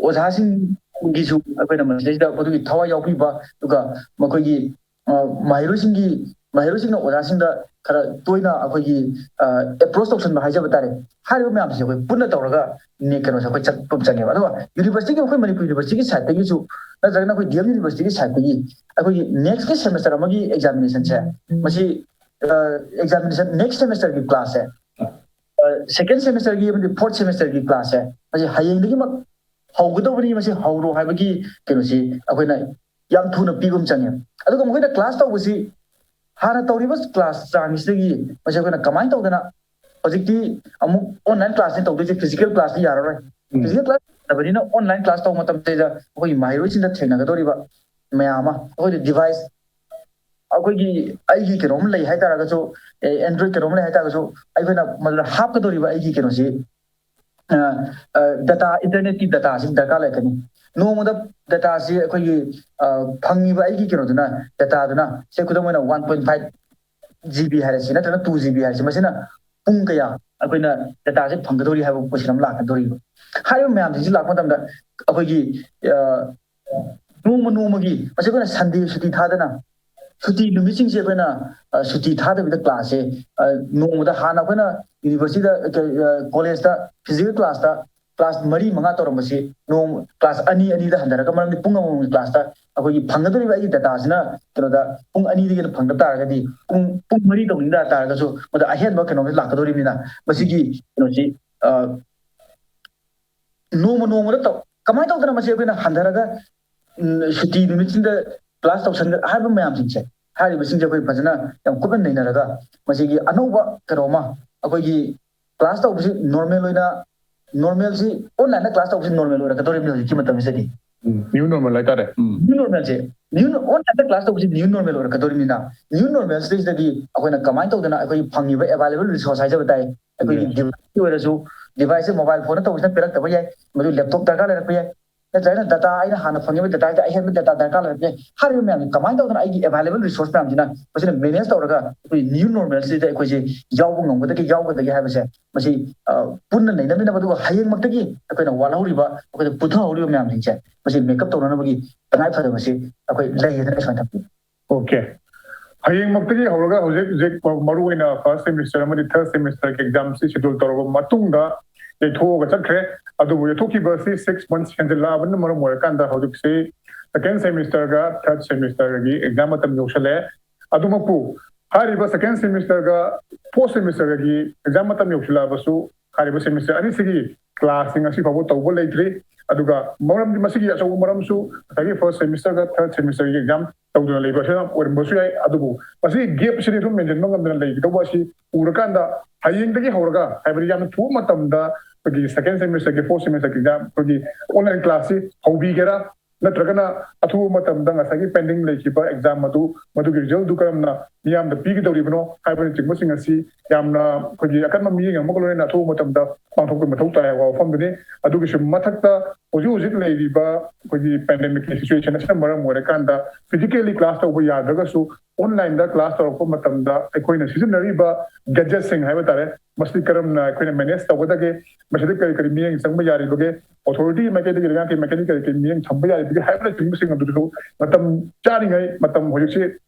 ꯑꯣꯖꯥꯁꯤꯡꯒꯤꯁꯨ ꯑꯩꯈꯣꯏꯅ ꯃꯁꯤꯗꯩꯁꯤꯗ ꯃꯗꯨꯒꯤ ꯊꯋꯥꯏ ꯌꯥꯎꯕꯤꯕ, ꯑꯗꯨꯒ ꯃꯈꯣꯏꯒꯤ, ꯑ, ꯃꯍꯩꯔꯣꯏꯁꯤꯡꯒꯤ, ꯃꯍꯩꯔꯣꯏꯁꯤꯡꯅ ꯑꯣꯖꯥꯁꯤꯡꯗ ꯈꯔ ꯇꯣꯏꯅ ꯑꯩꯈꯣꯏꯒꯤ, ꯑ, approach ꯇꯧꯁꯟꯕ ꯍꯥꯏꯖꯕ ꯇꯥꯔꯦ꯫ ꯍꯥꯏꯔꯤꯕ ꯃꯌꯥꯝꯁꯦ ꯑꯩꯈꯣꯏ ꯄꯨꯟꯅ ꯇꯧꯔꯒ ꯅꯦꯛ ꯀꯩꯅꯣꯁꯦ ꯑꯩꯈꯣꯏ ꯆꯠꯄ ꯑꯃ ꯆꯪꯉꯦꯕ꯫ ꯑꯗꯨꯒ universityꯒꯤ, ꯑꯩꯈꯣꯏ ꯃꯅꯤꯄꯨꯔ universityꯒꯤ sideꯇꯒꯤꯁꯨ ꯅꯠꯇ꯭ꯔꯒꯅ ꯑꯩꯈꯣꯏ D M universityꯒꯤ sideꯇꯒꯤ ꯑꯩꯈꯣꯏꯒꯤ next semester ꯑꯃꯒꯤ examinationꯁꯦ, ꯃꯁꯤ, ꯑ, examination next semesterꯒꯤ classꯁꯦ, ꯑ, second semesterꯒꯤ ꯑꯃꯗꯤ fourth semesterꯒꯤ classꯁꯦ ꯃꯁꯤ ꯍꯌꯦꯡꯗꯒꯤꯃꯛ ꯍꯧꯒꯗꯧꯕꯅꯤ, ꯃꯁꯤ ꯍꯧꯔꯣ ꯍꯥꯏꯕꯒꯤ ꯀꯩꯅꯣꯁꯤ ꯑꯩꯈꯣꯏꯅ ꯌꯥꯝ ꯊꯨꯅ ꯄꯤꯕ ꯑꯃ ꯆꯪꯉꯦ꯫ ꯑꯗꯨꯒ ꯃꯈꯣꯏꯅ ꯀ꯭ꯂꯥꯁ ꯇꯧꯕꯁꯤ ꯍꯥꯟꯅ ꯇꯧꯔꯤꯕ ꯀ꯭ꯂꯥꯁ ꯆꯥꯡꯁꯤꯗꯒꯤ ꯃꯁꯤ ꯑꯩꯈꯣꯏꯅ ꯀꯃꯥꯏꯅ ꯇꯧꯗꯅ, ꯍꯧꯖꯤꯛꯇꯤ ꯑꯃꯨꯛ ꯑꯣꯟꯂꯥꯏꯟ ꯀ꯭ꯂꯥꯁꯅꯤ ꯇꯧꯗꯣꯏꯁꯦ, ꯐꯤꯖꯤꯀꯦꯜ ꯀ꯭ꯂꯥꯁꯇꯤ ꯌꯥꯔꯔꯣꯏ꯫ ꯎꯝ꯫ ꯐꯤꯖꯤꯀꯦꯜ ꯀ꯭ꯂꯥꯁ ꯌꯥꯗꯕꯅꯤꯅ ꯑꯣꯟꯂꯥꯏꯟ ꯀ꯭ꯂꯥꯁ ꯇꯧꯕ ꯃꯇꯝꯁꯤꯗ ꯑꯩꯈꯣꯏꯒꯤ ꯃꯍꯩꯔꯣꯏꯁꯤꯡꯗ ꯊꯦꯡꯅꯒꯗꯧꯔꯤꯕ ꯃꯌꯥꯝ ꯑꯃ, ꯑꯩꯈꯣꯏꯗ ꯗꯤꯚꯥꯏꯁ, ꯑꯩꯈꯣꯏꯒꯤ, ꯑꯩꯒꯤ ꯀꯩꯅꯣꯝ ꯂꯩ ꯍꯥꯏꯇꯥꯔꯒꯁꯨ, ꯑꯦ, ꯑꯦꯟꯗ꯭ꯔꯣꯏꯗ ꯀꯩꯅꯣꯝ ꯂꯩ ꯍꯥꯏꯇꯥꯔꯒꯁꯨ, ꯑꯩꯈꯣꯏꯅ ꯃꯗꯨꯗ ꯍꯥꯞꯀꯗꯧꯔꯤꯕ ꯑꯩꯒꯤ ꯀꯩꯅꯣꯁꯤ, ꯑ, ꯑ, ꯗꯇꯥ, ꯏꯟꯇꯔꯅꯦꯠꯀꯤ ꯗꯇꯥꯁꯤ ꯗꯔꯀꯥꯔ ꯂꯩꯔꯛꯀꯅꯤ꯫ ꯅꯣꯡꯃꯗ ꯗꯇꯥꯁꯤ ꯑꯩꯈꯣꯏꯒꯤ, ꯑ, ꯐꯪꯉꯤꯕ ꯑꯩꯒꯤ ꯀꯩꯅꯣꯗꯨꯅ, ꯗꯇꯥꯗꯨꯅ, ꯁꯦ, ꯈꯨꯗꯝ ꯑꯣꯏꯅ, one point five G B ꯍꯥꯏꯔꯁꯤ, ꯅꯠꯇ꯭ꯔꯒ ꯇꯨ ꯖꯤ ꯕꯤ ꯍꯥꯏꯔꯁꯤ, ꯃꯁꯤꯅ ꯄꯨꯡ ꯀꯌꯥ ꯑꯩꯈꯣꯏꯅ ꯗꯇꯥꯁꯦ ꯐꯪꯒꯗꯧꯔꯤ ꯍꯥꯏꯕ ꯄꯣꯠꯁꯤꯗ ꯑꯃ ꯂꯥꯛꯀꯗꯧꯔꯤꯕ꯫ ꯍꯥꯏꯔꯤꯕ ꯃꯌꯥꯝꯁꯤꯡꯁꯤ ꯂꯥꯛꯄ ꯃꯇꯝꯗ ꯑꯩꯈꯣꯏꯒꯤ, ꯑ, ꯅꯣꯡꯃ ꯅꯣꯡꯃꯒꯤ, ꯃꯁꯤ ꯑꯩꯈꯣꯏꯅ ꯁꯟꯗꯦ ꯁꯨꯇꯤ ꯊꯥꯗꯅ, ꯁꯨꯇꯤ ꯅꯨꯃꯤꯠꯁꯤꯡꯁꯦ ꯑꯩꯈꯣꯏꯅ, ꯑ, ꯁꯨꯇꯤ ꯊꯥꯗꯕꯤꯗ ꯀ꯭ꯂꯥꯁꯁꯦ, ꯑ, ꯅꯣꯡꯃꯗ, ꯍꯥꯟꯅ ꯑꯩꯈꯣꯏꯅ ꯌꯨꯅꯤꯚꯔꯁꯤꯇꯤꯗ, ꯑ, ꯀꯣꯂꯦꯖꯇ, ꯐꯤꯖꯤꯀꯦꯜ ꯀ꯭ꯂꯥꯁꯇ ꯀ꯭ꯂꯥꯁ ꯃꯔꯤ ꯃꯉꯥ ꯇꯧꯔꯝꯕꯁꯤ ꯅꯣꯡ ꯀ꯭ꯂꯥꯁ ꯑꯅꯤ ꯑꯅꯤꯗ ꯍꯟꯊꯔꯒ, ꯃꯔꯝꯗꯤ ꯄꯨꯡ ꯑꯃꯃꯝꯒꯤ ꯀ꯭ꯂꯥꯁꯇ ꯑꯩꯈꯣꯏꯒꯤ ꯐꯪꯒꯗꯧꯔꯤꯕ ꯑꯩꯒꯤ ꯗꯇꯥꯁꯤꯅ ꯀꯩꯅꯣꯗ ꯄꯨꯡ ꯑꯅꯤꯗꯒꯤ ꯍꯦꯟꯅ ꯐꯪꯗ ꯇꯥꯔꯒꯗꯤ, ꯄꯨꯡ, ꯄꯨꯡ ꯃꯔꯤ ꯇꯧꯅꯤꯡ ꯇꯥꯔꯒꯁꯨ ꯃꯗ ꯑꯍꯦꯟꯕ ꯀꯩꯅꯣꯁꯤ ꯂꯥꯛꯀꯗꯧꯔꯤꯕꯅꯤꯅ, ꯃꯁꯤꯒꯤ ꯀꯩꯅꯣꯁꯤ, ꯑ, ꯅꯣꯡꯃ ꯅꯣꯡꯃꯗ ꯇꯧ-, ꯀꯃꯥꯏꯅ ꯇꯧꯗꯅ ꯃꯁꯤ ꯑꯩꯈꯣꯏꯅ ꯍꯟꯊꯔꯒ, ꯎꯝ, ꯁꯨꯇꯤ ꯅꯨꯃꯤꯠꯁꯤꯡꯗ ꯀ꯭ꯂꯥꯁ ꯇꯧꯁꯟꯒ-, ꯍꯥꯏꯕ ꯃꯌꯥꯝꯁꯤꯡꯁꯦ, ꯍꯥꯏꯔꯤꯕꯁꯤꯡꯁꯦ ꯑꯩꯈꯣꯏ ꯐꯖꯅ ꯌꯥꯝ ꯀꯨꯞꯅ ꯅꯩꯅꯔꯒ, ꯃꯁꯤꯒꯤ ꯑꯅꯧꯕ ꯀꯩꯅꯣ ꯑꯃ, ꯑꯩꯈꯣꯏꯒꯤ ꯀ꯭ꯂꯥꯁ ꯇꯧꯕꯁꯤ ꯅꯣꯔꯃꯦꯜ ꯑꯣꯏꯅ, ꯅꯣꯔꯃꯦꯜꯁꯤ, ꯑꯣꯟꯂꯥꯏꯟꯗ ꯀ꯭ꯂꯥꯁ ꯇꯧꯕꯁꯤ ꯅꯣꯔꯃꯦꯜ ꯑꯣꯏꯔꯛꯀꯗꯧꯔꯤꯕꯅꯤ ꯍꯧꯖꯤꯛꯀꯤ ꯃꯇꯝꯁꯤꯗꯗꯤ꯫ ꯅ꯭ꯌꯨ ꯅꯣꯔꯃꯦꯜ ꯍꯥꯏꯇꯥꯔꯦ꯫ ꯅ꯭ꯌꯨ ꯅꯣꯔꯃꯦꯜꯁꯦ, ꯅ꯭ꯌꯨ, ꯑꯣꯟꯂꯥꯏꯟꯗ ꯀ꯭ꯂꯥꯁ ꯇꯧꯕꯁꯤ ꯅ꯭ꯌꯨ ꯅꯣꯔꯃꯦꯜ ꯑꯣꯏꯔꯛꯀꯗꯧꯔꯤꯕꯅꯤꯅ, ꯅ꯭ꯌꯨ ꯅꯣꯔꯃꯦꯜꯁꯤꯗꯩꯁꯤꯗꯗꯤ ꯑꯩꯈꯣꯏꯅ ꯀꯃꯥꯏꯅ ꯇꯧꯗꯅ ꯑꯩꯈꯣꯏꯒꯤ ꯐꯪꯉꯤꯕ ꯑꯦꯕꯥꯏꯂꯦꯕꯜ ꯔꯤꯁꯣꯔꯁ ꯍꯥꯏꯖꯕ ꯇꯥꯏ, ꯑꯩꯈꯣꯏꯒꯤ ꯗꯤꯚꯥꯏꯁꯀꯤ ꯑꯣꯏꯔꯁꯨ, ꯗꯤꯚꯥꯏꯁꯁꯦ ꯃꯣꯕꯥꯏꯜ ꯐꯣꯟꯗ ꯇꯧꯕꯁꯤꯅ ꯄꯤꯔꯛꯇꯕ ꯌꯥꯏ, ꯃꯗꯨ ꯂꯦꯞꯇꯣꯞ ꯗꯔꯀꯥꯔ ꯂꯩꯔꯛꯄ ꯌꯥꯏ, ꯅꯠꯇ꯭ꯔꯒꯅ ꯗꯇꯥ, ꯑꯩꯅ ꯍꯥꯟꯅ ꯐꯪꯉꯤꯕ ꯗꯇꯥꯗ ꯑꯍꯦꯟꯕ ꯗꯇꯥ ꯗꯔꯀꯥꯔ ꯂꯩꯔꯛꯄ ꯌꯥꯏ꯫ ꯍꯥꯏꯔꯤꯕ ꯃꯌꯥꯝꯁꯦ ꯀꯃꯥꯏꯅ ꯇꯧꯗꯅ ꯑꯩꯒꯤ ꯑꯦꯕꯥꯏꯂꯦꯕꯜ ꯔꯤꯁꯣꯔꯁ ꯃꯌꯥꯝꯁꯤꯅ ꯃꯁꯤꯅ ꯃꯦꯅꯦꯖ ꯇꯧꯔꯒ ꯑꯩꯈꯣꯏ ꯅ꯭ꯌꯨ ꯅꯣꯔꯃꯦꯜꯁꯤꯗ ꯑꯩꯈꯣꯏꯁꯦ ꯌꯥꯎꯕ ꯉꯝꯒꯗꯒꯦ, ꯌꯥꯎꯒꯗꯒꯦ ꯍꯥꯏꯕꯁꯦ ꯃꯁꯤ, ꯑ, ꯄꯨꯟꯅ ꯅꯩꯅꯃꯤꯟꯅꯕ, ꯑꯗꯨꯒ ꯍꯌꯦꯡꯃꯛꯇꯒꯤ ꯑꯩꯈꯣꯏꯅ ꯋꯥꯠꯍꯧꯔꯤꯕ, ꯑꯩꯈꯣꯏꯗ ꯄꯨꯊꯍꯧꯔꯤꯕ ꯃꯌꯥꯝꯁꯤꯡꯁꯦ ꯃꯁꯤ ꯃꯦꯀꯞ ꯇꯧꯅꯅꯕꯒꯤ ꯇꯉꯥꯏ ꯐꯗꯕꯁꯤ ꯑꯩꯈꯣꯏ ꯂꯩꯌꯦꯗꯅ ꯑꯩ ꯁꯨꯃꯥꯏꯅ ꯊꯝꯖꯒꯦ꯫ ꯑꯣꯀꯦ꯫ ꯍꯌꯦꯡꯃꯛꯇꯒꯤ ꯍꯧꯔꯒ ꯍꯧꯖꯤꯛ ꯍꯧꯖꯤꯛ ꯃꯔꯨꯑꯣꯏꯅ ꯐꯥꯔꯁ ꯁꯦꯃꯤꯁꯇꯔ ꯑꯃꯗꯤ ꯊꯥꯔꯠ ꯁꯦꯃꯤꯁꯇꯔꯒꯤ ꯑꯦꯛꯖꯥꯝꯁꯤ ꯁꯦꯗ꯭ꯌꯨꯜ ꯇꯧꯔꯕ ꯃꯇꯨꯡꯗ ꯌꯩꯊꯣꯛꯑꯒ ꯆꯠꯈ꯭ꯔꯦ꯫ ꯑꯗꯨꯕꯨ ꯌꯩꯊꯣꯛꯈꯤꯕ ꯑꯁꯤ ꯁꯤꯛꯁ ꯃꯟꯊꯁ ꯍꯦꯟꯖꯤꯜꯂꯛꯑꯕꯅ ꯃꯔꯝ ꯑꯣꯏꯔꯀꯥꯟꯗ ꯍꯧꯖꯤꯛꯁꯤ ꯁꯦꯀꯦꯟ ꯁꯦꯃꯤꯁꯇꯔꯒ ꯊꯥꯔꯠ ꯁꯦꯃꯤꯁꯇꯔꯒꯤ ꯑꯦꯛꯖꯥꯝ ꯃꯇꯝ ꯌꯧꯁꯜꯂꯛꯑꯦ꯫ ꯑꯗꯨꯃꯛꯄꯨ ꯍꯥꯏꯔꯤꯕ ꯁꯦꯀꯦꯟ ꯁꯦꯃꯤꯁꯇꯔꯒ ꯐꯣꯔꯠ ꯁꯦꯃꯤꯁꯇꯔꯒꯤ ꯑꯦꯛꯖꯥꯝ ꯃꯇꯝ ꯌꯧꯁꯤꯜꯂꯛꯑꯕꯁꯨ ꯍꯥꯏꯔꯤꯕ ꯁꯦꯃꯤꯁꯇꯔ ꯑꯅꯤꯁꯤꯒꯤ ꯀ꯭ꯂꯥꯁꯁꯤ ꯉꯁꯤ ꯐꯥꯎꯕ ꯇꯧꯕ ꯂꯩꯇ꯭ꯔꯤ꯫ ꯑꯗꯨꯒ ꯃꯔꯝꯗꯤ ꯃꯁꯤꯒꯤ ꯑꯆꯧꯕ ꯃꯔꯝꯁꯨ ꯉꯁꯥꯏꯒꯤ ꯐꯥꯔꯁ ꯁꯦꯃꯤꯁꯇꯔꯒ ꯊꯥꯔꯠ ꯁꯦꯃꯤꯁꯇꯔꯒꯤ ꯑꯦꯛꯖꯥꯝ ꯇꯧꯗꯨꯅ ꯂꯩꯕ ꯑꯁꯤꯅ ꯑꯣꯏꯔꯝꯕꯁꯨ ꯌꯥꯏ꯫ ꯑꯗꯨꯕꯨ ꯃꯁꯤꯒꯤ ꯒꯦꯞꯁꯤꯗꯤ ꯑꯗꯨꯝ ꯃꯦꯟꯁꯤꯟꯕ ꯉꯝꯗꯅ ꯂꯩꯒꯗꯧꯕ ꯑꯁꯤ ꯎꯔꯀꯥꯟꯗ ꯍꯌꯦꯡꯗꯒꯤ ꯍꯧꯔꯒ, ꯍꯥꯏꯕꯗꯤ ꯌꯥꯝꯅ ꯊꯨꯕ ꯃꯇꯝꯗ ꯑꯩꯈꯣꯏꯒꯤ ꯁꯦꯀꯦꯟ ꯁꯦꯃꯤꯁꯇꯔꯒꯤ ꯐꯣꯔꯠ ꯁꯦꯃꯤꯁꯇꯔꯒꯤ ꯑꯦꯛꯖꯥꯝ ꯑꯩꯈꯣꯏꯒꯤ ꯑꯣꯟꯂꯥꯏꯟ ꯀ꯭ꯂꯥꯁꯁꯤ ꯍꯧꯕꯤꯒꯦꯔꯥ, ꯅꯠꯇ꯭ꯔꯒꯅ ꯑꯊꯨꯕ ꯃꯇꯝꯗ ꯉꯁꯥꯏꯒꯤ ꯄꯦꯟꯗꯤꯡ ꯂꯩꯈꯤꯕ ꯑꯦꯛꯖꯥꯝ ꯑꯗꯨ, ꯃꯗꯨꯒꯤ ꯔꯤꯖꯜꯗꯨ ꯀꯔꯝꯅ ꯃꯤꯌꯥꯝꯗ ꯄꯤꯒꯗꯧꯔꯤꯕꯅꯣ ꯍꯥꯏꯕꯅꯆꯤꯡꯕꯁꯤꯡ ꯑꯁꯤ ꯌꯥꯝꯅ ꯑꯩꯈꯣꯏꯒꯤ ꯑꯀꯟꯕ ꯃꯤꯠꯌꯦꯡ ꯑꯃꯒ ꯂꯣꯏꯅꯅ ꯑꯊꯨꯕ ꯃꯇꯝꯗ ꯄꯥꯡꯊꯣꯛꯄꯒꯤ ꯃꯊꯧ ꯇꯥꯏ ꯍꯥꯏꯕ ꯋꯥꯐꯝꯗꯨꯅꯤ꯫ ꯑꯗꯨꯒꯤꯁꯨ ꯃꯊꯛꯇ ꯍꯧꯖꯤꯛ ꯍꯧꯖꯤꯛ ꯂꯩꯔꯤꯕ ꯑꯩꯈꯣꯏꯒꯤ ꯄꯦꯟꯗꯦꯃꯤꯛꯀꯤ ꯁꯤꯆꯨꯋꯦꯁꯟ ꯑꯁꯤꯅ ꯃꯔꯝ ꯑꯣꯏꯔꯀꯥꯟꯗ ꯐꯤꯖꯤꯀꯦꯜꯂꯤ ꯀ꯭ꯂꯥꯁ ꯇꯧꯕ ꯌꯥꯗ꯭ꯔꯒꯁꯨ ꯑꯣꯟꯂꯥꯏꯟꯗ ꯀ꯭ꯂꯥꯁ ꯇꯧꯔꯛꯄ ꯃꯇꯝꯗ ꯑꯩꯈꯣꯏꯅ ꯁꯤꯖꯤꯟꯅꯔꯤꯕ ꯒꯦꯖꯦꯠꯁꯤꯡ ꯍꯥꯏꯕ ꯇꯥꯔꯦ, ꯃꯁꯤ ꯀꯔꯝꯅ ꯑꯩꯈꯣꯏꯅ ꯃꯦꯅꯦꯖ ꯇꯧꯒꯗꯒꯦ, ꯃꯁꯤꯗ ꯀꯔꯤ ꯀꯔꯤ ꯃꯤꯠꯌꯦꯡ ꯆꯪꯕ ꯌꯥꯔꯤꯕꯒꯦ, ꯑꯣꯊꯣꯔꯤꯇꯤ ꯃꯥꯏꯀꯩꯗꯒꯤ ꯂꯩꯉꯥꯛꯀꯤ ꯃꯥꯏꯀꯩꯗꯒꯤ ꯀꯔꯤ ꯀꯔꯤ ꯃꯤꯠꯌꯦꯡ ꯊꯝꯕ ꯌꯥꯔꯤꯕꯒꯦ ꯍꯥꯏꯕꯅꯆꯤꯡꯕꯁꯤꯡ ꯑꯗꯨꯁꯨ ꯃꯇꯝ ꯆꯥꯔꯤꯉꯩ, ꯃꯇꯝ ꯍꯧꯖꯤꯛꯁꯤ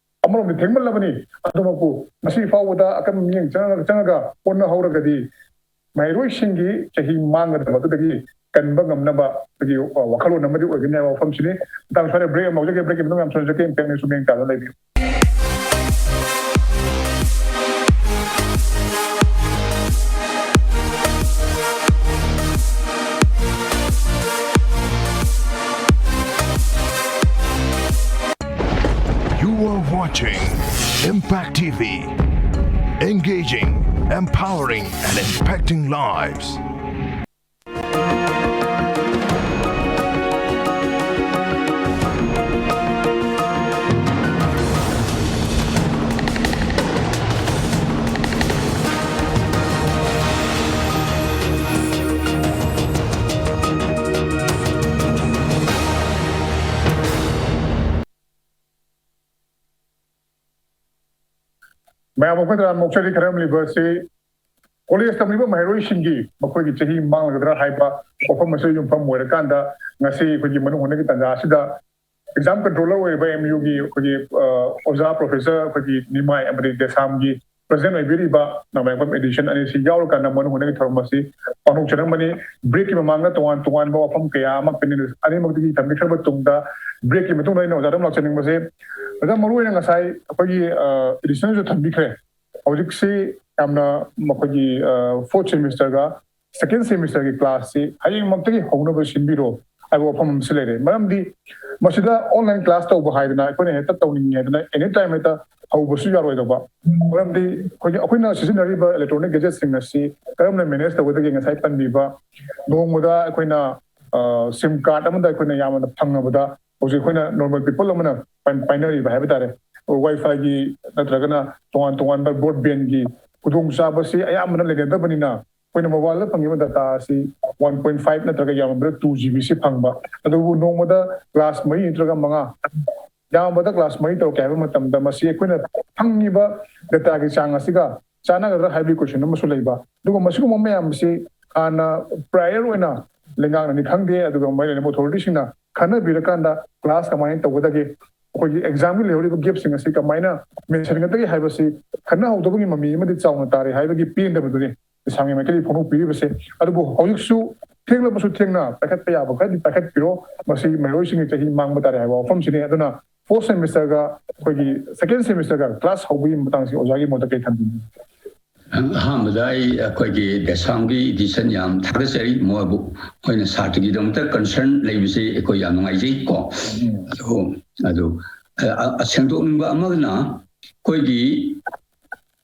ꯑꯃꯔꯣꯝꯗ ꯊꯦꯡꯃꯜꯂꯕꯅꯤ, ꯑꯗꯨꯃꯛꯄꯨ ꯃꯁꯤ ꯐꯥꯎꯕꯗ ꯑꯀꯟꯕ ꯃꯤꯠꯌꯦꯡ ꯆꯪꯉꯒ, ꯆꯪꯉꯒ ꯍꯣꯠꯅꯍꯧꯔꯒꯗꯤ ꯃꯍꯩꯔꯣꯏꯁꯤꯡꯒꯤ ꯆꯍꯤ ꯃꯥꯡꯒꯗꯕ ꯑꯗꯨꯗꯒꯤ ꯀꯟꯕ ꯉꯝꯅꯕ ꯑꯩꯈꯣꯏꯒꯤ, ꯑ, ꯋꯥꯈꯜꯂꯣꯟ ꯑꯃꯗꯤ ꯑꯣꯏꯒꯅꯤ ꯍꯥꯏꯕ ꯋꯥꯐꯝꯁꯤꯅꯤ꯫ ꯃꯇꯥꯡ ꯁ꯭ꯋꯥꯏꯗ ꯕ꯭ꯔꯦꯛ ꯑꯃ ꯂꯧꯖꯒꯦ꯫ ꯕ꯭ꯔꯦꯛꯀꯤ ꯃꯇꯨꯡ ꯌꯥꯝ ꯊꯨꯅ ꯆꯠꯀꯦ꯫ ꯏꯝꯄꯦꯛ ꯅ꯭ꯌꯨꯁ ꯃꯤꯠꯌꯦꯡ ꯇꯥꯗꯨꯅ ꯂꯩꯕꯤꯌꯨ꯫ You are watching Impact T V. Engaging, empowering, and impacting lives. ꯃꯌꯥꯝ ꯑꯩꯈꯣꯏꯗ ꯃꯣꯛꯆꯔꯤ ꯈꯔꯝꯂꯤꯕ ꯑꯁꯤ ꯀꯣꯂꯦꯖ ꯇꯝꯂꯤꯕ ꯃꯍꯩꯔꯣꯏꯁꯤꯡꯒꯤ ꯃꯈꯣꯏꯒꯤ ꯆꯍꯤ ꯃꯥꯡꯂꯒꯗ꯭ꯔꯥ ꯍꯥꯏꯕ ꯋꯥꯐꯝ ꯑꯁꯤ ꯌꯨꯝꯐꯝ ꯑꯣꯏꯔꯀꯥꯟꯗ ꯉꯁꯤ ꯑꯩꯈꯣꯏꯒꯤ ꯃꯅꯨꯡ ꯍꯨꯠꯅꯒꯤ ꯇꯥꯟꯖꯥ ꯑꯁꯤꯗ ꯑꯦꯛꯖꯥꯝ ꯀꯟꯇ꯭ꯔꯣꯂꯔ ꯑꯣꯏꯔꯤꯕ ꯑꯦꯝ ꯌꯨꯒꯤ ꯑꯩꯈꯣꯏꯒꯤ, ꯑ, ꯑꯣꯖꯥ ꯄ꯭ꯔꯣꯐꯦꯁꯔ ꯑꯩꯈꯣꯏꯒꯤ ꯅꯤꯃꯥꯏ ꯑꯃꯗꯤ ꯗꯦꯁꯥꯝꯒꯤ ꯄ꯭ꯔꯁꯤꯗꯦꯟ ꯑꯣꯏꯕꯤꯔꯤꯕ ꯅꯣꯡꯃꯥꯏꯕꯝ ꯑꯦꯗꯤꯁꯟ ꯑꯅꯤꯁꯤ ꯌꯥꯎꯔꯀꯥꯟꯗ ꯃꯅꯨꯡ ꯍꯨꯠꯅꯒꯤ ꯊꯧꯔꯝ ꯑꯁꯤ ꯄꯥꯡꯊꯣꯛꯆꯔꯝꯕꯅꯤ꯫ ꯕ꯭ꯔꯦꯛꯀꯤ ꯃꯃꯥꯡꯗ ꯇꯣꯉꯥꯟ ꯇꯣꯉꯥꯟꯕ ꯋꯥꯐꯝ ꯀꯌꯥ ꯑꯃ ꯄꯦꯅꯦꯜ ꯑꯅꯤꯃꯛꯇꯒꯤ ꯊꯝꯕꯤꯈ꯭ꯔꯕ ꯇꯨꯡꯗ, ꯕ꯭ꯔꯦꯛꯀꯤ ꯃꯇꯨꯡꯗ ꯑꯩꯅ ꯑꯣꯖꯥꯗ ꯑꯃꯨꯛ ꯂꯥꯛꯆꯅꯤꯡꯕꯁꯦ, ꯑꯣꯖꯥ, ꯃꯔꯨꯑꯣꯏꯅ ꯉꯁꯥꯏ ꯑꯩꯈꯣꯏꯒꯤ, ꯑ, ꯑꯦꯗꯤꯁꯟꯁꯨ ꯊꯝꯕꯤꯈ꯭ꯔꯦ꯫ ꯍꯧꯖꯤꯛꯁꯤ ꯌꯥꯝꯅ ꯃꯈꯣꯏꯒꯤ, ꯑ, ꯐꯣꯔꯠ ꯁꯦꯃꯤꯁꯇꯔꯒ second semesterꯒꯤ classꯁꯤ ꯍꯌꯦꯡꯃꯛꯇꯒꯤ ꯍꯧꯅꯕ ꯁꯤꯟꯕꯤꯔꯣ ꯍꯥꯏꯕ ꯋꯥꯐꯝ ꯑꯃꯁꯨ ꯂꯩꯔꯦ꯫ ꯃꯔꯝꯗꯤ ꯃꯁꯤꯗ online class ꯇꯧꯕ ꯍꯥꯏꯗꯅ ꯑꯩꯈꯣꯏꯅ ꯍꯦꯛꯇ ꯇꯧꯅꯤꯡꯉꯦ ꯍꯥꯏꯗꯅ any time ꯍꯦꯛꯇ ꯍꯧꯕꯁꯨ ꯌꯥꯔꯣꯏꯗꯧꯕ꯫ ꯃꯔꯝꯗꯤ ꯑꯩꯈꯣꯏꯒꯤ, ꯑꯩꯈꯣꯏꯅ ꯁꯤꯖꯤꯟꯅꯔꯤꯕ electronic gadgetꯁꯤꯡ ꯑꯁꯤ ꯀꯔꯝꯅ manage ꯇꯧꯒꯗꯒꯦ? ꯉꯁꯥꯏ ꯄꯟꯕꯤꯕ ꯅꯣꯡꯃꯗ ꯑꯩꯈꯣꯏꯅ, ꯑ, SIM card ꯑꯃꯗ ꯑꯩꯈꯣꯏꯅ ꯌꯥꯝꯅ ꯐꯪꯉꯕꯗ ꯍꯧꯖꯤꯛ ꯑꯩꯈꯣꯏꯅ normal people ꯑꯃꯅ ꯄꯥꯏ-, ꯄꯥꯏꯅꯔꯤꯕ ꯍꯥꯏꯕ ꯇꯥꯔꯦ, WiFiꯒꯤ ꯅꯠꯇ꯭ꯔꯒꯅ ꯇꯣꯉꯥꯟ ꯇꯣꯉꯥꯟꯕ broadbandꯒꯤ ꯈꯨꯗꯣꯡꯆꯥꯕꯁꯤ ꯑꯌꯥꯝꯕꯅ ꯂꯩꯅꯗꯕꯅꯤꯅ ꯑꯩꯈꯣꯏꯅ mobileꯗ ꯐꯪꯉꯤꯕ data ꯑꯁꯤ one point five ꯅꯠꯇ꯭ꯔꯒ ꯌꯥꯝꯃꯕꯗ two GBꯁꯤ ꯐꯪꯕ꯫ ꯑꯗꯨꯕꯨ ꯅꯣꯡꯃꯗ class ꯃꯔꯤ ꯅꯠꯇ꯭ꯔꯒ ꯃꯉꯥ, ꯌꯥꯝꯕꯗ class ꯃꯔꯤ ꯇꯧꯔꯛꯀꯦ ꯍꯥꯏꯕ ꯃꯇꯝꯗ ꯃꯁꯤ ꯑꯩꯈꯣꯏꯅ ꯐꯪꯉꯤꯕ dataꯒꯤ ꯆꯥꯡ ꯑꯁꯤꯒ ꯆꯥꯟꯅꯒꯗ꯭ꯔꯥ ꯍꯥꯏꯕꯒꯤ question ꯑꯃꯁꯨ ꯂꯩꯕ꯫ ꯑꯗꯨꯒ ꯃꯁꯤꯒꯨꯝꯕ ꯃꯌꯥꯝꯁꯤ ꯍꯥꯟꯅ prior ꯑꯣꯏꯅ ꯂꯩꯉꯥꯛꯅꯅꯤ ꯈꯪꯗꯦ, ꯑꯗꯨꯒ ꯃꯔꯤ ꯂꯩꯅꯕ authorityꯁꯤꯡꯅ ꯈꯟꯅꯕꯤꯔꯀꯥꯟꯗ class ꯀꯃꯥꯏꯅ ꯇꯧꯒꯗꯒꯦ, ꯑꯩꯈꯣꯏꯒꯤ examꯒꯤ ꯂꯩꯍꯧꯔꯤꯕ gapꯁꯤꯡ ꯑꯁꯤ ꯀꯃꯥꯏꯅ ꯃꯦꯟꯁꯤꯟꯒꯗꯒꯦ ꯍꯥꯏꯕꯁꯤ ꯈꯟꯅꯍꯧꯗꯕꯒꯤ ꯃꯃꯤ ꯑꯃꯗꯤ ꯆꯥꯎꯅ ꯇꯥꯔꯦ ꯍꯥꯏꯕꯒꯤ ꯄꯦꯟꯗꯕꯗꯨꯅꯤ ꯂꯩꯁꯥꯡꯒꯤ ꯃꯥꯏꯀꯩꯗꯒꯤ ꯐꯣꯡꯗꯣꯛꯄꯤꯔꯤꯕꯁꯦ꯫ ꯑꯗꯨꯕꯨ ꯍꯧꯖꯤꯛꯁꯨ ꯊꯦꯡꯂꯕꯁꯨ ꯊꯦꯡꯅ ꯄꯥꯏꯈꯠꯄ ꯌꯥꯕ ꯈꯔꯗꯤ ꯄꯥꯏꯈꯠꯄꯤꯔꯣ, ꯃꯁꯤ ꯃꯍꯩꯔꯣꯏꯁꯤꯡꯒꯤ ꯆꯍꯤ ꯃꯥꯡꯕ ꯇꯥꯔꯦ ꯍꯥꯏꯕ ꯋꯥꯐꯝꯁꯤꯅꯤ꯫ ꯑꯗꯨꯅ fourth semesterꯒ ꯑꯩꯈꯣꯏꯒꯤ second semesterꯒ class ꯍꯧꯕꯒꯤ ꯃꯇꯥꯡꯁꯤ ꯑꯣꯖꯥꯒꯤ ꯃꯣꯠꯇ ꯀꯔꯤ ꯊꯝꯕꯤꯅꯤꯡꯉꯤ? ꯑꯍꯥꯟꯕꯗ ꯑꯩ ꯑꯩꯈꯣꯏꯒꯤ ꯗꯦꯁꯥꯝꯒꯤ edition ꯌꯥꯝ ꯊꯥꯒꯠꯆꯔꯤ꯫ ꯃꯣꯏꯕꯨ ꯑꯩꯈꯣꯏꯅ ꯁꯥꯇ꯭ꯔꯒꯤꯗꯃꯛꯇ concern ꯂꯩꯕꯁꯤ ꯑꯩꯈꯣꯏ ꯌꯥꯝ ꯅꯨꯡꯉꯥꯏꯖꯩ ꯀꯣ꯫ ꯑꯗꯨ, ꯑꯗꯨ, ꯑ, ꯑ, ꯁꯦꯡꯗꯣꯛꯅꯤꯡꯕ ꯑꯃꯅ ꯑꯩꯈꯣꯏꯒꯤ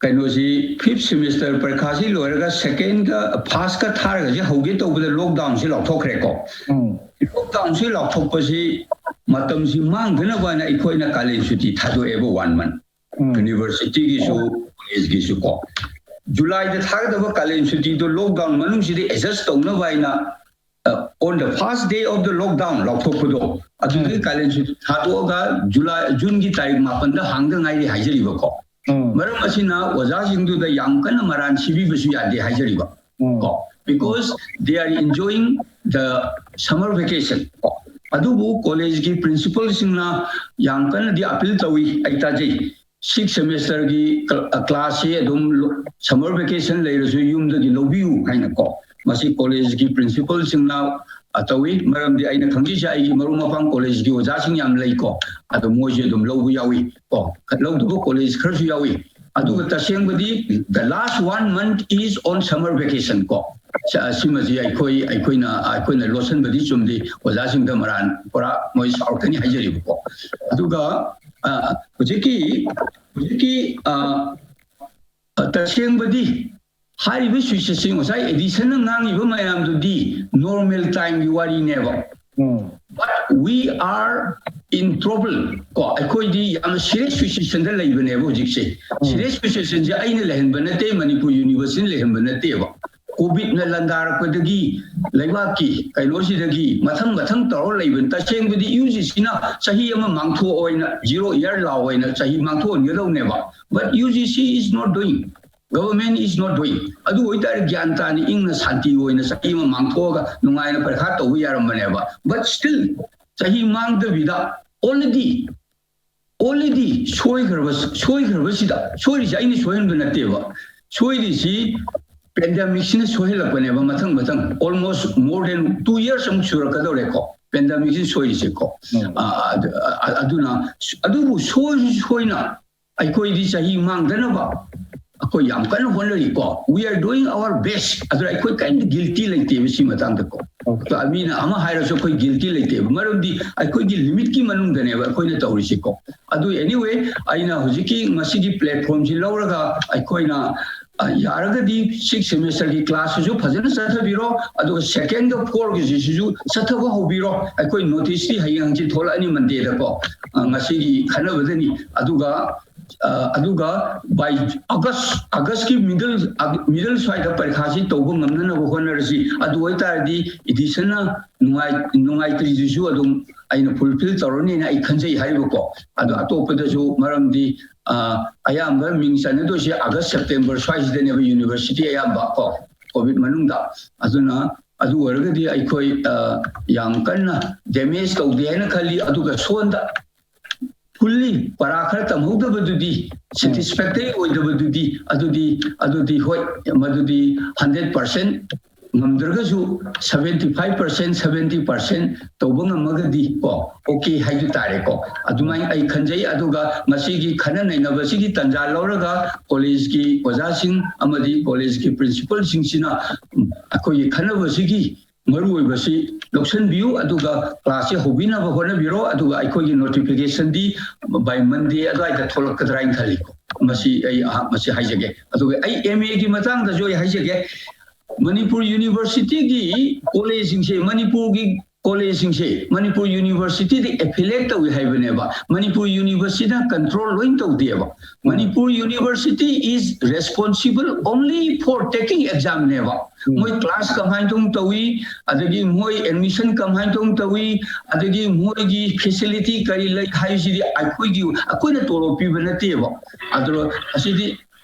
ꯀꯩꯅꯣꯁꯤ fifth semester ꯄꯔꯤꯈꯥꯁꯤ ꯂꯣꯏꯔꯒ secondꯒ firstꯀ ꯊꯥꯔꯒꯁꯤ ꯍꯧꯒꯦ ꯇꯧꯕꯗ lockdownꯁꯤ ꯂꯥꯎꯊꯣꯛꯈ꯭ꯔꯦꯀꯣ꯫ Lockdownꯁꯤ ꯂꯥꯎꯊꯣꯛꯄꯁꯤ ꯃꯇꯝꯁꯤ ꯃꯥꯡꯗꯅꯕ ꯍꯥꯏꯅ ꯑꯩꯈꯣꯏꯅ ꯀꯥꯂꯦꯟ ꯁꯨꯇꯤ ꯊꯥꯗꯣꯛꯑꯦꯕ one month꯫ Universityꯒꯤꯁꯨ, collegeꯒꯤꯁꯨ ꯀꯣ꯫ Julyꯗ ꯊꯥꯒꯗꯕ ꯀꯥꯂꯦꯟ ꯁꯨꯇꯤꯗꯣ lockdown ꯃꯅꯨꯡꯁꯤꯗ adjust ꯇꯧꯅꯕ ꯍꯥꯏꯅ, ꯑ, on the first day of the lockdown ꯂꯥꯎꯊꯣꯛꯄꯗꯣ, ꯑꯗꯨꯗꯒꯤ ꯀꯥꯂꯦꯟ ꯁꯨꯇꯤ ꯊꯥꯗꯣꯛꯑꯒ July, Juneꯒꯤ ꯇꯥꯔꯤꯛ ꯃꯥꯄꯟꯗ ꯍꯥꯡꯗ ꯉꯥꯏꯔꯤ ꯍꯥꯏꯖꯔꯤꯕꯀꯣ꯫ ꯃꯔꯝ ꯑꯁꯤꯅ ꯑꯣꯖꯥꯁꯤꯡꯗꯨꯗ ꯌꯥꯝ ꯀꯟꯅ ꯃꯔꯥꯟ ꯁꯤꯕꯤꯕꯁꯨ ꯌꯥꯗꯦ ꯍꯥꯏꯖꯔꯤꯕ ꯀꯣ, because they are enjoying the summer vacation ꯀꯣ꯫ ꯑꯗꯨꯕꯨ collegeꯀꯤ principalꯁꯤꯡꯅ ꯌꯥꯝ ꯀꯟꯅꯗꯤ appeal ꯇꯧꯏ, ꯑꯩ ꯇꯥꯖꯩ꯫ Sixth semesterꯒꯤ classꯁꯤ ꯑꯗꯨꯝ summer vacation ꯂꯩꯔꯁꯨ ꯌꯨꯝꯗꯒꯤ ꯂꯧꯕꯤꯌꯨ ꯍꯥꯏꯅ ꯀꯣ, ꯃꯁꯤ collegeꯀꯤ principalꯁꯤꯡꯅ, ꯑ, ꯇꯧꯏ꯫ ꯃꯔꯝꯗꯤ ꯑꯩꯅ ꯈꯪꯖꯩꯁꯦ, ꯑꯩꯒꯤ ꯃꯔꯨꯞ ꯃꯄꯥꯡ collegeꯀꯤ ꯑꯣꯖꯥꯁꯤꯡ ꯌꯥꯝ ꯂꯩꯀꯣ, ꯑꯗꯣ ꯃꯣꯏꯁꯨ ꯑꯗꯨꯝ ꯂꯧꯕ ꯌꯥꯎꯏ ꯀꯣ, ꯂꯧꯗꯕ college ꯈꯔꯁꯨ ꯌꯥꯎꯏ꯫ ꯑꯗꯨꯒ ꯇꯁꯦꯡꯕꯗꯤ the last one month is on summer vacation ꯀꯣ꯫ ꯁ- ꯁꯤꯃꯁꯤ ꯑꯩꯈꯣꯏ ꯑꯩꯈꯣꯏꯅ ꯑꯩꯈꯣꯏꯅ ꯂꯣꯠꯁꯤꯟꯕꯗꯤ ꯆꯨꯝꯗꯦ꯫ ꯑꯣꯖꯥꯁꯤꯡꯗ ꯃꯔꯥꯟ ꯄꯨꯔꯥ ꯃꯣꯏ ꯁꯥꯎꯔꯛꯀꯅꯤ ꯍꯥꯏꯖꯔꯤꯕꯀꯣ꯫ ꯑꯗꯨꯒ ꯑ, ꯍꯧꯖꯤꯛꯀꯤ ꯍꯧꯖꯤꯛꯀꯤ ꯑ, ꯑ, ꯇꯁꯦꯡꯕꯗꯤ ꯍꯥꯏꯔꯤꯕ ꯁꯤꯆꯨꯋꯦꯁꯟ ꯉꯁꯥꯏ ꯑꯦꯗꯤꯁꯟꯅ ꯉꯥꯡꯉꯤꯕ ꯃꯌꯥꯝꯗꯨꯗꯤ ꯅꯣꯔꯃꯦꯜ ꯇꯥꯏꯝꯒꯤ ꯋꯥꯔꯤꯅꯦꯕ꯫ Um But we are in trouble. ꯀꯣ, ꯑꯩꯈꯣꯏꯗꯤ ꯌꯥꯝꯅ ꯁꯤꯔꯤꯌꯁ ꯁꯤꯆꯨꯋꯦꯁꯟꯗ ꯂꯩꯕꯅꯦꯕ ꯍꯧꯖꯤꯛꯁꯦ꯫ ꯁꯤꯔꯤꯌꯁ ꯁꯤꯆꯨꯋꯦꯁꯟꯁꯦ ꯑꯩꯅ ꯂꯩꯍꯟꯕ ꯅꯠꯇꯦ, ꯃꯅꯤꯄꯨꯔ ꯌꯨꯅꯤꯚꯔꯁꯤꯇꯤꯅ ꯂꯩꯍꯟꯕ ꯅꯠꯇꯦꯕ꯫ ꯀꯣꯚꯤꯗꯅ ꯂꯥꯟꯗꯥꯔꯛꯄꯗꯒꯤ ꯂꯩꯕꯥꯛꯀꯤ ꯀꯩꯅꯣꯁꯤꯗꯒꯤ ꯃꯊꯪ ꯃꯊꯪ ꯇꯧꯔ ꯂꯩꯕꯅꯤ꯫ ꯇꯁꯦꯡꯕꯗꯤ ꯌꯨ ꯖꯤ ꯁꯤꯅ ꯆꯍꯤ ꯑꯃ ꯃꯥꯡꯊꯣꯛꯑꯣꯏꯅ, ꯖꯤꯔꯣ ꯏꯌꯥꯔ ꯂꯥꯎꯑꯣꯏꯅ ꯆꯍꯤ ꯃꯥꯡꯊꯣꯛꯍꯟꯒꯗꯧꯅꯦꯕ꯫ But U G C is not doing, government is not doing. ꯑꯗꯨ ꯑꯣꯏꯇꯥꯔꯗꯤ ꯒ꯭ꯌꯥꯟ ꯇꯥꯅ ꯏꯪꯅ ꯁꯥꯟꯇꯤ ꯑꯣꯏꯅ ꯆꯍꯤ ꯑꯃ ꯃꯥꯡꯊꯣꯛꯑꯒ ꯅꯨꯡꯉꯥꯏꯅ ꯄꯔꯤꯈꯥ ꯇꯧꯕ ꯌꯥꯔꯝꯕꯅꯦꯕ꯫ But still ꯆꯍꯤ ꯃꯥꯡꯗꯕꯤꯗ already already ꯁꯣꯏꯈ꯭ꯔꯕ ꯁꯣꯏꯈ꯭ꯔꯕꯁꯤꯗ, ꯁꯣꯏꯔꯤꯁꯦ ꯑꯩꯅ ꯁꯣꯏꯍꯟꯕ ꯅꯠꯇꯦꯕ, ꯁꯣꯏꯔꯤꯁꯤ ꯄꯦꯟꯗꯦꯃꯤꯛꯁꯤꯅ ꯁꯣꯏꯍꯜꯂꯛꯄꯅꯦꯕ꯫ ꯃꯊꯪ ꯃꯊꯪ almost more than two years ꯑꯃꯨꯛ ꯁꯨꯔꯛꯀꯗꯧꯔꯦꯀꯣ ꯄꯦꯟꯗꯦꯃꯤꯛꯁꯤꯅ ꯁꯣꯏꯔꯤꯁꯦꯀꯣ꯫ ꯎꯝ. ꯑ, ꯑꯗꯨ- ꯑ- ꯑꯗꯨꯅ ꯑꯗꯨꯕꯨ ꯁꯣꯏꯁꯨ ꯁꯣꯏꯅ ꯑꯩꯈꯣꯏꯗꯤ ꯆꯍꯤ ꯃꯥꯡꯗꯅꯕ ꯑꯩꯈꯣꯏ ꯌꯥꯝ ꯀꯟꯅ ꯍꯣꯠꯅꯔꯤꯀꯣ꯫ We are doing our best. ꯑꯗꯨꯅ ꯑꯩꯈꯣꯏ ꯀꯔꯤꯝꯇ ꯒꯤꯜꯇꯤ ꯂꯩꯇꯦꯕ ꯁꯤ ꯃꯇꯥꯡꯗꯀꯣ꯫ Okay. ꯑꯗꯣ ꯃꯤꯅ ꯑꯃ ꯍꯥꯏꯔꯁꯨ ꯑꯩꯈꯣꯏ ꯒꯤꯜꯇꯤ ꯂꯩꯇꯦꯕ, ꯃꯔꯝꯗꯤ ꯑꯩꯈꯣꯏꯒꯤ ꯂꯤꯃꯤꯠꯀꯤ ꯃꯅꯨꯡꯗꯅꯦꯕ ꯑꯩꯈꯣꯏꯅ ꯇꯧꯔꯤꯁꯤꯀꯣ꯫ ꯑꯗꯨ anyway, ꯑꯩꯅ ꯍꯧꯖꯤꯛꯀꯤ ꯉꯁꯤꯒꯤ ꯄ꯭ꯂꯦꯠꯐꯣꯝꯁꯤ ꯂꯧꯔꯒ ꯑꯩꯈꯣꯏꯅ ꯑ, ꯌꯥꯔꯒꯗꯤ ꯁꯤꯛꯁ ꯁꯦꯃꯦꯁꯇꯔꯒꯤ ꯀ꯭ꯂꯥꯁꯁꯤꯁꯨ ꯐꯖꯅ ꯆꯠꯊꯕꯤꯔꯣ, ꯑꯗꯨꯒ ꯁꯦꯀꯦꯟꯒ ꯐꯣꯔꯒꯤꯁꯤꯁꯨ ꯆꯠꯊꯕ ꯍꯧꯕꯤꯔꯣ꯫ ꯑꯩꯈꯣꯏ ꯅꯣꯇꯤꯁꯇꯤ ꯍꯌꯦꯡ ꯍꯪꯆꯤꯠ ꯊꯣꯛꯂꯛꯑꯅꯤ ꯃꯟꯗꯦꯗꯀꯣ꯫ ꯑ, ꯉꯁꯤꯒꯤ ꯈꯟꯅꯕꯗꯅꯤ꯫ ꯑꯗꯨꯒ ꯑ, ꯑꯗꯨꯒ by August Augustꯀꯤ middle middle ꯁ꯭ꯋꯥꯏꯗ ꯄꯔꯤꯈꯥꯁꯤ ꯇꯧꯕ ꯉꯝꯅꯅꯕ ꯍꯣꯠꯅꯔꯁꯤ꯫ ꯑꯗꯨ ꯑꯣꯏꯇꯥꯔꯗꯤ ꯑꯦꯗꯤꯁꯟꯅ ꯅꯨꯡꯉꯥꯏ ꯅꯨꯡꯉꯥꯏꯇ꯭ꯔꯤꯗꯨꯁꯨ ꯑꯗꯨꯝ ꯑꯩꯅ ꯐꯨꯜꯐꯤꯜ ꯇꯧꯔꯅꯤꯅ ꯑꯩ ꯈꯟꯖꯩ ꯍꯥꯏꯔꯤꯕꯀꯣ꯫ ꯑꯗꯣ ꯑꯇꯣꯞꯄꯗꯁꯨ, ꯃꯔꯝꯗꯤ ꯑ, ꯑꯌꯥꯝꯕ ꯃꯤꯡ ꯆꯟꯅꯗꯣꯏꯁꯦ ꯑꯥꯒꯁ ꯁꯦꯞꯇꯦꯝꯕꯔ ꯁ꯭ꯋꯥꯏꯁꯤꯗꯅꯦꯕ ꯌꯨꯅꯤꯚꯔꯁꯤꯇꯤ ꯑꯌꯥꯝꯕ ꯀꯣ, ꯀꯣꯚꯤꯗ ꯃꯅꯨꯡꯗ꯫ ꯑꯗꯨꯅ ꯑꯗꯨ ꯑꯣꯏꯔꯒꯗꯤ ꯑꯩꯈꯣꯏ ꯑ, ꯌꯥꯝ ꯀꯟꯅ ꯗꯦꯃꯦꯖ ꯇꯧꯗꯦ ꯍꯥꯏꯅ ꯈꯜꯂꯤ꯫ ꯑꯗꯨꯒ ꯁꯣꯝꯗ ꯐꯨꯜꯂꯤ ꯄꯔꯥ ꯈꯔ ꯇꯝꯍꯧꯗꯕꯗꯨꯗꯤ, ꯁꯦꯇꯤꯁꯐꯦꯛꯇꯔꯤ ꯑꯣꯏꯗꯕꯗꯨꯗꯤ, ꯑꯗꯨꯗꯤ ꯑꯗꯨꯗꯤ ꯍꯣꯏ, ꯃꯗꯨꯗꯤ ꯍꯟꯗ꯭ꯔꯦꯠ ꯄꯥꯔꯁꯦꯟ ꯉꯝꯗ꯭ꯔꯒꯁꯨ seventy five percent, seventy percent ꯇꯧꯕ ꯉꯝꯃꯒꯗꯤ ꯀꯣ, okay ꯍꯥꯏꯕ ꯇꯥꯔꯦꯀꯣ꯫ ꯑꯗꯨꯃꯥꯏꯅ ꯑꯩ ꯈꯟꯖꯩ꯫ ꯑꯗꯨꯒ ꯉꯁꯤꯒꯤ ꯈꯟꯅ ꯅꯩꯅꯕꯁꯤꯒꯤ ꯇꯥꯟꯖꯥ ꯂꯧꯔꯒ ꯀꯣꯂꯦꯖꯀꯤ ꯑꯣꯖꯥꯁꯤꯡ ꯑꯃꯗꯤ ꯀꯣꯂꯦꯖꯀꯤ ꯄ꯭ꯔꯤꯟꯁꯤꯄꯜꯁꯤꯡꯁꯤꯅ, ꯎꯝ, ꯑꯩꯈꯣꯏꯒꯤ ꯈꯟꯅꯕꯁꯤꯒꯤ ꯃꯔꯨꯑꯣꯏꯕꯁꯤ ꯂꯧꯁꯤꯟꯕꯤꯌꯨ, ꯑꯗꯨꯒ ꯀ꯭ꯂꯥꯁꯁꯦ ꯍꯧꯕꯤꯅꯕ ꯍꯣꯠꯅꯕꯤꯔꯣ꯫ ꯑꯗꯨꯒ ꯑꯩꯈꯣꯏꯒꯤ ꯅꯣꯇꯤꯐꯤꯀꯦꯁꯟꯗꯤ by Monday ꯑꯗꯨꯋꯥꯏꯗ ꯊꯣꯛꯂꯛꯀꯗ꯭ꯔꯥ ꯍꯥꯏꯅ ꯈꯜꯂꯤ꯫ ꯃꯁꯤ ꯑꯩ ꯑꯍꯥꯛ ꯃꯁꯤ ꯍꯥꯏꯖꯒꯦ꯫ ꯑꯗꯨꯒ ꯑꯩ ꯑꯦꯝ ꯑꯦꯒꯤ ꯃꯇꯥꯡꯗꯁꯨ ꯑꯩ ꯍꯥꯏꯖꯒꯦ꯫ ꯃꯅꯤꯄꯨꯔ ꯌꯨꯅꯤꯚꯔꯁꯤꯇꯤꯒꯤ ꯀꯣꯂꯦꯖꯁꯤꯡꯁꯦ, ꯃꯅꯤꯄꯨꯔꯒꯤ ꯀꯣꯂꯦꯖꯁꯤꯡꯁꯦ ꯃꯅꯤꯄꯨꯔ ꯌꯨꯅꯤꯚꯔꯁꯤꯇꯤꯗ ꯑꯦꯐꯤꯂꯦꯠ ꯇꯧꯏ ꯍꯥꯏꯕꯅꯦꯕ꯫ ꯃꯅꯤꯄꯨꯔ ꯌꯨꯅꯤꯚꯔꯁꯤꯇꯤꯅ ꯀꯟꯇ꯭ꯔꯣꯜ ꯂꯣꯏ ꯇꯧꯗꯦꯕ꯫ Manipur university is responsible only for taking examꯅꯦꯕ꯫ ꯃꯣꯏ ꯀ꯭ꯂꯥꯁ ꯀꯃꯥꯏꯅ ꯇꯧꯅ ꯇꯧꯏ, ꯑꯗꯒꯤ ꯃꯣꯏ ꯑꯦꯗꯃꯤꯁꯟ ꯀꯃꯥꯏꯅ ꯇꯧꯅ ꯇꯧꯏ, ꯑꯗꯒꯤ ꯃꯣꯏꯒꯤ ꯐꯦꯁꯤꯂꯤꯇꯤ ꯀꯔꯤ ꯂꯩ ꯍꯥꯏꯕꯁꯤꯗꯤ ꯑꯩꯈꯣꯏꯒꯤ, ꯑꯩꯈꯣꯏꯅ ꯇꯣꯂꯣꯞ ꯄꯤꯕ ꯅꯠꯇꯦꯕ꯫ ꯑꯗꯣ ꯑꯁꯤꯗꯤ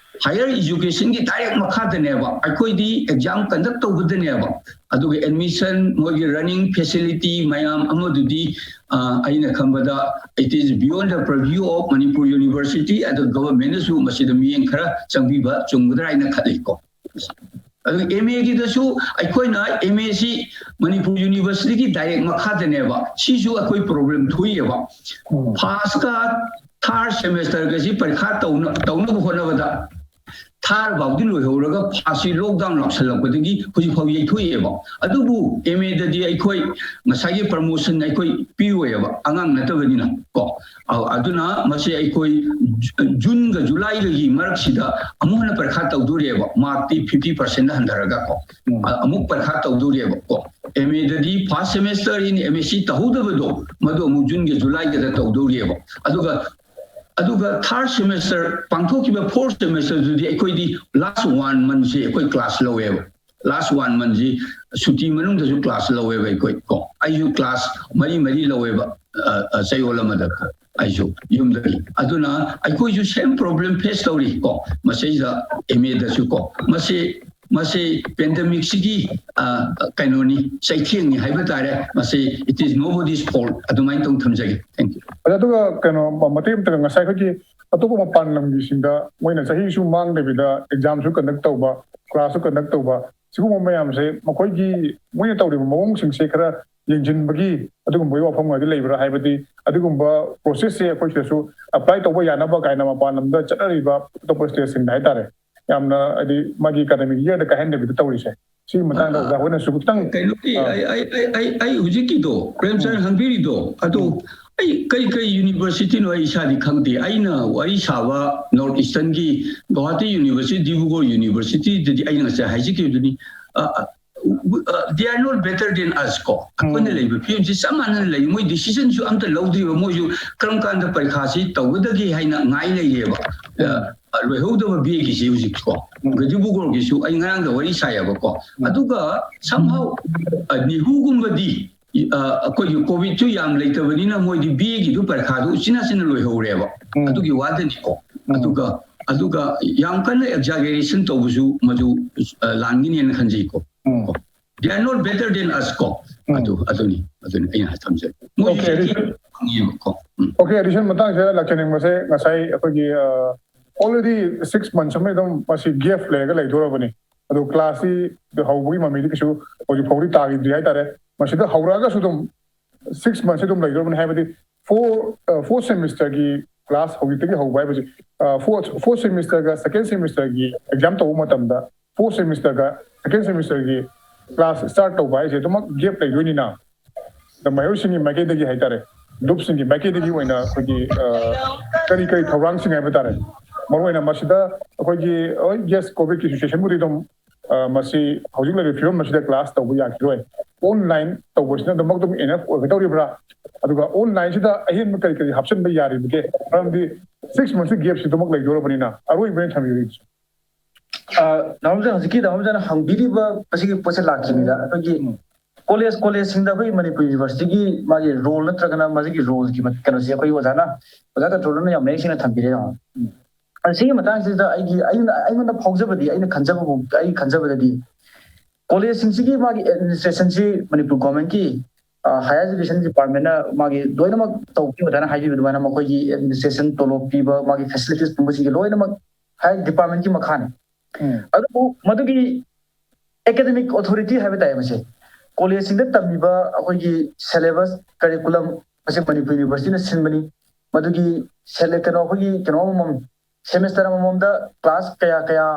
ꯍꯥꯌꯔ ꯏꯖꯨꯀꯦꯁꯟꯒꯤ ꯗꯥꯏꯔꯦꯛ ꯃꯈꯥꯗꯅꯦꯕ꯫ ꯑꯩꯈꯣꯏꯗꯤ ꯑꯦꯛꯖꯥꯝ ꯀꯟꯗꯛ ꯇꯧꯕꯗꯅꯦꯕ꯫ ꯑꯗꯨꯒ ꯑꯦꯗꯃꯤꯁꯟ, ꯃꯣꯏꯒꯤ ꯔꯟꯅꯤꯡ ꯐꯦꯁꯤꯂꯤꯇꯤ ꯃꯌꯥꯝ ꯑꯃꯗꯨꯗꯤ, ꯑ, ꯑꯩꯅ ꯈꯟꯕꯗ it is beyond the purview of Manipur University꯫ ꯑꯗꯨ ꯒꯚꯔꯟꯃꯦꯟꯅꯁꯨ ꯃꯁꯤꯗ ꯃꯤꯠꯌꯦꯡ ꯈꯔ ꯆꯪꯕꯤꯕ ꯆꯨꯝꯒꯗ꯭ꯔꯥ ꯍꯥꯏꯅ ꯈꯜꯂꯤꯀꯣ꯫ ꯑꯗꯨ ꯑꯦꯝ ꯑꯦꯒꯤꯗꯁꯨ ꯑꯩꯈꯣꯏꯅ ꯑꯦꯝ ꯑꯦꯁꯤ ꯃꯅꯤꯄꯨꯔ ꯌꯨꯅꯤꯚꯔꯁꯤꯇꯤꯒꯤ ꯗꯥꯏꯔꯦꯛ ꯃꯈꯥꯗꯅꯦꯕ꯫ ꯁꯤꯁꯨ ꯑꯩꯈꯣꯏ ꯄ꯭ꯔꯣꯕ꯭ꯂꯦꯝ ꯊꯣꯛꯏꯑꯕ꯫ ꯐꯥꯔꯁꯀ ꯊꯥꯔꯠ ꯁꯦꯃꯦꯁꯇꯔꯒꯁꯤ ꯄꯔꯤꯈꯥ ꯇꯧꯅ-, ꯇꯧꯅꯕ ꯍꯣꯠꯅꯕꯗ ꯊꯥꯔ ꯐꯥꯎꯗꯤ ꯂꯣꯏꯍꯧꯔꯒ ꯐꯥꯔꯁꯁꯤ ꯂꯣꯛꯗꯥꯎꯟ ꯂꯥꯛꯁꯜꯂꯛꯄꯗꯒꯤ ꯍꯧꯖꯤꯛ ꯐꯥꯎ ꯌꯩꯊꯣꯛꯑꯦꯕ꯫ ꯑꯗꯨꯕꯨ ꯑꯦꯝ ꯑꯦꯗꯗꯤ ꯑꯩꯈꯣꯏ ꯉꯁꯥꯏꯒꯤ ꯄ꯭ꯔꯃꯣꯁꯟ ꯑꯩꯈꯣꯏ ꯄꯤꯔꯣꯏꯑꯕ, ꯑꯉꯥꯡ ꯅꯠꯇꯕꯅꯤꯅ ꯀꯣ꯫ ꯑ-, ꯑꯗꯨꯅ ꯃꯁꯤ ꯑꯩꯈꯣꯏ ꯖꯨ-, ꯖꯨꯟꯒ ꯖꯨꯂꯥꯏꯒꯒꯤ ꯃꯔꯛꯁꯤꯗ ꯑꯃꯨꯛ ꯍꯟꯅ ꯄꯔꯤꯈꯥ ꯇꯧꯗꯣꯔꯤꯑꯕ, ꯃꯥꯔꯛꯇꯤ fifty percent ꯍꯟꯊꯔꯒ ꯀꯣ꯫ ꯎꯝ꯫ ꯑ-, ꯑꯃꯨꯛ ꯄꯔꯤꯈꯥ ꯇꯧꯗꯣꯔꯤꯑꯕ ꯀꯣ꯫ ꯑꯦꯝ ꯑꯦꯗꯗꯤ first semester in M S C ꯇꯧꯍꯧꯗꯕꯗꯣ, ꯃꯗꯨ ꯑꯃꯨꯛ ꯖꯨꯟꯒ ꯖꯨꯂꯥꯏꯒꯗ ꯇꯧꯗꯧꯔꯤꯑꯕ꯫ ꯑꯗꯨꯒ, ꯑꯗꯨꯒ ꯊꯥꯔꯠ ꯁꯦꯃꯦꯁꯇꯔ ꯄꯥꯡꯊꯣꯛꯈꯤꯕ ꯐꯣꯔꯠ ꯁꯦꯃꯦꯁꯇꯔꯗꯨꯗꯤ ꯑꯩꯈꯣꯏꯗꯤ ꯂꯥꯁ ꯋꯥꯟ ꯃꯟꯁꯦ ꯑꯩꯈꯣꯏ ꯀ꯭ꯂꯥꯁ ꯂꯧꯋꯦꯕ꯫ ꯂꯥꯁ ꯋꯥꯟ ꯃꯟꯁꯤ ꯁꯨꯇꯤ ꯃꯅꯨꯡꯗꯁꯨ ꯀ꯭ꯂꯥꯁ ꯂꯧꯋꯦꯕ ꯑꯩꯈꯣꯏ ꯀꯣ꯫ ꯑꯩꯁꯨ ꯀ꯭ꯂꯥꯁ ꯃꯔꯤ ꯃꯔꯤ ꯂꯧꯋꯦꯕ, ꯑ, ꯑ, ꯆꯌꯣꯜ ꯑꯃꯗ ꯑꯩꯁꯨ ꯌꯨꯝꯗꯒꯤ꯫ ꯑꯗꯨꯅ ꯑꯩꯈꯣꯏꯁꯨ ꯁꯦꯝ ꯄ꯭ꯔꯣꯕ꯭ꯂꯦꯝ ꯐꯦꯁ ꯇꯧꯔꯤ ꯀꯣ꯫ ꯃꯁꯤꯗ ꯑꯦꯝ ꯑꯦꯗꯁꯨ ꯀꯣ꯫ ꯃꯁꯤ, ꯃꯁꯤ ꯄꯦꯟꯗꯦꯃꯤꯛꯁꯤꯒꯤ, ꯑ, ꯀꯩꯅꯣꯅꯤ, ꯆꯩꯊꯦꯡꯅꯤ ꯍꯥꯏꯕ ꯇꯥꯔꯦ꯫ ꯃꯁꯤ it is nobody's fault ꯑꯗꯨꯃꯥꯏꯅ ꯇꯧ ꯊꯝꯖꯒꯦ꯫ Thank you꯫ ꯑꯗ ꯑꯗꯨꯒ ꯀꯩꯅꯣ ꯃ-, ꯃꯇꯦꯛ ꯑꯃꯇꯒ ꯉꯁꯥꯏ ꯑꯩꯈꯣꯏꯒꯤ ꯑꯇꯣꯞꯄ ꯃꯄꯥꯟ ꯂꯝꯒꯤꯁꯤꯡꯗ ꯃꯣꯏꯅ ꯆꯍꯤꯁꯨ ꯃꯥꯡꯗꯕꯤꯗ ꯑꯦꯛꯖꯥꯝꯁꯨ ꯀꯟꯗꯛ ꯇꯧꯕ, ꯀ꯭ꯂꯥꯁꯁꯨ ꯀꯟꯗꯛ ꯇꯧꯕ, ꯁꯤꯒꯨꯝꯕ ꯃꯌꯥꯝꯁꯦ ꯃꯈꯣꯏꯒꯤ ꯃꯣꯏꯅ ꯇꯧꯔꯤꯕ ꯃꯑꯣꯡꯁꯤꯡꯁꯦ ꯈꯔ ꯌꯦꯡꯁꯤꯟꯕꯒꯤ ꯑꯗꯨꯒꯨꯝꯕꯒꯤ ꯋꯥꯐꯝꯒꯗꯤ ꯂꯩꯕ꯭ꯔꯥ? ꯍꯥꯏꯕꯗꯤ ꯑꯗꯨꯒꯨꯝꯕ ꯄ꯭ꯔꯣꯁꯦꯁꯁꯦ ꯑꯩꯈꯣꯏ ꯁꯤꯗꯁꯨ ꯑꯦꯄ꯭ꯂꯥꯏ ꯇꯧꯕ ꯌꯥꯅꯕ ꯀꯥꯏꯅ ꯃꯄꯥꯟ ꯂꯝꯗ ꯆꯠꯅꯔꯤꯕ ꯑꯇꯣꯞꯄ ꯁ꯭ꯇꯦꯠꯁꯤꯡꯗ ꯍꯥꯏꯇꯥꯔꯦ, ꯌꯥꯝꯅ ꯍꯥꯏꯗꯤ ꯃꯥꯒꯤ ꯑꯦꯀꯥꯗꯃꯤꯛ ꯏꯌꯔꯗ ꯀꯥꯏꯍꯟꯗꯕꯤꯗ ꯇꯧꯔꯤꯁꯦ, ꯁꯤꯒꯤ ꯃꯇꯥꯡꯗ ꯑꯣꯖꯥ ꯍꯣꯏꯅꯁꯨ ꯈꯤꯇꯪ ꯀꯩꯅꯣꯒꯤ ꯑꯩ ꯑꯩ ꯑꯩ ꯑꯩ ꯑꯩ ꯍꯧꯖꯤꯛꯀꯤꯗꯣ ꯄ꯭ꯔꯦꯝꯆꯟ ꯍꯪꯕꯤꯔꯤꯗꯣ ꯑꯗꯣ ꯑꯩ ꯀꯩ ꯀꯩ ꯌꯨꯅꯤꯚꯔꯁꯤꯇꯤꯅꯣ ꯑꯩ ꯏꯁꯥꯗꯤ ꯈꯪꯗꯦ꯫ ꯑꯩꯅ ꯋꯥꯔꯤ ꯁꯥꯕ ꯅꯣꯔꯠ ꯏꯁꯇꯔꯟꯒꯤ ꯒꯧꯍꯥꯇꯤ ꯌꯨꯅꯤꯚꯔꯁꯤꯇꯤ, ꯗꯤꯕ꯭ꯔꯨꯒꯔ ꯌꯨꯅꯤꯚꯔꯁꯤꯇꯤꯗꯗꯤ ꯑꯩꯅ ꯉꯁꯥꯏ ꯍꯥꯏꯖꯈꯤꯕꯗꯨꯅꯤ꯫ They are not better than us ꯀꯣ꯫ ꯑꯩꯈꯣꯏꯅ ꯂꯩꯕ ꯐꯤꯕꯝꯁꯤ ꯆꯞ ꯃꯥꯟꯅꯅ ꯂꯩ꯫ ꯃꯣꯏ ꯗꯤꯁꯤꯖꯟꯁꯨ ꯑꯝꯇ ꯂꯧꯗ꯭ꯔꯤꯕ꯫ ꯃꯣꯏꯁꯨ ꯀꯔꯝ ꯀꯥꯟꯗ ꯄꯔꯤꯈꯥꯁꯤ ꯇꯧꯒꯗꯒꯦ ꯍꯥꯏꯅ ꯉꯥꯏ ꯂꯩꯔꯦꯕ꯫ ꯂꯣꯏꯍꯧꯗꯕ ꯕꯤ ꯑꯦꯒꯤꯁꯤ ꯍꯧꯖꯤꯛꯀꯣ꯫ ꯗꯤꯕ꯭ꯔꯨꯒꯔꯒꯤꯁꯨ ꯑꯩ ꯉꯔꯥꯡꯗ ꯋꯥꯔꯤ ꯁꯥꯏꯌꯦꯕꯀꯣ꯫ ꯑꯗꯨꯒ somehow ꯅꯤꯍꯨꯒꯨꯝꯕꯗꯤ ꯑꯩꯈꯣꯏꯒꯤ ꯀꯣꯚꯤꯗꯁꯨ ꯌꯥꯝ ꯂꯩꯇꯕꯅꯤꯅ ꯃꯣꯏꯗꯤ ꯕꯤ ꯑꯦꯒꯤꯗꯨ ꯄꯔꯤꯈꯥꯗꯨ ꯎꯆꯤꯟ ꯅꯥꯆꯤꯟꯅ ꯂꯣꯏꯍꯧꯔꯦꯕ꯫ ꯑꯗꯨꯒꯤ ꯋꯥꯗꯅꯤꯀꯣ꯫ ꯑꯗꯨꯒ ꯑꯗꯨꯒ ꯌꯥꯝ ꯀꯟꯅ ꯑꯦꯛꯖꯥꯒꯦꯔꯦꯁꯟ ꯇꯧꯕꯁꯨ ꯃꯗꯨ ꯂꯥꯟꯒꯅꯦꯅ ꯈꯟꯖꯩꯀꯣ꯫ They are not better than us ꯀꯣ꯫ ꯑꯗꯨ ꯑꯗꯨꯅꯤ ꯑꯗꯨꯅꯤ ꯑꯩꯅ ꯊꯝꯖꯩ꯫ ꯃꯣꯏꯁꯨ Okay, ꯆꯍꯤ ꯑꯗꯨ- ꯐꯪꯉꯦꯕꯀꯣ꯫ ꯑꯣꯀꯦ, ꯑꯗꯨꯁꯨ ꯃꯇꯥꯡꯁꯤꯗ ꯂꯥꯛꯆꯅꯤꯡꯕꯁꯦ, ꯉꯁꯥꯏ ꯑꯩꯈꯣꯏꯒꯤ ꯑꯣꯜꯔꯦꯗꯤ ꯁꯤꯛꯁ ꯃꯟꯁ ꯑꯃ ꯑꯗꯨꯝ ꯃꯁꯤ ꯒꯦꯞ ꯂꯩꯔꯒ ꯂꯩꯗꯣꯔꯕꯅꯤ꯫ ꯑꯗꯨ ꯀ꯭ꯂꯥꯁꯁꯤ ꯍꯧꯕꯒꯤ ꯃꯃꯤꯗꯤ ꯀꯩꯁꯨ ꯍꯧꯖꯤꯛ ꯐꯥꯎꯗꯤ ꯇꯥꯈꯤꯗ꯭ꯔꯤ ꯍꯥꯏꯇꯥꯔꯦ꯫ ꯃꯁꯤꯗ ꯍꯧꯔꯛꯑꯒꯁꯨ ꯑꯗꯨꯝ ꯁꯤꯛꯁ ꯃꯟꯁꯁꯤ ꯑꯗꯨꯝ ꯂꯩꯗꯣꯔꯕꯅꯤ, ꯍꯥꯏꯕꯗꯤ ꯐꯣꯔ ꯐꯣꯔ ꯁꯦꯃꯤꯁꯇꯔꯒꯤ ꯀ꯭ꯂꯥꯁ ꯍꯧꯖꯤꯛꯇꯒꯤ ꯍꯧꯕ ꯍꯥꯏꯕꯁꯤ, ꯐꯣꯔ ꯐꯣꯔ ꯁꯦꯃꯤꯁꯇꯔꯒ ꯁꯦꯀꯦꯟ ꯁꯦꯃꯤꯁꯇꯔꯒꯤ ꯑꯦꯛꯖꯥꯝ ꯇꯧꯕ ꯃꯇꯝꯗ ꯐꯣꯔ ꯁꯦꯃꯤꯁꯇꯔꯒ ꯁꯦꯀꯦꯟ ꯁꯦꯃꯤꯁꯇꯔꯒꯤ ꯀ꯭ꯂꯥꯁ ꯁ꯭ꯇꯥꯔꯠ ꯇꯧꯕ ꯍꯥꯏꯁꯦ ꯑꯗꯨꯃꯛ ꯒꯦꯞ ꯂꯩꯗꯣꯏꯅꯤꯅ, ꯑꯗ ꯃꯍꯩꯔꯣꯏꯁꯤꯡꯒꯤ ꯃꯥꯏꯀꯩꯗꯒꯤ ꯍꯥꯏꯇꯥꯔꯦ, ꯂꯨꯞꯁꯤꯡꯒꯤ ꯃꯥꯏꯀꯩꯗꯒꯤ ꯑꯣꯏꯅ ꯑꯩꯈꯣꯏꯒꯤ ꯀꯔꯤ ꯀꯔꯤ ꯊꯧꯔꯥꯡꯁꯤꯡ ꯍꯥꯏꯕ ꯇꯥꯔꯦ, ꯃꯔꯨꯑꯣꯏꯅ ꯃꯁꯤꯗ ꯑꯩꯈꯣꯏꯒꯤ ꯍꯣꯏ, ꯌꯦꯁ, ꯀꯣꯚꯤꯗꯀꯤ ꯁꯤꯆꯨꯋꯦꯁꯟꯕꯨꯗꯤ ꯑꯗꯨꯝ ꯃꯁꯤ ꯍꯧꯖꯤꯛ ꯂꯩꯔꯤꯕ ꯐꯤꯕꯝ ꯑꯁꯤꯗ ꯀ꯭ꯂꯥꯁ ꯇꯧꯕ ꯌꯥꯈꯤꯔꯣꯏ꯫ ꯑꯣꯟꯂꯥꯏꯟ ꯇꯧꯕꯁꯤꯅ ꯑꯗꯨꯃꯛ ꯑꯗꯨꯝ ꯏꯅꯐ ꯑꯣꯏꯒꯗꯧꯔꯤꯕ꯭ꯔꯥ? ꯑꯗꯨꯒ ꯑꯣꯟꯂꯥꯏꯟꯁꯤꯗ ꯑꯍꯦꯟꯕ ꯀꯔꯤ ꯀꯔꯤ ꯍꯥꯞꯆꯤꯟꯕ ꯌꯥꯔꯤꯕꯒꯦ? ꯃꯔꯝꯗꯤ ꯁꯤꯛꯁ ꯃꯟꯁꯀꯤ ꯒꯦꯞꯁꯤꯗꯃꯛ ꯂꯩꯗꯣꯔꯕꯅꯤꯅ꯫ ꯑꯔꯣꯏꯕ ꯑꯣꯏꯅ ꯊꯝꯕꯤꯔꯤꯕꯁꯤ꯫ ꯗꯥꯃꯣꯗꯔ, ꯍꯧꯖꯤꯛꯀꯤ ꯗꯥꯃꯣꯗꯔꯅ ꯍꯪꯕꯤꯔꯤꯕ ꯑꯁꯤꯒꯤ ꯄꯣꯠꯁꯦ ꯂꯥꯛꯈꯤꯕꯅꯤꯗ꯫ ꯑꯩꯈꯣꯏꯒꯤ ꯀꯣꯂꯦꯖ ꯀꯣꯂꯦꯖꯁꯤꯡꯗ ꯑꯩꯈꯣꯏꯒꯤ ꯃꯅꯤꯄꯨꯔ ꯌꯨꯅꯤꯚꯔꯁꯤꯇꯤꯒꯤ ꯃꯥꯒꯤ ꯔꯣꯜ ꯅꯠꯇ꯭ꯔꯒꯅ ꯃꯁꯤꯒꯤ ꯔꯣꯜꯒꯤ ꯀꯩꯅꯣꯁꯦ ꯑꯩꯈꯣꯏ ꯑꯣꯖꯥꯅ ꯑꯣꯖꯥ ꯀꯟꯇ꯭ꯔꯣꯂꯔꯅ ꯌꯥꯝ ꯃꯌꯦꯛ ꯁꯦꯡꯅ ꯊꯝꯕꯤꯔꯦ꯫ ꯑꯗ ꯁꯤꯒꯤ ꯃꯇꯥꯡꯁꯤꯗ ꯑꯩꯒꯤ ꯑꯩꯅ ꯑꯩꯉꯣꯟꯗ ꯐꯥꯎꯖꯕꯗꯤ, ꯑꯩꯅ ꯈꯟꯖꯕ ꯑꯩ ꯈꯟꯖꯕꯗꯗꯤ ꯀꯣꯂꯦꯖꯁꯤꯡꯁꯤꯒꯤ ꯃꯥꯒꯤ ꯑꯦꯗꯃꯤꯅꯤꯁꯇ꯭ꯔꯦꯁꯟꯁꯤ ꯃꯅꯤꯄꯨꯔ ꯒꯣꯔꯃꯦꯟꯒꯤ ꯍꯥꯌꯔ ꯑꯦꯖꯨꯀꯦꯁꯟ ꯗꯤꯄꯥꯔꯠꯃꯦꯟꯅ ꯃꯥꯒꯤ ꯂꯣꯏꯅꯃꯛ ꯇꯧꯕꯤꯕ ꯑꯗꯨꯃꯥꯏꯅ ꯍꯥꯏꯕꯤꯕ ꯑꯗꯨꯃꯥꯏꯅ ꯃꯈꯣꯏꯒꯤ ꯑꯦꯗꯃꯤꯅꯤꯁꯇ꯭ꯔꯦꯁꯟ, ꯇꯣꯂꯣꯞ ꯄꯤꯕ, ꯃꯥꯒꯤ ꯐꯦꯁꯤꯂꯤꯇꯤꯁ ꯄꯨꯝꯕꯁꯤꯡꯒꯤ ꯂꯣꯏꯅꯃꯛ ꯍꯥꯌꯔ ꯗꯤꯄꯥꯔꯠꯃꯦꯟꯒꯤ ꯃꯈꯥꯅꯤ꯫ ꯑꯗꯨꯕꯨ ꯃꯗꯨꯒꯤ ꯑꯦꯀꯥꯗꯃꯤꯛ ꯑꯣꯊꯣꯔꯤꯇꯤ ꯍꯥꯏꯕ ꯇꯥꯏ ꯃꯁꯦ꯫ ꯀꯣꯂꯦꯖꯁꯤꯡꯗ ꯇꯝꯃꯤꯕ ꯑꯩꯈꯣꯏꯒꯤ ꯁꯦꯂꯦꯕꯁ, ꯀꯔꯤꯀꯨꯂꯝ ꯑꯁꯦ ꯃꯅꯤꯄꯨꯔ ꯌꯨꯅꯤꯚꯔꯁꯤꯇꯤꯅ ꯁꯤꯟꯕꯅꯤ꯫ ꯃꯗꯨꯒꯤ ꯁꯦꯂꯦ-, ꯀꯩꯅꯣ, ꯑꯩꯈꯣꯏꯒꯤ ꯀꯩꯅꯣ ꯑꯃꯃꯝ, ꯁꯦꯃꯦꯁꯇꯔ ꯑꯃꯃꯝꯗ ꯀ꯭ꯂꯥꯁ ꯀꯌꯥ ꯀꯌꯥ,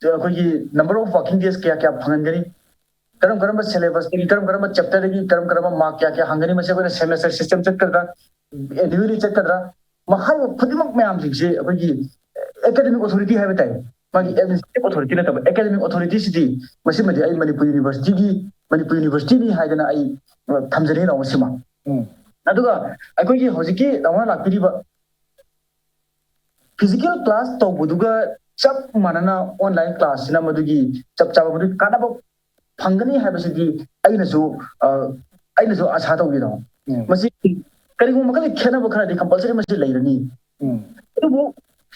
ꯑꯩꯈꯣꯏꯒꯤ ꯅꯝꯕꯔ ꯑꯣꯐ ꯋꯥꯔꯀꯤꯡ ꯗꯦꯖ ꯀꯌꯥ ꯀꯌꯥ ꯐꯪꯍꯟꯒꯅꯤ, ꯀꯔꯝ ꯀꯔꯝꯕ ꯁꯦꯂꯦꯕꯁꯇꯒꯤ, ꯀꯔꯝ ꯀꯔꯝꯕ ꯆꯦꯞꯇꯔꯗꯒꯤ ꯀꯔꯝ ꯀꯔꯝꯕ ꯃꯥꯔꯛ ꯀꯌꯥ ꯀꯌꯥ ꯍꯪꯒꯅꯤ, ꯃꯁꯤ ꯑꯩꯈꯣꯏꯅ ꯁꯦꯃꯦꯁꯇꯔ ꯁꯤꯁꯇꯦꯝ ꯆꯠꯀꯗ꯭ꯔꯥ, ꯑꯦꯅꯨꯋꯦꯂꯤ ꯆꯠꯀꯗ꯭ꯔꯥ, ꯃꯈꯥꯏ ꯈꯨꯗꯤꯡꯃꯛ ꯃꯌꯥꯝꯁꯤꯡꯁꯦ ꯑꯩꯈꯣꯏꯒꯤ ꯑꯦꯀꯥꯗꯃꯤꯛ ꯑꯣꯊꯣꯔꯤꯇꯤ ꯍꯥꯏꯕ ꯇꯥꯏ, ꯃꯥꯒꯤ ꯑꯦꯗꯃꯤꯅꯤꯁꯇ꯭ꯔꯦꯇꯤꯚ ꯑꯣꯊꯣꯔꯤꯇꯤ ꯅꯠꯇꯕ ꯑꯦꯀꯥꯗꯃꯤꯛ ꯑꯣꯊꯣꯔꯤꯇꯤꯁꯤꯗꯤ ꯃꯁꯤꯃꯗꯤ ꯑꯩ ꯃꯅꯤꯄꯨꯔ ꯌꯨꯅꯤꯚꯔꯁꯤꯇꯤꯒꯤ, ꯃꯅꯤꯄꯨꯔ ꯌꯨꯅꯤꯚꯔꯁꯤꯇꯤꯅꯤ ꯍꯥꯏꯗꯅ ꯑꯩ, ꯑ, ꯊꯝꯖꯅꯤꯡꯉꯤ ꯁꯤꯃ꯫ ꯎꯝ꯫ ꯑꯗꯨꯒ ꯑꯩꯈꯣꯏꯒꯤ ꯍꯧꯖꯤꯛꯀꯤ ꯇꯥꯃꯣꯅ ꯂꯥꯛꯄꯤꯔꯤꯕ ꯐꯤꯖꯤꯀꯦꯜ ꯀ꯭ꯂꯥꯁ ꯇꯧꯕꯗꯨꯒ ꯆꯞ ꯃꯥꯟꯅꯅ ꯑꯣꯟꯂꯥꯏꯟ ꯀ꯭ꯂꯥꯁꯁꯤꯅ ꯃꯗꯨꯒꯤ ꯆꯞ ꯆꯥꯕ, ꯃꯗꯨꯒꯤ ꯀꯥꯟꯅꯕ ꯐꯪꯒꯅꯤ ꯍꯥꯏꯕꯁꯤꯗꯤ ꯑꯩꯅꯁꯨ, ꯑ, ꯑꯩꯅꯁꯨ ꯑꯁꯥ ꯇꯧꯕꯤꯔꯣ꯫ ꯎꯝ꯫ ꯃꯁꯤ ꯀꯔꯤꯒꯨꯝꯕ ꯃꯈꯜꯒꯤ ꯈꯦꯠꯅꯕ ꯈꯔꯗꯤ ꯀꯝꯄꯜꯁꯔꯤ ꯃꯁꯤ ꯂꯩꯔꯅꯤ꯫ ꯎꯝ꯫ ꯑꯗꯨꯕꯨ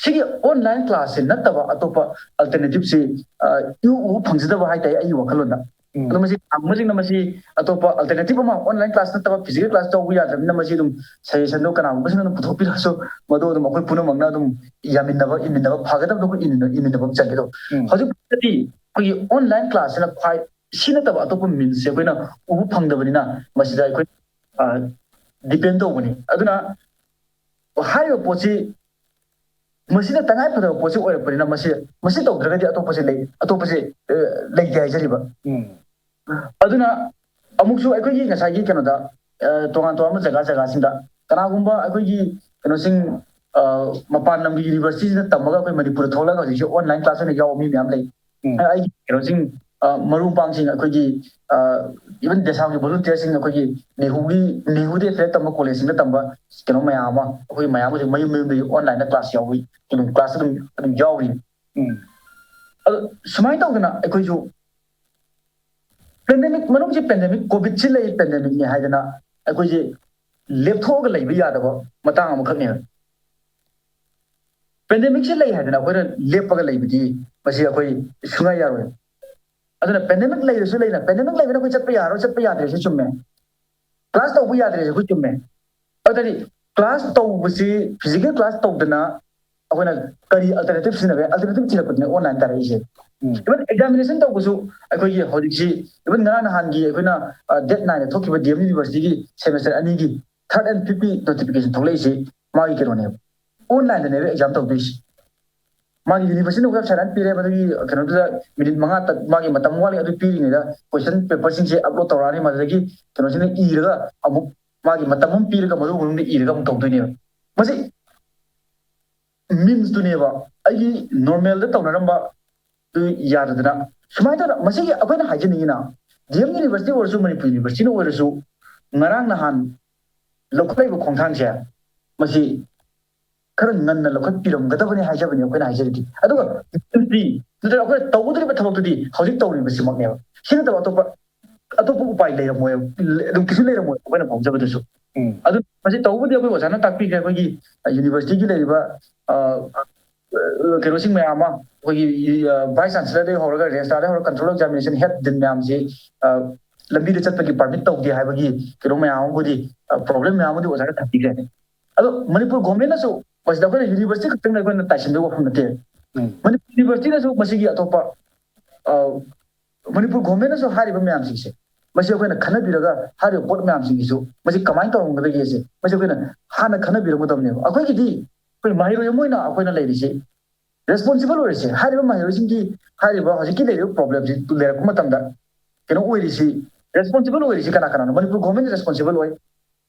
ꯁꯤꯒꯤ ꯑꯣꯟꯂꯥꯏꯟ ꯀ꯭ꯂꯥꯁꯁꯤ ꯅꯠꯇꯕ ꯑꯇꯣꯞꯄ ꯑꯜꯇꯔꯅꯦꯇꯤꯞꯁꯤ, ꯑ, ꯏꯎ ꯎꯕ ꯐꯪꯖꯗꯕ ꯍꯥꯏꯇꯥꯔꯦ ꯑꯩꯒꯤ ꯋꯥꯈꯜꯂꯣꯟꯗ꯫ ꯎꯝ꯫ ꯑꯗꯣ ꯃꯁꯤ ꯀꯅꯥꯒꯨꯝꯕꯁꯤꯡꯅ ꯃꯁꯤ ꯑꯇꯣꯞꯄ ꯑꯜꯇꯔꯅꯦꯇꯤꯞ ꯑꯃ, ꯑꯣꯟꯂꯥꯏꯟ ꯀ꯭ꯂꯥꯁ ꯅꯠꯇꯕ ꯐꯤꯖꯤꯀꯦꯜ ꯀ꯭ꯂꯥꯁ ꯇꯧꯕ ꯌꯥꯗ꯭ꯔꯕꯅꯤꯅ ꯃꯁꯤ ꯑꯗꯨꯝ ꯁꯖꯦꯁꯟꯗꯣ ꯀꯅꯥꯒꯨꯝꯕꯁꯤꯡꯅ ꯑꯗꯨꯝ ꯄꯨꯊꯣꯛꯄꯤꯔꯛꯑꯁꯨ ꯃꯗꯨ ꯑꯗꯨꯝ ꯑꯩꯈꯣꯏ ꯄꯨꯝꯅꯃꯛꯅ ꯑꯗꯨꯝ ꯌꯥꯃꯤꯟꯅꯕ, ꯏꯃꯤꯟꯅꯕ, ꯐꯒꯗꯕꯗꯣ ꯑꯩꯈꯣꯏ ꯏꯃꯤꯟꯅ-, ꯏꯃꯤꯟꯅꯕ ꯑꯃ ꯆꯪꯒꯦ꯫ ꯑꯗꯣ ꯎꯝ꯫ ꯍꯧꯖꯤꯛ ꯐꯥꯎꯗꯗꯤ ꯑꯩꯈꯣꯏꯒꯤ ꯑꯣꯟꯂꯥꯏꯟ ꯀ꯭ꯂꯥꯁꯁꯤꯅ ꯈ꯭ꯋꯥꯏ, ꯁꯤ ꯅꯠꯇꯕ ꯑꯇꯣꯞꯄ ꯃꯤꯟꯁꯁꯦ ꯑꯩꯈꯣꯏꯅ ꯎꯕ ꯐꯪꯗꯕꯅꯤꯅ ꯃꯁꯤꯗ ꯑꯩꯈꯣꯏ, ꯑ, ꯗꯤꯄꯦꯟ ꯇꯧꯕꯅꯤ꯫ ꯑꯗꯨꯅ ꯍꯥꯏꯔꯤꯕ ꯄꯣꯠꯁꯤ ꯃꯁꯤꯅ ꯇꯉꯥꯏ ꯐꯗꯕ ꯄꯣꯠꯁꯤ ꯑꯣꯏꯔꯛꯄꯅꯤꯅ ꯃꯁꯤ, ꯃꯁꯤ ꯇꯧꯗ꯭ꯔꯒꯗꯤ ꯑꯇꯣꯞꯄꯁꯦ ꯂꯩ, ꯑꯇꯣꯞꯄꯁꯦ, ꯑ, ꯂꯩꯇꯦ ꯍꯥꯏꯖꯔꯤꯕ꯫ ꯎꯝ꯫ ꯑꯗꯨꯅ ꯑꯃꯨꯛꯁꯨ ꯑꯩꯈꯣꯏꯒꯤ ꯉꯁꯥꯏꯒꯤ ꯀꯩꯅꯣꯗ, ꯑ, ꯇꯣꯉꯥꯟ ꯇꯣꯉꯥꯟꯕ ꯖꯒꯥ ꯖꯒꯥꯁꯤꯡꯗ ꯀꯅꯥꯒꯨꯝꯕ ꯑꯩꯈꯣꯏꯒꯤ ꯀꯩꯅꯣꯁꯤꯡ, ꯑ, ꯃꯄꯥꯟ ꯂꯝꯒꯤ ꯌꯨꯅꯤꯚꯔꯁꯤꯇꯤꯁꯤꯗ ꯇꯝꯃꯒ ꯑꯩꯈꯣꯏ ꯃꯅꯤꯄꯨꯔꯗ ꯊꯣꯛꯂꯛꯑꯒ ꯍꯧꯖꯤꯛꯁꯦ ꯑꯣꯟꯂꯥꯏꯟ ꯀ꯭ꯂꯥꯁ ꯑꯣꯏꯅ ꯌꯥꯎꯕ ꯃꯤ ꯃꯌꯥꯝ ꯂꯩ꯫ ꯎꯝ꯫ ꯑꯩꯒꯤ ꯀꯩꯅꯣꯁꯤꯡ, ꯑ, ꯃꯔꯨꯞ ꯃꯄꯥꯡꯁꯤꯡ ꯑꯩꯈꯣꯏꯒꯤ, ꯑ, even ꯗꯦꯁꯥꯝꯒꯤ ꯚꯣꯂꯨꯟꯇꯤꯌꯔꯁꯤꯡ ꯑꯩꯈꯣꯏꯒꯤ ꯅꯦꯍꯨꯒꯤ, ꯅꯦꯍꯨꯗ ꯑꯦꯐꯤꯂꯦꯠ ꯇꯝꯕ ꯀꯣꯂꯦꯖꯁꯤꯡꯗ ꯇꯝꯕ ꯀꯩꯅꯣ ꯃꯌꯥꯝ ꯑꯃ, ꯑꯩꯈꯣꯏ ꯃꯌꯥꯝ ꯍꯧꯖꯤꯛ ꯃꯌꯨꯝ ꯃꯌꯨꯝꯗꯒꯤ ꯑꯣꯟꯂꯥꯏꯟꯗ ꯀ꯭ꯂꯥꯁ ꯌꯥꯎꯔꯤ, ꯑꯗꯨꯝ ꯀ꯭ꯂꯥꯁ ꯑꯗꯨꯝ, ꯑꯗꯨꯝ ꯌꯥꯎꯔꯤ꯫ ꯎꯝ꯫ ꯑꯗꯣ ꯁꯨꯃꯥꯏꯅ ꯇꯧꯗꯅ ꯑꯩꯈꯣꯏꯁꯨ ꯄꯦꯟꯗꯦꯃꯤꯛ ꯃꯅꯨꯡꯁꯤ, ꯄꯦꯟꯗꯦꯃꯤꯛ, ꯀꯣꯚꯤꯗꯁꯤ ꯂꯩ, ꯄꯦꯟꯗꯦꯃꯤꯛꯅꯤ ꯍꯥꯏꯗꯅ ꯑꯩꯈꯣꯏꯁꯦ ꯂꯦꯞꯊꯣꯛꯑꯒ ꯂꯩꯕ ꯌꯥꯗꯕ ꯃꯇꯥꯡ ꯑꯃꯈꯛꯅꯦꯕ꯫ ꯄꯦꯟꯗꯦꯃꯤꯛꯁꯤ ꯂꯩ ꯍꯥꯏꯗꯅ ꯑꯩꯈꯣꯏꯅ ꯂꯦꯞꯄꯒ ꯂꯩꯕꯗꯤ ꯃꯁꯤ ꯑꯩꯈꯣꯏ ꯁꯨꯡꯌꯥ ꯌꯥꯔꯣꯏ꯫ ꯑꯗꯨꯅ ꯄꯦꯟꯗꯦꯃꯤꯛ ꯂꯩꯔꯁꯨ ꯂꯩꯅ, ꯄꯦꯟꯗꯦꯃꯤꯛ ꯂꯩꯕꯅ ꯑꯩꯈꯣꯏ ꯆꯠꯄ ꯌꯥꯔꯣꯏ, ꯆꯠꯄ ꯌꯥꯗ꯭ꯔꯦꯁꯨ ꯆꯨꯝꯃꯦ, ꯀ꯭ꯂꯥꯁ ꯇꯧꯕ ꯌꯥꯗ꯭ꯔꯦꯁꯨ ꯑꯩꯈꯣꯏ ꯆꯨꯝꯃꯦ꯫ ꯑꯗꯨꯗꯤ ꯀ꯭ꯂꯥꯁ ꯇꯧꯕꯁꯤ, ꯐꯤꯖꯤꯀꯦꯜ ꯀ꯭ꯂꯥꯁ ꯇꯧꯗꯅ ꯑꯩꯈꯣꯏꯅ ꯀꯔꯤ alternative ꯁꯤꯖꯤꯟꯅꯕ ꯌꯥꯏ? Alternative ꯊꯤꯔꯛꯄꯗꯨꯅ online ꯇꯥꯔꯛꯏꯁꯦ꯫ ꯎꯝ. Even examination ꯇꯧꯕꯁꯨ ꯑꯩꯈꯣꯏꯒꯤ ꯍꯧꯖꯤꯛꯁꯤ, even ꯉꯔꯥꯡ ꯅꯍꯥꯟꯒꯤ ꯑꯩꯈꯣꯏꯅ date nine ꯊꯣꯛꯈꯤꯕ D M University ꯒꯤ semester ꯑꯅꯤꯒꯤ third and fifth ꯀꯤ notification ꯊꯣꯛꯂꯛꯏꯁꯤ ꯃꯥꯒꯤ ꯀꯩꯅꯣꯅꯦꯕ, online ꯗꯅꯦꯕ exam ꯇꯧꯗꯣꯏꯁꯤ꯫ ꯃꯥꯒꯤ university ꯅ website ꯑꯃ ꯄꯤꯔꯦ, ꯃꯗꯨꯒꯤ ꯀꯩꯅꯣꯗꯨꯗ ꯃꯤꯅꯤꯠ ꯃꯉꯥ ꯇꯠ ꯃꯥꯒꯤ ꯃꯇꯝ ꯋꯥꯠꯂꯤ, ꯑꯗꯨ ꯄꯤꯔꯤꯉꯩꯗ question paper ꯁꯤꯡꯁꯦ upload ꯇꯧꯔꯛꯑꯅꯤ꯫ ꯃꯗꯨꯗꯒꯤ ꯀꯩꯅꯣꯁꯤꯅ ꯏꯔꯒ ꯑꯃꯨꯛ ꯃꯥꯒꯤ ꯃꯇꯝ ꯑꯃ ꯄꯤꯔꯒ ꯃꯗꯨ ꯃꯅꯨꯡꯗ ꯏꯔꯒ ꯑꯃꯨꯛ ꯇꯧꯗꯣꯏꯅꯦꯕ꯫ ꯃꯁꯤ means ꯇꯨꯅꯦꯕ ꯑꯩꯒꯤ normal ꯗ ꯇꯧꯅꯔꯝꯕ ꯑꯗꯨ ꯌꯥꯗꯗꯅ꯫ ꯁꯨꯃꯥꯏꯅ ꯇꯧꯗꯅ ꯃꯁꯤꯒꯤ ꯑꯩꯈꯣꯏꯅ ꯍꯥꯏꯖꯅꯤꯡꯉꯤꯅ, D M University ꯑꯣꯏꯔꯁꯨ, ꯃꯅꯤꯄꯨꯔ University ꯅ ꯑꯣꯏꯔꯁꯨ, ꯉꯔꯥꯡ ꯅꯍꯥꯟ ꯂꯧꯈꯠꯂꯛꯏꯕ ꯈꯣꯡꯊꯥꯡꯁꯦ, ꯃꯁꯤ ꯈꯔ ꯉꯟꯅ ꯂꯧꯈꯠꯄꯤꯔꯝꯒꯗꯕꯅꯤ ꯍꯥꯏꯖꯕꯅꯤ ꯑꯩꯈꯣꯏꯅ ꯍꯥꯏꯖꯔꯤꯗꯤ꯫ ꯑꯗꯨꯒ ꯅꯠꯇ꯭ꯔꯒ ꯑꯩꯈꯣꯏꯅ ꯇꯧꯒꯗꯧꯔꯤꯕ ꯊꯕꯛꯇꯨꯗꯤ ꯍꯧꯖꯤꯛ ꯇꯧꯔꯤꯕꯁꯤꯃꯛꯅꯦꯕ꯫ ꯁꯤ ꯅꯠꯇꯕ ꯑꯇꯣꯞꯄ, ꯑꯇꯣꯞꯄ ꯎꯄꯥꯏ ꯂꯩꯔꯝꯃꯣꯏ, ꯑꯗꯨꯝ ꯀꯩꯁꯨ ꯂꯩꯔꯝꯃꯣꯏ ꯑꯩꯈꯣꯏꯅ ꯐꯪꯖꯕꯗꯨꯁꯨ꯫ ꯎꯝ. ꯑꯗꯨ ꯃꯁꯤ ꯇꯧꯕꯕꯨꯗꯤ ꯑꯩꯈꯣꯏ ꯑꯣꯖꯥꯅ ꯇꯥꯛꯄꯤꯈ꯭ꯔꯦ, ꯑꯩꯈꯣꯏꯒꯤ university ꯒꯤ ꯂꯩꯔꯤꯕ, ꯑ, ꯑ, ꯀꯩꯅꯣꯁꯤꯡ ꯃꯌꯥꯝ ꯑꯃ, ꯑꯩꯈꯣꯏꯒꯤ, ꯑ, vice chancellor ꯗꯒꯤ ꯍꯧꯔꯒ registrar ꯗꯒꯤ ꯍꯧꯔꯒ control examination head dean ꯃꯌꯥꯝꯁꯤ, ꯑ, ꯂꯝꯕꯤꯗ ꯆꯠꯄꯒꯤ permit ꯇꯧꯗꯦ ꯍꯥꯏꯕꯒꯤ ꯀꯩꯅꯣ ꯃꯌꯥꯝ ꯑꯃꯕꯨꯗꯤ, ꯑ, problem ꯃꯌꯥꯝ ꯑꯃꯗꯤ ꯑꯣꯖꯥꯅ ꯊꯝꯕꯤꯈ꯭ꯔꯦ꯫ ꯑꯗꯣ ꯃꯅꯤꯄꯨꯔ government ꯅꯁꯨ ꯃꯁꯤꯗ ꯑꯩꯈꯣꯏꯅ university ꯈꯛꯇꯪꯗ ꯑꯩꯈꯣꯏꯅ ꯇꯥꯏꯁꯤꯟꯕꯒꯤ ꯋꯥꯐꯝ ꯅꯠꯇꯦ꯫ ꯎꯝ. ꯃꯅꯤꯄꯨꯔ university ꯅꯁꯨ ꯃꯁꯤꯒꯤ ꯑꯇꯣꯞꯄ, ꯑ, ꯃꯅꯤꯄꯨꯔ government ꯅꯁꯨ ꯍꯥꯏꯔꯤꯕ ꯃꯌꯥꯝꯁꯤꯡꯁꯦ, ꯃꯁꯤ ꯑꯩꯈꯣꯏꯅ ꯈꯟꯅꯕꯤꯔꯒ ꯍꯥꯏꯔꯤꯕ ꯄꯣꯠ ꯃꯌꯥꯝꯁꯤꯡꯁꯤꯁꯨ ꯃꯁꯤ ꯀꯃꯥꯏꯅ ꯇꯧꯔꯝꯒꯗꯒꯦꯁꯦ ꯃꯁꯤ ꯑꯩꯈꯣꯏꯅ ꯍꯥꯟꯅ ꯈꯟꯅꯕꯤꯔꯝꯒꯗꯕꯅꯦꯕ꯫ ꯑꯩꯈꯣꯏꯒꯤꯗꯤ ꯑꯩꯈꯣꯏ ꯃꯍꯩꯔꯣꯏ ꯑꯃ ꯑꯣꯏꯅ ꯑꯩꯈꯣꯏꯅ ꯂꯩꯔꯤꯁꯦ, responsible ꯑꯣꯏꯔꯤꯁꯦ, ꯍꯥꯏꯔꯤꯕ ꯃꯍꯩꯔꯣꯏꯁꯤꯡꯒꯤ ꯍꯥꯏꯔꯤꯕ ꯍꯧꯖꯤꯛꯀꯤ ꯂꯩꯔꯤꯕ problem ꯁꯤ ꯂꯩꯔꯛꯄ ꯃꯇꯝꯗ ꯀꯩꯅꯣ ꯑꯣꯏꯔꯤꯁꯤ, responsible ꯑꯣꯏꯔꯤꯁꯤ ꯀꯅꯥ ꯀꯅꯥꯅꯣ? ꯃꯅꯤꯄꯨꯔ government responsible ꯑꯣꯏ꯫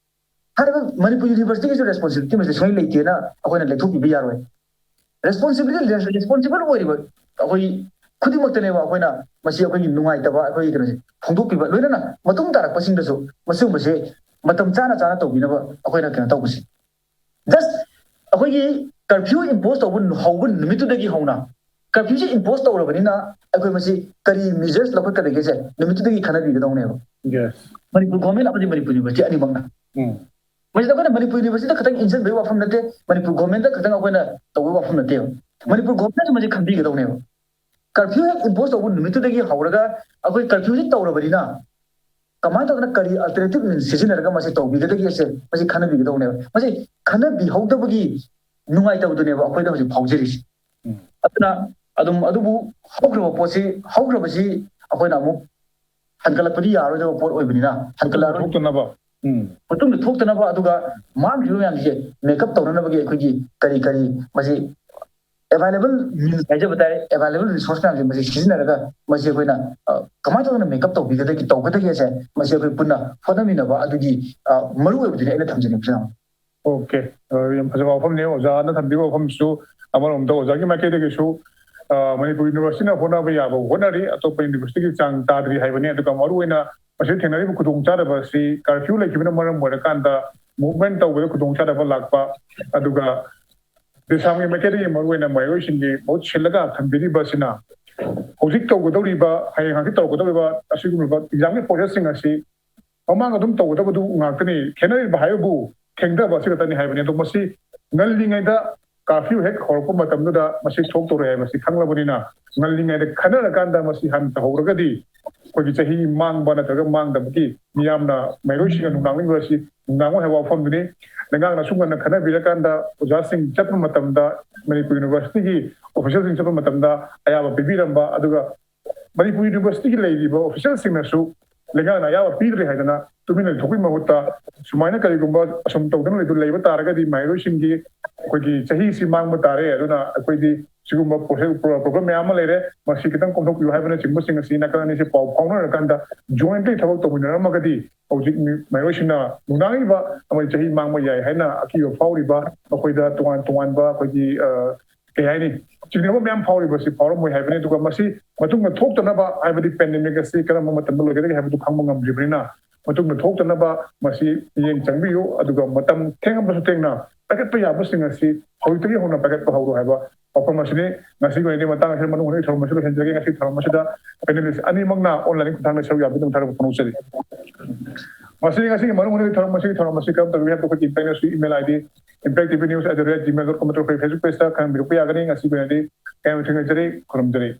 ꯍꯥꯏꯔꯤꯕ ꯃꯅꯤꯄꯨꯔ university ꯒꯤꯁꯨ responsibility ꯃꯁꯤ ꯁꯨꯡꯂꯩ ꯂꯩꯇꯦꯅ ꯑꯩꯈꯣꯏꯅ ꯂꯦꯞꯊꯣꯛꯄꯤꯕ ꯌꯥꯔꯣꯏ꯫ Responsibility, responsible ꯑꯣꯏꯔꯤꯕ ꯑꯩꯈꯣꯏ ꯈꯨꯗꯤꯡꯃꯛꯇꯅꯦꯕ ꯑꯩꯈꯣꯏꯅ ꯃꯁꯤ ꯑꯩꯈꯣꯏꯒꯤ ꯅꯨꯡꯉꯥꯏꯇꯕ ꯑꯩꯈꯣꯏꯒꯤ ꯀꯩꯅꯣꯁꯦ ꯐꯣꯡꯗꯣꯛꯄꯤꯕ, ꯂꯣꯏꯅꯅ ꯃꯇꯨꯡ ꯇꯥꯔꯛꯄꯁꯤꯡꯗꯁꯨ ꯃꯁꯤꯒꯨꯝꯕꯁꯦ ꯃꯇꯝ ꯆꯥꯅ ꯆꯥꯅ ꯇꯧꯕꯤꯅꯕ ꯑꯩꯈꯣꯏꯅ ꯀꯩꯅꯣ ꯇꯧꯕꯁꯦ꯫ Just ꯑꯩꯈꯣꯏꯒꯤ curfew impose ꯇꯧꯕ ꯍꯧꯕ ꯅꯨꯃꯤꯠꯇꯨꯗꯒꯤ ꯍꯧꯅ, curfew ꯁꯦ impose ꯇꯧꯔꯕꯅꯤꯅ ꯑꯩꯈꯣꯏ ꯃꯁꯤ ꯀꯔꯤ measures ꯂꯧꯈꯠꯀꯗꯒꯦꯁꯦ ꯅꯨꯃꯤꯠꯇꯨꯗꯒꯤ ꯈꯟꯅꯕꯤꯒꯗꯧꯅꯦꯕ꯫ Yes. ꯃꯅꯤꯄꯨꯔ government ꯑꯃꯗꯤ ꯃꯅꯤꯄꯨꯔ university ꯑꯅꯤꯃꯛꯅ꯫ ꯎꯝ. ꯃꯁꯤꯗ ꯑꯩꯈꯣꯏꯅ ꯃꯅꯤꯄꯨꯔ university ꯗ ꯈꯛꯇꯪ ꯏꯟꯁꯤꯟꯕꯒꯤ ꯋꯥꯐꯝ ꯅꯠꯇꯦ, ꯃꯅꯤꯄꯨꯔ government ꯇ ꯈꯛꯇꯪ ꯑꯩꯈꯣꯏꯅ ꯇꯧꯕꯒꯤ ꯋꯥꯐꯝ ꯅꯠꯇꯦꯕ꯫ ꯃꯅꯤꯄꯨꯔ government ꯅꯁꯨ ꯃꯁꯤ ꯈꯟꯕꯤꯒꯗꯧꯅꯦꯕ꯫ Curfew ꯍꯦꯛ impose ꯇꯧꯕ ꯅꯨꯃꯤꯠꯇꯨꯗꯒꯤ ꯍꯧꯔꯒ ꯑꯩꯈꯣꯏ curfew ꯁꯤ ꯇꯧꯔꯕꯅꯤꯅ ꯀꯃꯥꯏꯅ ꯇꯧꯗꯅ ꯀꯔꯤ alternative means ꯁꯤꯖꯤꯟꯅꯔꯒ ꯃꯁꯤ ꯇꯧꯕꯤꯒꯗꯒꯦꯁꯦ ꯃꯁꯤ ꯈꯟꯅꯕꯤꯒꯗꯧꯅꯦꯕ꯫ ꯃꯁꯤ ꯈꯟꯅꯕꯤꯍꯧꯗꯕꯒꯤ ꯅꯨꯡꯉꯥꯏꯇꯕꯗꯨꯅꯦꯕ ꯑꯩꯈꯣꯏꯗ ꯍꯧꯖꯤꯛ ꯐꯥꯎꯖꯔꯤꯁꯦ꯫ ꯑꯗꯨꯅ ꯑꯗꯨꯝ ꯑꯗꯨꯕꯨ ꯍꯧꯈ꯭ꯔꯕ ꯄꯣꯠꯁꯤ, ꯍꯧꯈ꯭ꯔꯕꯁꯤ ꯑꯩꯈꯣꯏꯅ ꯑꯃꯨꯛ ꯍꯟꯒꯠꯂꯛꯄꯗꯤ ꯌꯥꯔꯣꯏꯗꯕ ꯄꯣꯠ ꯑꯣꯏꯕꯅꯤꯅ, ꯍꯟꯒꯠꯂꯛꯑꯔꯣꯏ꯫ ꯊꯣꯛꯇꯅꯕ꯫ ꯎꯝ꯫ ꯃꯇꯨꯡꯗ ꯊꯣꯛꯇꯅꯕ, ꯑꯗꯨꯒ ꯃꯥꯡꯈꯤꯕ ꯃꯌꯥꯝꯁꯦ ꯃꯦꯀꯞ ꯇꯧꯅꯅꯕꯒꯤ ꯑꯩꯈꯣꯏꯒꯤ ꯀꯔꯤ ꯀꯔꯤ ꯃꯁꯤ available means ꯍꯥꯏꯖꯕ ꯇꯥꯔꯦ, available resource ꯃꯌꯥꯝꯁꯦ ꯃꯁꯤ ꯁꯤꯖꯤꯟꯅꯔꯒ ꯃꯁꯤ ꯑꯩꯈꯣꯏꯅ, ꯑ, ꯀꯃꯥꯏꯅ ꯇꯧꯗꯅ ꯃꯦꯀꯞ ꯇꯧꯕꯤꯒꯗꯒꯦ, ꯇꯧꯒꯗꯒꯦꯁꯦ ꯃꯁꯤ ꯑꯩꯈꯣꯏ ꯄꯨꯟꯅ ꯍꯣꯠꯅꯃꯤꯟꯅꯕ ꯑꯗꯨꯒꯤ, ꯑ, ꯃꯔꯨ ꯑꯣꯏꯕꯗꯨꯅꯤ ꯑꯩꯅ ꯊꯝꯖꯅꯤꯡꯕꯁꯤꯅ꯫ ꯑꯣꯀꯦ꯫ ꯑ, ꯌꯥꯝ ꯐꯖꯕ ꯋꯥꯐꯝꯅꯤ ꯑꯣꯖꯥꯅ ꯊꯝꯕꯤꯕ ꯋꯥꯐꯝꯁꯨ꯫ ꯑꯃꯔꯣꯝꯗ ꯑꯣꯖꯥꯒꯤ ꯃꯥꯏꯀꯩꯗꯒꯤꯁꯨ, ꯑ, ꯃꯅꯤꯄꯨꯔ ꯌꯨꯅꯤꯚꯔꯁꯤꯇꯤꯅ ꯍꯣꯠꯅꯕ ꯌꯥꯕ ꯍꯣꯠꯅꯔꯤ, ꯑꯇꯣꯞꯄ ꯌꯨꯅꯤꯚꯔꯁꯤꯇꯤꯒꯤ ꯆꯥꯡ ꯇꯥꯗ꯭ꯔꯤ ꯍꯥꯏꯕꯅꯤ꯫ ꯑꯗꯨꯒ ꯃꯔꯨꯑꯣꯏꯅ ꯃꯁꯤꯗ ꯊꯦꯡꯅꯔꯤꯕ ꯈꯨꯗꯣꯡꯆꯥꯗꯕ ꯑꯁꯤ ꯀꯔꯐ꯭ꯌꯨ ꯂꯩꯈꯤꯕꯅ ꯃꯔꯝ ꯑꯣꯏꯔꯀꯥꯟꯗ movement ꯇꯧꯕꯗ ꯈꯨꯗꯣꯡꯆꯥꯗꯕ ꯂꯥꯛꯄ, ꯑꯗꯨꯒ ꯗꯦꯁꯥꯝꯒꯤ ꯃꯥꯏꯀꯩꯗꯒꯤ ꯃꯔꯨꯑꯣꯏꯅ ꯃꯍꯩꯔꯣꯏꯁꯤꯡꯒꯤ ꯃꯍꯨꯠ ꯁꯤꯜꯂꯒ ꯊꯝꯕꯤꯔꯤꯕ ꯑꯁꯤꯅ ꯍꯧꯖꯤꯛ ꯇꯧꯒꯗꯧꯔꯤꯕ, ꯍꯌꯦꯡ ꯍꯪꯆꯤꯠ ꯇꯧꯔꯛꯀꯗꯧꯔꯤꯕ ꯑꯁꯤꯒꯨꯝꯂꯕ examꯒꯤ processꯁꯤꯡ ꯑꯁꯤ ꯃꯃꯥꯡ ꯑꯗꯨꯝ ꯇꯧꯒꯗꯕꯗꯨ ꯉꯥꯛꯇꯅꯤ꯫ ꯈꯦꯠꯅꯔꯤꯕ ꯍꯥꯏꯕꯕꯨ ꯊꯦꯡꯊꯕ ꯑꯁꯤ ꯈꯛꯇꯅꯤ ꯍꯥꯏꯕꯅꯤ꯫ ꯑꯗꯣ ꯃꯁꯤ ꯉꯜꯂꯤꯉꯩꯗ, ꯀꯔꯐ꯭ꯌꯨ ꯍꯦꯛ ꯍꯧꯔꯛꯄ ꯃꯇꯝꯗꯨꯗ ꯃꯁꯤ ꯊꯣꯛꯇꯧꯔꯦ ꯍꯥꯏꯕꯁꯤ ꯈꯪꯂꯕꯅꯤꯅ, ꯉꯜꯂꯤꯉꯩꯗ ꯈꯟꯅꯔꯀꯥꯟꯗ ꯃꯁꯤ ꯍꯥꯟꯅ ꯇꯧꯍꯧꯔꯒꯗꯤ ꯑꯩꯈꯣꯏꯒꯤ ꯆꯍꯤ ꯃꯥꯡꯕ ꯅꯠꯇ꯭ꯔꯒ ꯃꯥꯡꯗꯕꯒꯤ ꯃꯤꯌꯥꯝꯅ, ꯃꯍꯩꯔꯣꯏꯁꯤꯡꯅ ꯅꯨꯡꯅꯥꯡꯂꯤꯕ ꯑꯁꯤ ꯅꯨꯡꯅꯥꯡ ꯑꯣꯏ ꯍꯥꯏꯕ ꯋꯥꯐꯝꯗꯨꯅꯤ꯫ ꯂꯩꯉꯥꯛꯅꯁꯨ ꯉꯟꯅ ꯈꯟꯅꯕꯤꯔꯀꯥꯟꯗ ꯑꯣꯖꯥꯁꯤꯡ ꯆꯠꯄ ꯃꯇꯝꯗ, ꯃꯅꯤꯄꯨꯔ ꯌꯨꯅꯤꯚꯔꯁꯤꯇꯤꯒꯤ officialꯁꯤꯡ ꯆꯠꯄ ꯃꯇꯝꯗ ꯑꯌꯥꯕ ꯄꯤꯕꯤꯔꯝꯕ, ꯑꯗꯨꯒ ꯃꯅꯤꯄꯨꯔ ꯌꯨꯅꯤꯚꯔꯁꯤꯇꯤꯒꯤ ꯂꯩꯔꯤꯕ officialꯁꯤꯡꯅꯁꯨ ꯂꯩꯉꯥꯛꯅ ꯑꯌꯥꯕ ꯄꯤꯗ꯭ꯔꯦ ꯍꯥꯏꯗꯅ ꯇꯨꯃꯤꯟꯅ ꯂꯩꯊꯣꯛꯄꯒꯤ ꯃꯍꯨꯠꯇ, ꯁꯨꯃꯥꯏꯅ ꯀꯔꯤꯒꯨꯝꯕ ꯑꯁꯨꯝ ꯇꯧꯗꯅ ꯂꯩꯗꯨ ꯂꯩꯕ ꯇꯥꯔꯒꯗꯤ ꯃꯍꯩꯔꯣꯏꯁꯤꯡꯒꯤ ꯑꯩꯈꯣꯏꯒꯤ ꯆꯍꯤꯁꯤ ꯃꯥꯡꯕ ꯇꯥꯔꯦ꯫ ꯑꯗꯨꯅ ꯑꯩꯈꯣꯏꯗꯤ ꯁꯤꯒꯨꯝꯕ ꯄ꯭ꯔꯣꯁꯦ-, ꯄ꯭ꯔꯣ-, problem ꯃꯌꯥꯝ ꯑꯃ ꯂꯩꯔꯦ, ꯃꯁꯤ ꯈꯤꯇꯪ ꯀꯣꯝꯊꯣꯛꯄꯤꯌꯨ ꯍꯥꯏꯕꯅꯆꯤꯡꯕꯁꯤꯡ ꯑꯁꯤ ꯅꯥꯀꯜ ꯑꯅꯤꯁꯤ ꯄꯥꯎ ꯐꯥꯎꯅꯔꯀꯥꯟꯗ jointly ꯊꯕꯛ ꯇꯧꯃꯤꯟꯅꯔꯝꯃꯒꯗꯤ ꯍꯧꯖꯤꯛ ꯃꯤ-, ꯃꯍꯩꯔꯣꯏꯁꯤꯡꯅ ꯅꯨꯡꯅꯥꯡꯏꯕ ꯑꯃꯗꯤ ꯆꯍꯤ ꯃꯥꯡꯕ ꯌꯥꯏ ꯍꯥꯏꯅ ꯑꯀꯤꯕ ꯐꯥꯎꯔꯤꯕ, ꯃꯈꯣꯏꯗ ꯇꯣꯉꯥꯟ ꯇꯣꯉꯥꯟꯕ ꯑꯩꯈꯣꯏꯒꯤ, ꯑ, ꯀꯩ ꯍꯥꯏꯅꯤ, ꯆꯤꯡꯅꯕ ꯃꯌꯥꯝ ꯐꯥꯎꯔꯤꯕꯁꯤ ꯐꯥꯎꯔꯝꯃꯣꯏ ꯍꯥꯏꯕꯅꯤ꯫ ꯑꯗꯨꯒ ꯃꯁꯤ ꯃꯇꯨꯡꯗ ꯊꯣꯛꯇꯅꯕ, ꯍꯥꯏꯕꯗꯤ pandemic ꯑꯁꯤ ꯀꯔꯝꯕ ꯃꯇꯝꯗ ꯂꯣꯏꯒꯗꯒꯦ ꯍꯥꯏꯕꯗꯨ ꯈꯪꯕ ꯉꯝꯗ꯭ꯔꯤꯕꯅꯤꯅ, ꯃꯇꯨꯡꯗ ꯊꯣꯛꯇꯅꯕ ꯃꯁꯤ ꯃꯤꯠꯌꯦꯡ ꯆꯪꯕꯤꯌꯨ꯫ ꯑꯗꯨꯒ ꯃꯇꯝ ꯊꯦꯡꯉꯕꯁꯨ ꯊꯦꯡꯅ ꯄꯥꯏꯈꯠꯄ ꯌꯥꯕꯁꯤꯡ ꯑꯁꯤ ꯍꯧꯖꯤꯛꯇꯒꯤ ꯍꯧꯅ ꯄꯥꯏꯈꯠꯄ ꯍꯧꯔꯣ ꯍꯥꯏꯕ ꯋꯥꯐꯝ ꯑꯁꯤꯅꯤ꯫ ꯉꯁꯤꯒꯤ ꯑꯣꯏꯅꯗꯤ ꯃꯇꯥꯡ ꯑꯁꯤꯗ ꯃꯅꯨꯡ ꯍꯨꯠꯅ ꯊꯧꯔꯝ ꯑꯁꯤ ꯂꯣꯏꯁꯤꯟꯖꯔꯒꯦ꯫ ꯉꯁꯤ ꯊꯧꯔꯝ ꯑꯁꯤꯗ panelist ꯑꯅꯤꯃꯛꯅ online ꯈꯨꯠꯊꯥꯡꯗ ꯁꯔꯨꯛ ꯌꯥꯕꯤꯗꯨꯅ ꯊꯥꯒꯠꯄ ꯐꯣꯡꯗꯣꯛꯆꯔꯤ꯫ ꯃꯁꯤꯅꯤ ꯉꯁꯤꯒꯤ ꯃꯅꯨꯡ ꯍꯨꯠꯅ ꯊꯧꯔꯝ꯫ ꯃꯁꯤꯒꯤ ꯊꯧꯔꯝ ꯑꯁꯤ ꯀꯔꯝ ꯇꯧꯒꯅꯤ ꯍꯥꯏꯕꯗꯨ ꯑꯩꯈꯣꯏꯒꯤ Impact News email ID, impact T V news at the rate gmail dot com ꯅꯠꯇ꯭ꯔꯒ ꯑꯩꯈꯣꯏ Facebook pageꯇ ꯈꯪꯍꯟꯕꯤꯔꯛꯄ ꯌꯥꯒꯅꯤ꯫ ꯉꯁꯤꯒꯤ ꯑꯣꯏꯅꯗꯤ ꯀꯌꯥꯝ ꯊꯦꯡꯅꯖꯔꯤ, ꯈꯨꯔꯨꯝꯖꯔꯤ꯫